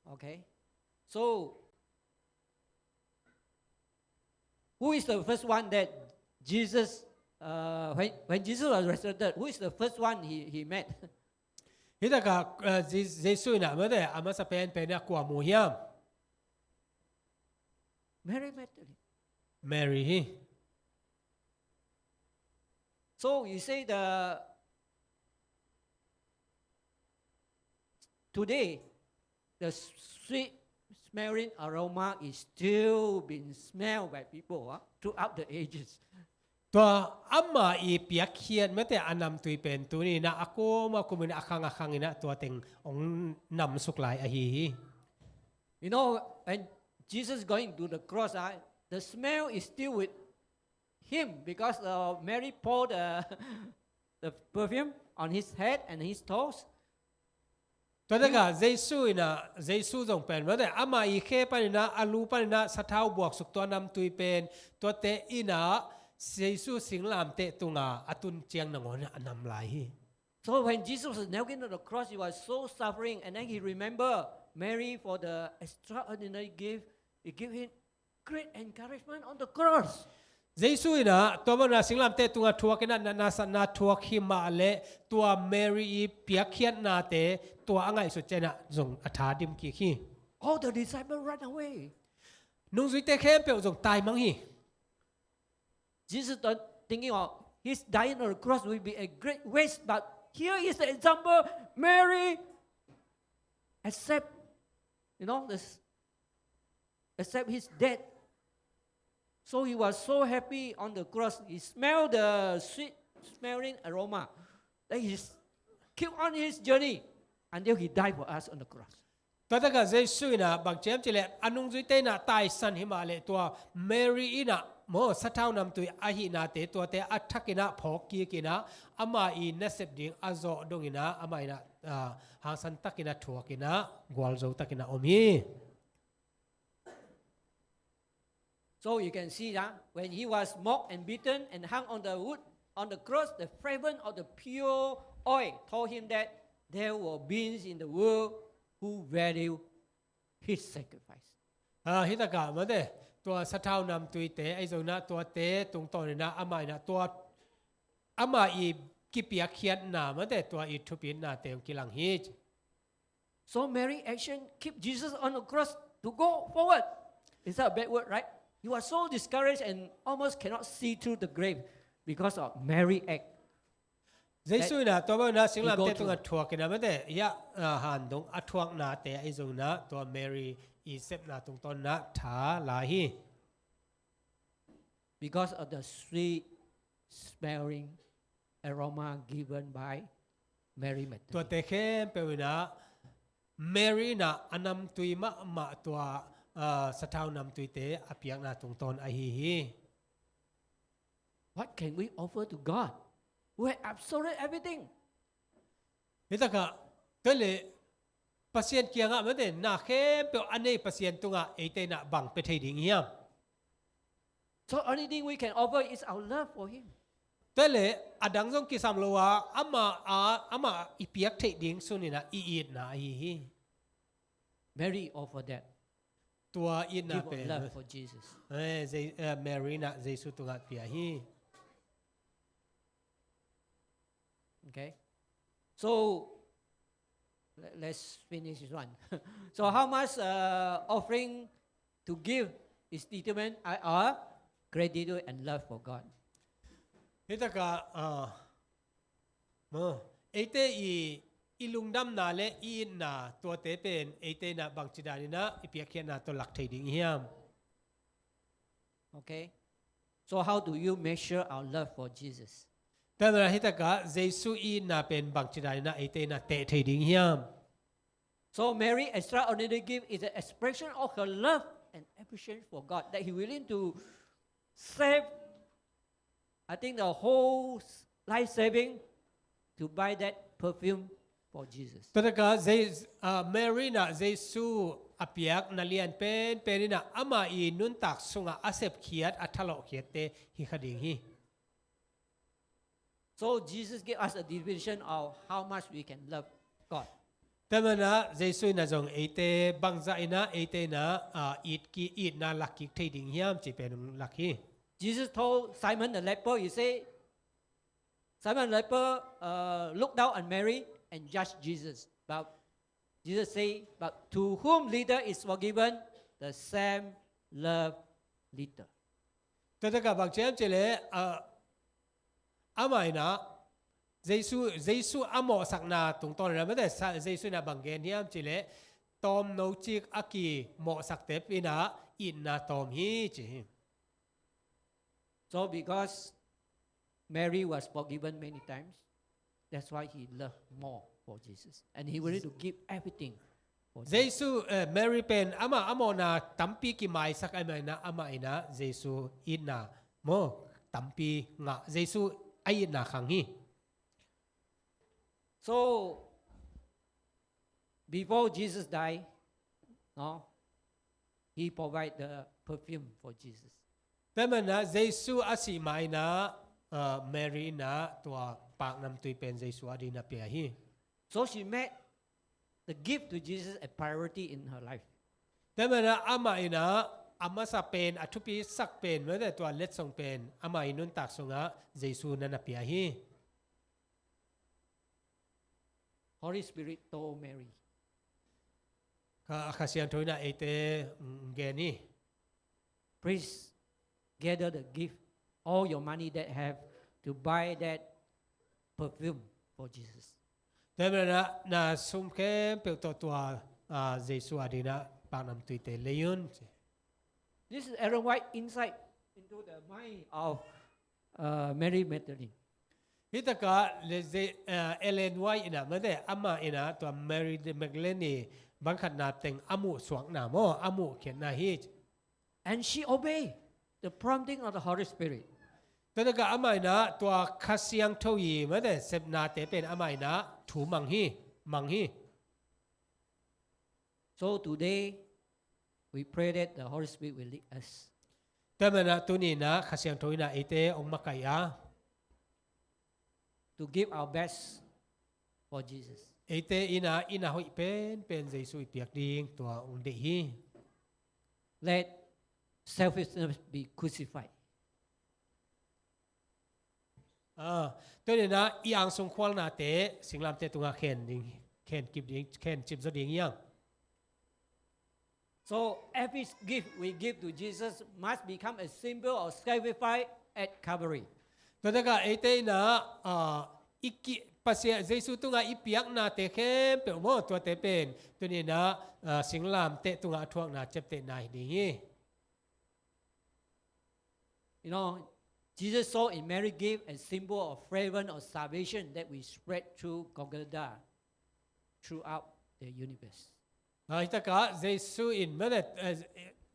Okay. So, who is the first one that Jesus, uh, when, when Jesus was resurrected, who is the first one he, he met? Hi takah, eh, Je-, Jesu in ah, mate, a masa penpen in ah kua mu hiam? Mary Magdalene. Mary hi. So you say the, today, the sweet smelling aroma is still being smelled by people, ah, throughout the ages. Tua ama i piakkhiat, mate, a namtui pen tuni in ah a kum a kum in ah, a khang a khang in ah tua teng hong namsuk lai ahi hi. You know, when Jesus going to the cross, ah, the smell is still with him because, uh, Mary poured, uh, the perfume on his head and his toes. Tua takah Jesu in ah, Jesu zong pen, mate, ama i khe panin ah, a lu panin ah sathau buaksuk tua namtui pen, tuate in ah Jesu singlamteh tungah a tun ciang nangawn ah a nam lai hi. So when Jesus was nailed into the cross, he was so suffering, and then he remembered Mary for the extraordinary gift he gave him. Great encouragement on the cross. Jesu in ah tua manin ah singlamteh tungah thuak in ah, na, na, na thuak hi mah leh tua Mary i piakkhiatnate tua a ngaihsut ciangin ah zong a tha dim kik hi. All the disciples run away. Nungzuite khempeuh zong taimang hi. Jesus thought, thinking of his dying on the cross will be a great waste, but here is the example. Mary accept, you know, this, accept his death. So he was so happy on the cross. He smelled the sweet smelling aroma. Then he s-, keep on his journey until he died for us on the cross. Tua takah Jesu in ah bang ci hiam cih leh, a nungzuite in ah taisan hi mah leh tua Mary in ah maw, sathau namtui ahihnate tuate a thak in ah phawk kik in ah, ama i nasep ding a zawh dong in ah, ama in ah, ah, hangsan tak in ah thuak in ah, gualzo tak in ah om hi. So you can see that when he was mocked and beaten and hung on the wood, on the cross, the fragrance of the pure oil told him that there were beings in the world who value his sacrifice. Ah, hi takah mate, tua sathau namtuite, ahi zongin ah tuate tungtawn in ah, amah in ah tua, amah i kipiakkhiatna mate, tua i thupitnate hong kilang hi. So Mary action keep Jesus on the cross to go forward. Is that a bad word, right? He was so discouraged and almost cannot see through the grave because of Mary act. Jesu in ah tua bang in ah singlamteh tungah thuak in ah mate, ia, ah, han dong a thuaknate ahi zongin ah tua Mary i sepna tungtawn in ah tha la hi. Because of the sweet smelling aroma given by Mary Magdalene. Tuate khempeuh in ah Mary in ah a namtui mahmah tua, ah, sathau namtuite a piakna tungtawn ahi hi. What can we offer to God who had absolute everything? Hi takah, tua leh, Pasian kiangah mate na khempeuh a nei Pasian tungah eite in ah bang pia thei ding hiam? So only thing we can offer is our love for Him. Tua leh a dang zong kisam lo a, amah a, amah i piak theih ding sun in ah i itna ahi hi. Mary offered that. Tua itna Give of pen love for Jesus. Eh, Je- eh, Mary in ah Jesu tungah pia hi. Okay. So let- let's finish this one. So how much uh, offering to give is determined by our gratitude and love for God. Hitakah ah, mo, eite i, i lungdamna le i itna tuate pen eite in ah bangci dan in ah i piakkhiatna tawh lak thei ding hiam? Okay. So how do you measure our love for Jesus? Tua manin ah hitakah Jesu i itna pen bangci dan in ah eite in ah teh thei ding hiam? So Mary extraordinary gift is an expression of her love and appreciation for God, that he willing to save, I think, the whole life saving to buy that perfume for Jesus. Tua takah Je- ah, Mary in ah Jesu a piakna lian penpen in ah amah i nuntak sungah a sepkhiat, a thalawhkhiatte hi kha ding hi. So Jesus gave us a definition of how much we can love God. Tua manin ah Jesu in ah zong eite bangzah in ah eite in ah ah, it ki, itna lak kik thei ding hiam cih pen hong lak hi. Jesus told Simon the leper, he said, Simon the leper uh, looked down on Mary and judged Jesus. But Jesus said, but to whom little is forgiven, the same love little. Tua takah bang ci hiam cih leh ah, amah in ah Jesu, Jesu a mawhsakna tungtawn in ah mate sa- Jesu in ah bang gen hiam cih leh tawmno cik a kimawhsakte in ah itna tawm hi ci hi. So because Mary was forgiven many times, that's why he loved more for Jesus. And he willing to give everything for Jesus. Jesu, eh, Mary pen amah a mawhna tampi kimaisak ahih manin ah amah in ah Jesu itna maw tampi ngah, Jesu a itna khang hi. So before Jesus died, no, he provide the perfume for Jesus. Tua manin ah Jesu a sih ma in ah ah, Mary in ah tua paknamtui pen Jesu a dingin a pia hi. So she made the gift to Jesus a priority in her life. Tua manin ah amah in ah a masa pen, a thupisak pen mate tua letsong pen amah i nuntak sungah Jesu na na pia hi. Holy Spirit told Mary, Kha, Kha Siangtho in ah eite mm, gen hi. please gather the gift, all your money that have to buy that perfume for Jesus. Tua manin ah na sum khempeuh tawh tua ah, Jesu a dingin ah paknamtuite lei un. This is Ellen White insight into the mind of uh, Mary Magdalene. Hitakah le Je- ah, Ellen White in ah mate amah in ah tua Mary Magdalene i bangkhatna teng a muhsuakna maw, a muhkhiatna hi. And she obeyed the prompting of the Holy Spirit. Tua takah amah in ah tua Kha Siangtho i mate sepnate pen amah in ah thu mang hi, mang hi. So today, we pray that the Holy Spirit will lead us Tua manin ah tuni in ah Kha Siangtho in ah eite hong makaih a, to give our best for Jesus. eite in ah i na hoih penpen Jesu i piak ding tua hong deih hi. Let selfishness be crucified. Ah, tua in ah i angsung khualnate singlamteh tungah khen ding, khen kip ding, khen cip zaw ding hi hang. So every gift we give to Jesus must become a symbol of sacrifice at Calvary. Tua takah eite in ah ah, i ki, Pasian Jesu tungah i piaknate khempeuh maw, tuate pen tuni in ah ah, singlamteh tungah a thuakna ciaptehna hi ding hi. You know, Jesus saw in Mary gift a symbol of favor or salvation that we spread through Golgotha throughout the universe. Ah, hitakah Jesu in mate, eh,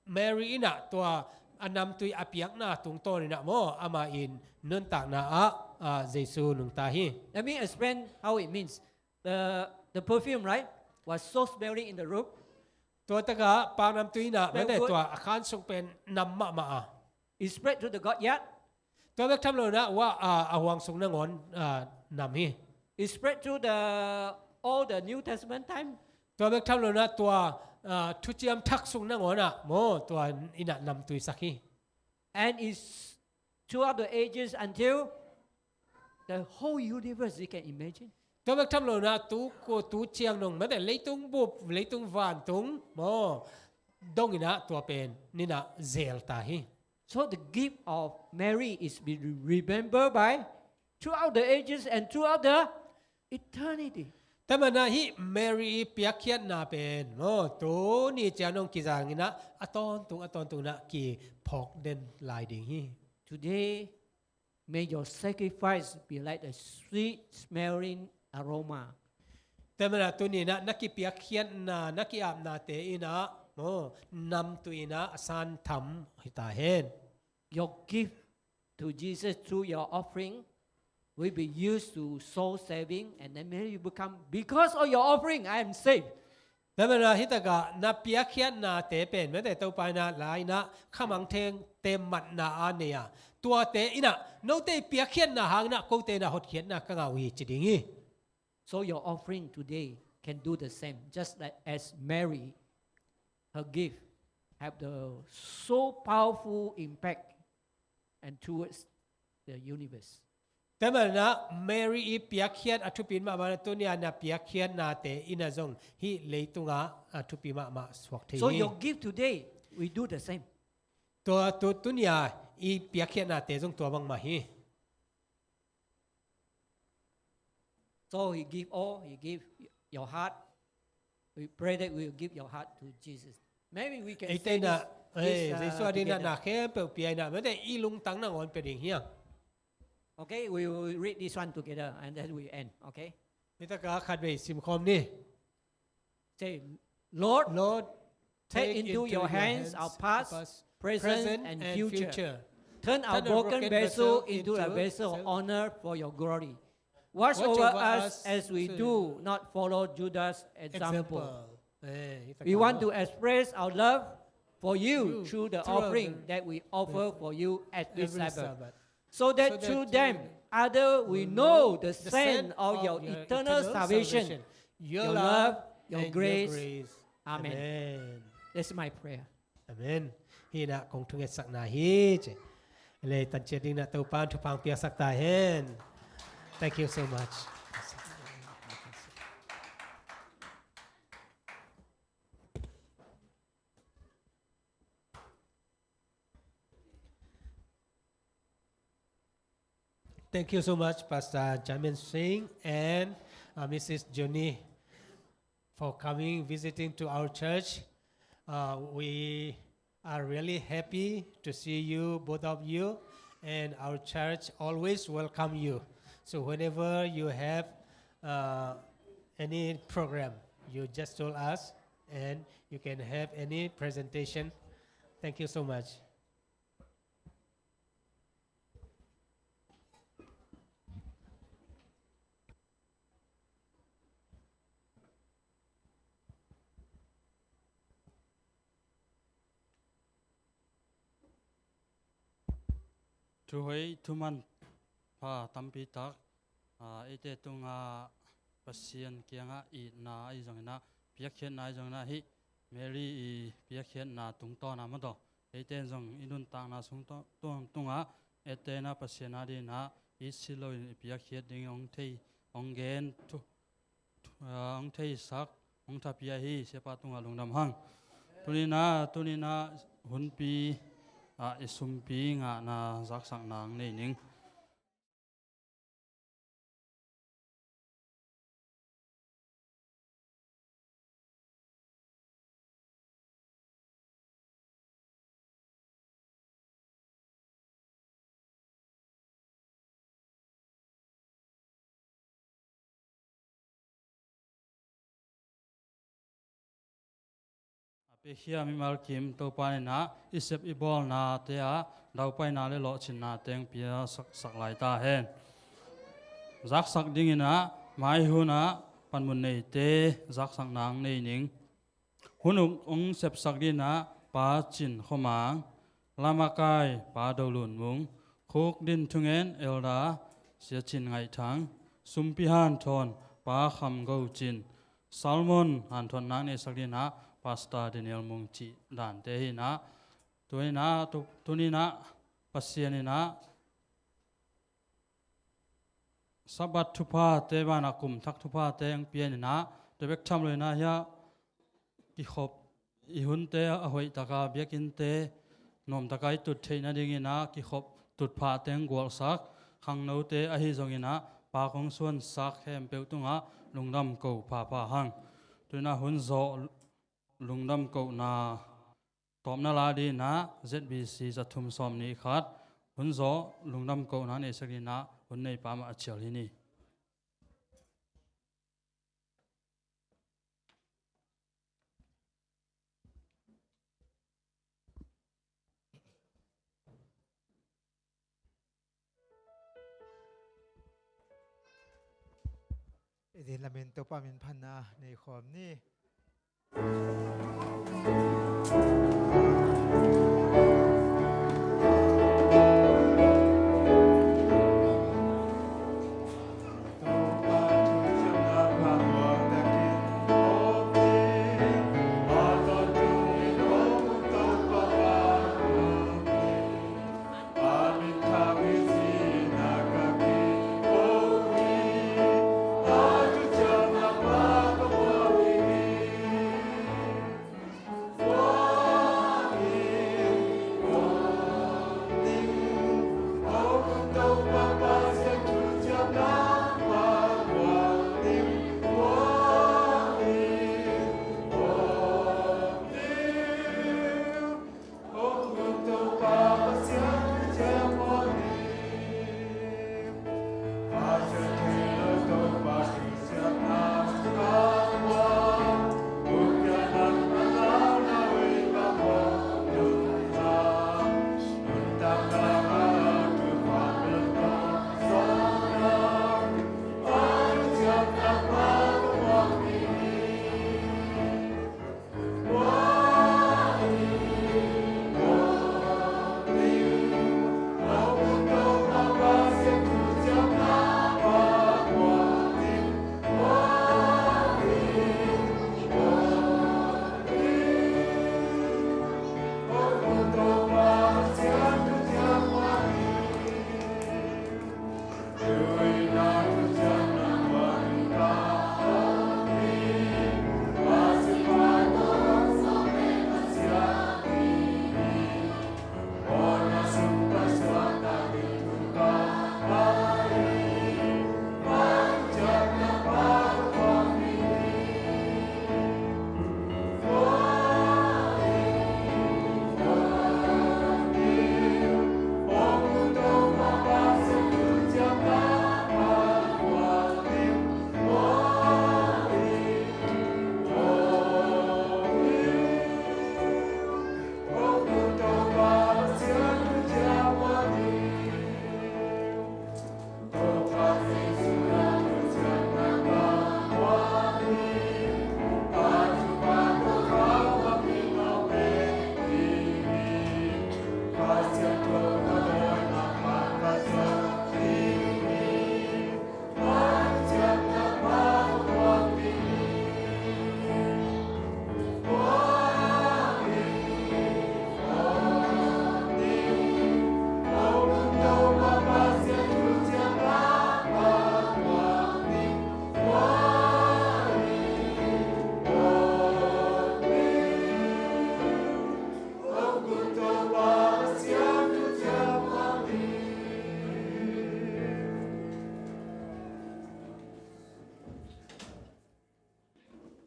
Mary in ah tua a namtui a piakna tungtawn in ah maw, amah in nuntakna ah ah, Jesu nungta hi. Let me explain how it means. The, the perfume, right? was so smelling in the room. Tua takah paknamtui in ah, Smell mate, good. Tua a khan sung pen nam mahmah a. It spread to the courtyard. Tua bek tham lo in ah, ua, a, a huang sung nangawn, a, nam hi. It spread to the, all the New Testament time. Tua bek tham lo in ah, tua, a, thuciam thak sung nangawn ah, maw, tua in ah namtui sak hi. And it's throughout the ages until the whole universe, you can imagine. Tua bek tham lo in ah, tu, ko, tu ciang dong, mate, leitung bup, leitung vantung, maw, dong in ah tua pen in ah zel ta hi. So the gift of Mary is be remembered by throughout the ages and throughout the eternity. Tua manin ah hih Mary i piakkhiatna pen, maw, tuni ciang dong kizang in ah a tawntung, a tawntung in ah kiphawk den lai ding hi. Today, may your sacrifice be like a sweet smelling aroma. Tua manin ah tuni in ah na kipiakkhiatna, na ki-apnate in ah, maw, namtui in ah a santham hi ta hen. Your gift to Jesus through your offering will be used to soul saving, and then many people come, "Because of your offering, I am saved." Tua manin ah hih takah na piakkhiatnate pen, mate, Topa in ah la in ah khamangthangte matna a nei a, tuate in ah note i piakkhiatna hangin ah kote in ah hotkhiatna ka ngah uh hi ci ding hi. So your offering today can do the same, just like as Mary, her gift have the so powerful impact and towards the universe. Tua manin ah Mary i piakkhiat a thupi mahmah in ah tuni a na piakkhiatnate in ah zong hih leitungah a thupi mahmah suak thei hi. So your gift today, we do the same. Tua, tu, tuni a i piakkhiatnate zong tua bangmah hi. So he give all, he give your heart. We pray that we will give your heart to Jesus. Maybe we can say this, eh, this, uh, Jesu adingin ah together. Na khempeuh pia in ah, mate, i lungtang nangawn pia ding hi hang. Okay, we will read this one together and then we end, okay? Hih takah khatvei simkhawm ni. Say, Lord, Lord, take into your hands our past, present, and future. Turn our broken vessel into a vessel of honor for your glory. Watch over us as we do not follow Judas' example. We want to express our love for you through the offering that we offer for you at this Sabbath. So that through them, other will know the sense of your eternal salvation, your love, your grace. Amen. That's my prayer. Amen. Hih in ah kong thungetsakna hi ci. Le tanciat dingin ah Topa'n thupha piaksak ta hen. Thank you so much. Thank you so much, Pastor Jamin Singh and, uh, Missus Johnny, for coming, visiting to our church. Uh, we are really happy to see you, both of you, and our church always welcome you. So whenever you have, uh, any program, you just told us, and you can have any presentation. Thank you so much. Thuhoih thumanpha tampi tak, aa, eite tungah Pasian kiangah itna ahi zongin ah, piakkhiatna ahi zongin ah, hih Mary i piakkhiatna tungtawn ah maw taw, eite in zong i nuntakna sung tawntung ah, eite in ah Pasian adingin ah itsi loin i piakkhiat ding hong thei, hong gen thu, thu, aa, hong theisak, hong thapiak hi. Siapa tungah lungdam hang. Tuni in ah, tuni in ah hunpi ah i sumpi ngahna zaksakna hong nei ning. A piakhia mimal kim Topa in ah i sep i bawlnate ah daupaina le lawhcinna teng piasak, sak lai ta hen. Zaksak dingin ah mai hun ah panmun neite zaksak nang nei ning. Hun uk hong sepsak dinah Pa Cin Khua Mang, Lamakai Pa Do Lun Mung, Khuk Din Thungen Elder Sia Cin Ngaih Thang, Sumpi Hanthawn Pa Kham Go Cin, Salmon hanthawn nang neisak dinah Pastor Daniel Mung cih dante hinah, tuninah, tu-, tuninah Pasian inah Sabbath thuphate banah kum thak thuphate hong pianinah, tua bek tham loinah hiah kikhop i hunte a hoihtaka biakinnte nuamtaka i tut theih nadinginah kikhop tutphahte hong gualsak khangnote ahi zonginah Pa kong suansak khempeuh tungah lungdam ko phapha hang. Tuinah hun zawh lungdam kohna tawpna la dinah Z B C za thum sawm nih khat hun zawh lungdam kohna neisak dinah hun neipa mah a cial hi ni. Eden lamen Topa min phanna nei khawm ni.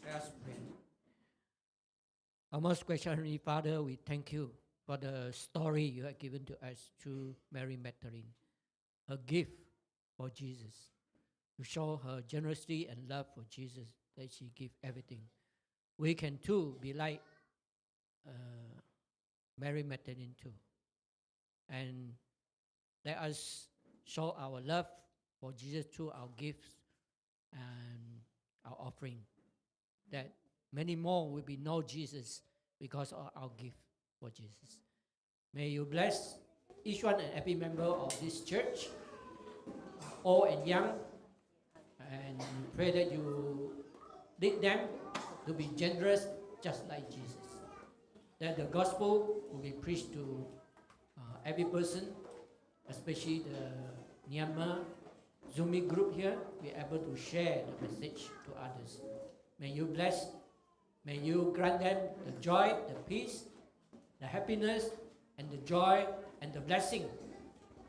Let us pray. Our most gracious Heavenly Father, we thank you for the story you have given to us through Mary Magdalene, her gift for Jesus, to show her generosity and love for Jesus, that she give everything. We can too be like, uh, Mary Magdalene too. And let us show our love for Jesus through our gifts and our offering, that many more will be know Jesus because of our gift for Jesus. May you bless each one and every member of this church, old and young, and we pray that you lead them to be generous just like Jesus. That the gospel will be preached to uh, every person, especially the Myanmar Zomi group here, be able to share the message to others. May you bless, may you grant them the joy, the peace, the happiness, and the joy and the blessing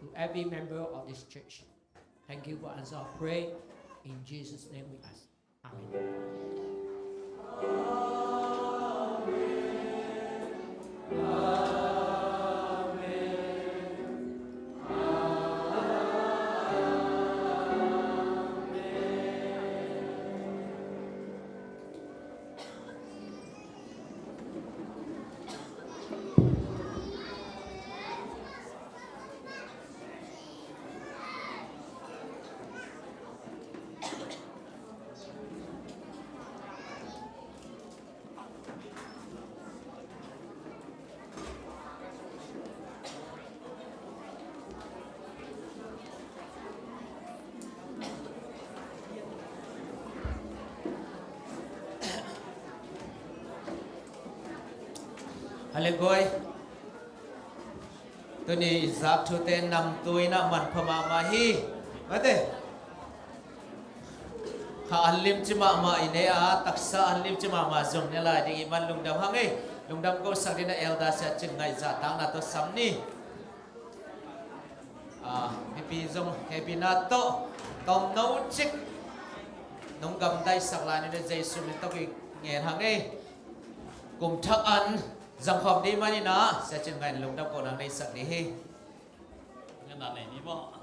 to every member of this church. Thank you for answer our prayer. In Jesus' name we ask. Amen. Hale guai. Tuni i zak thute namtui in a manpha mahmah hi. Mate. Kha an limci mahmah i nei a, taksa an limci mahmah zong ne lai ding i man lungdam hang ei. Lungdam ko sak ding a, Elder Sia Cin Ngaih zahtakna tawh sam ni. Ah, mipi zong hehpihna tawh tomno cik nong gamdaisak lai ni le Jesu min tawh i ngen hang ei. Kum thak an zangkhawm ding manin a, Sia Cin Ngaih in lungdam ko nang neisak ding hi. Ngen na nei ni maw.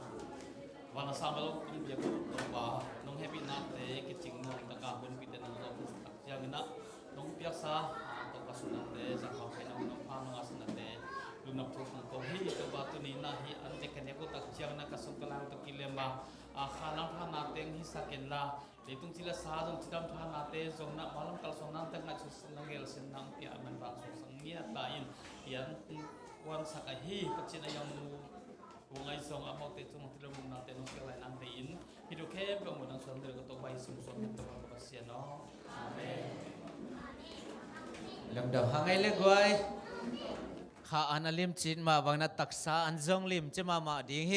Van a sang bel kong biak uh Topa, nong hehpihnate kicing nuam taka hunpite nong zawh taktak ciangin a, nong piaksa, ah, Topa sunate zangkhawm kei nong nong pha nong a sunate lungdam thu kong ko hi. Topa tuni na hi an te ka nek uh tak ciangin a ka sung ka lai uh ka kilem a, ah, kha nang pha na teng hi sak in la, leitung ci le sa zong cidam thanate zong na malam kalsuan nang teng ngaihsut nang gelsin nang pia a man bang sung sang ngiat ta in pian kuansak ahi Pasian a yang mu. Kung ai zong a maute cung ti lo mung nang te nong pia lai nang te in hi du khem ka mu nang suan del ka to bai sung suan ka to ka Pasian aw. Amen. Lamdang hang ai le guai. Kha an a limci mah bang na taksa an zong limci mahmah ding hi.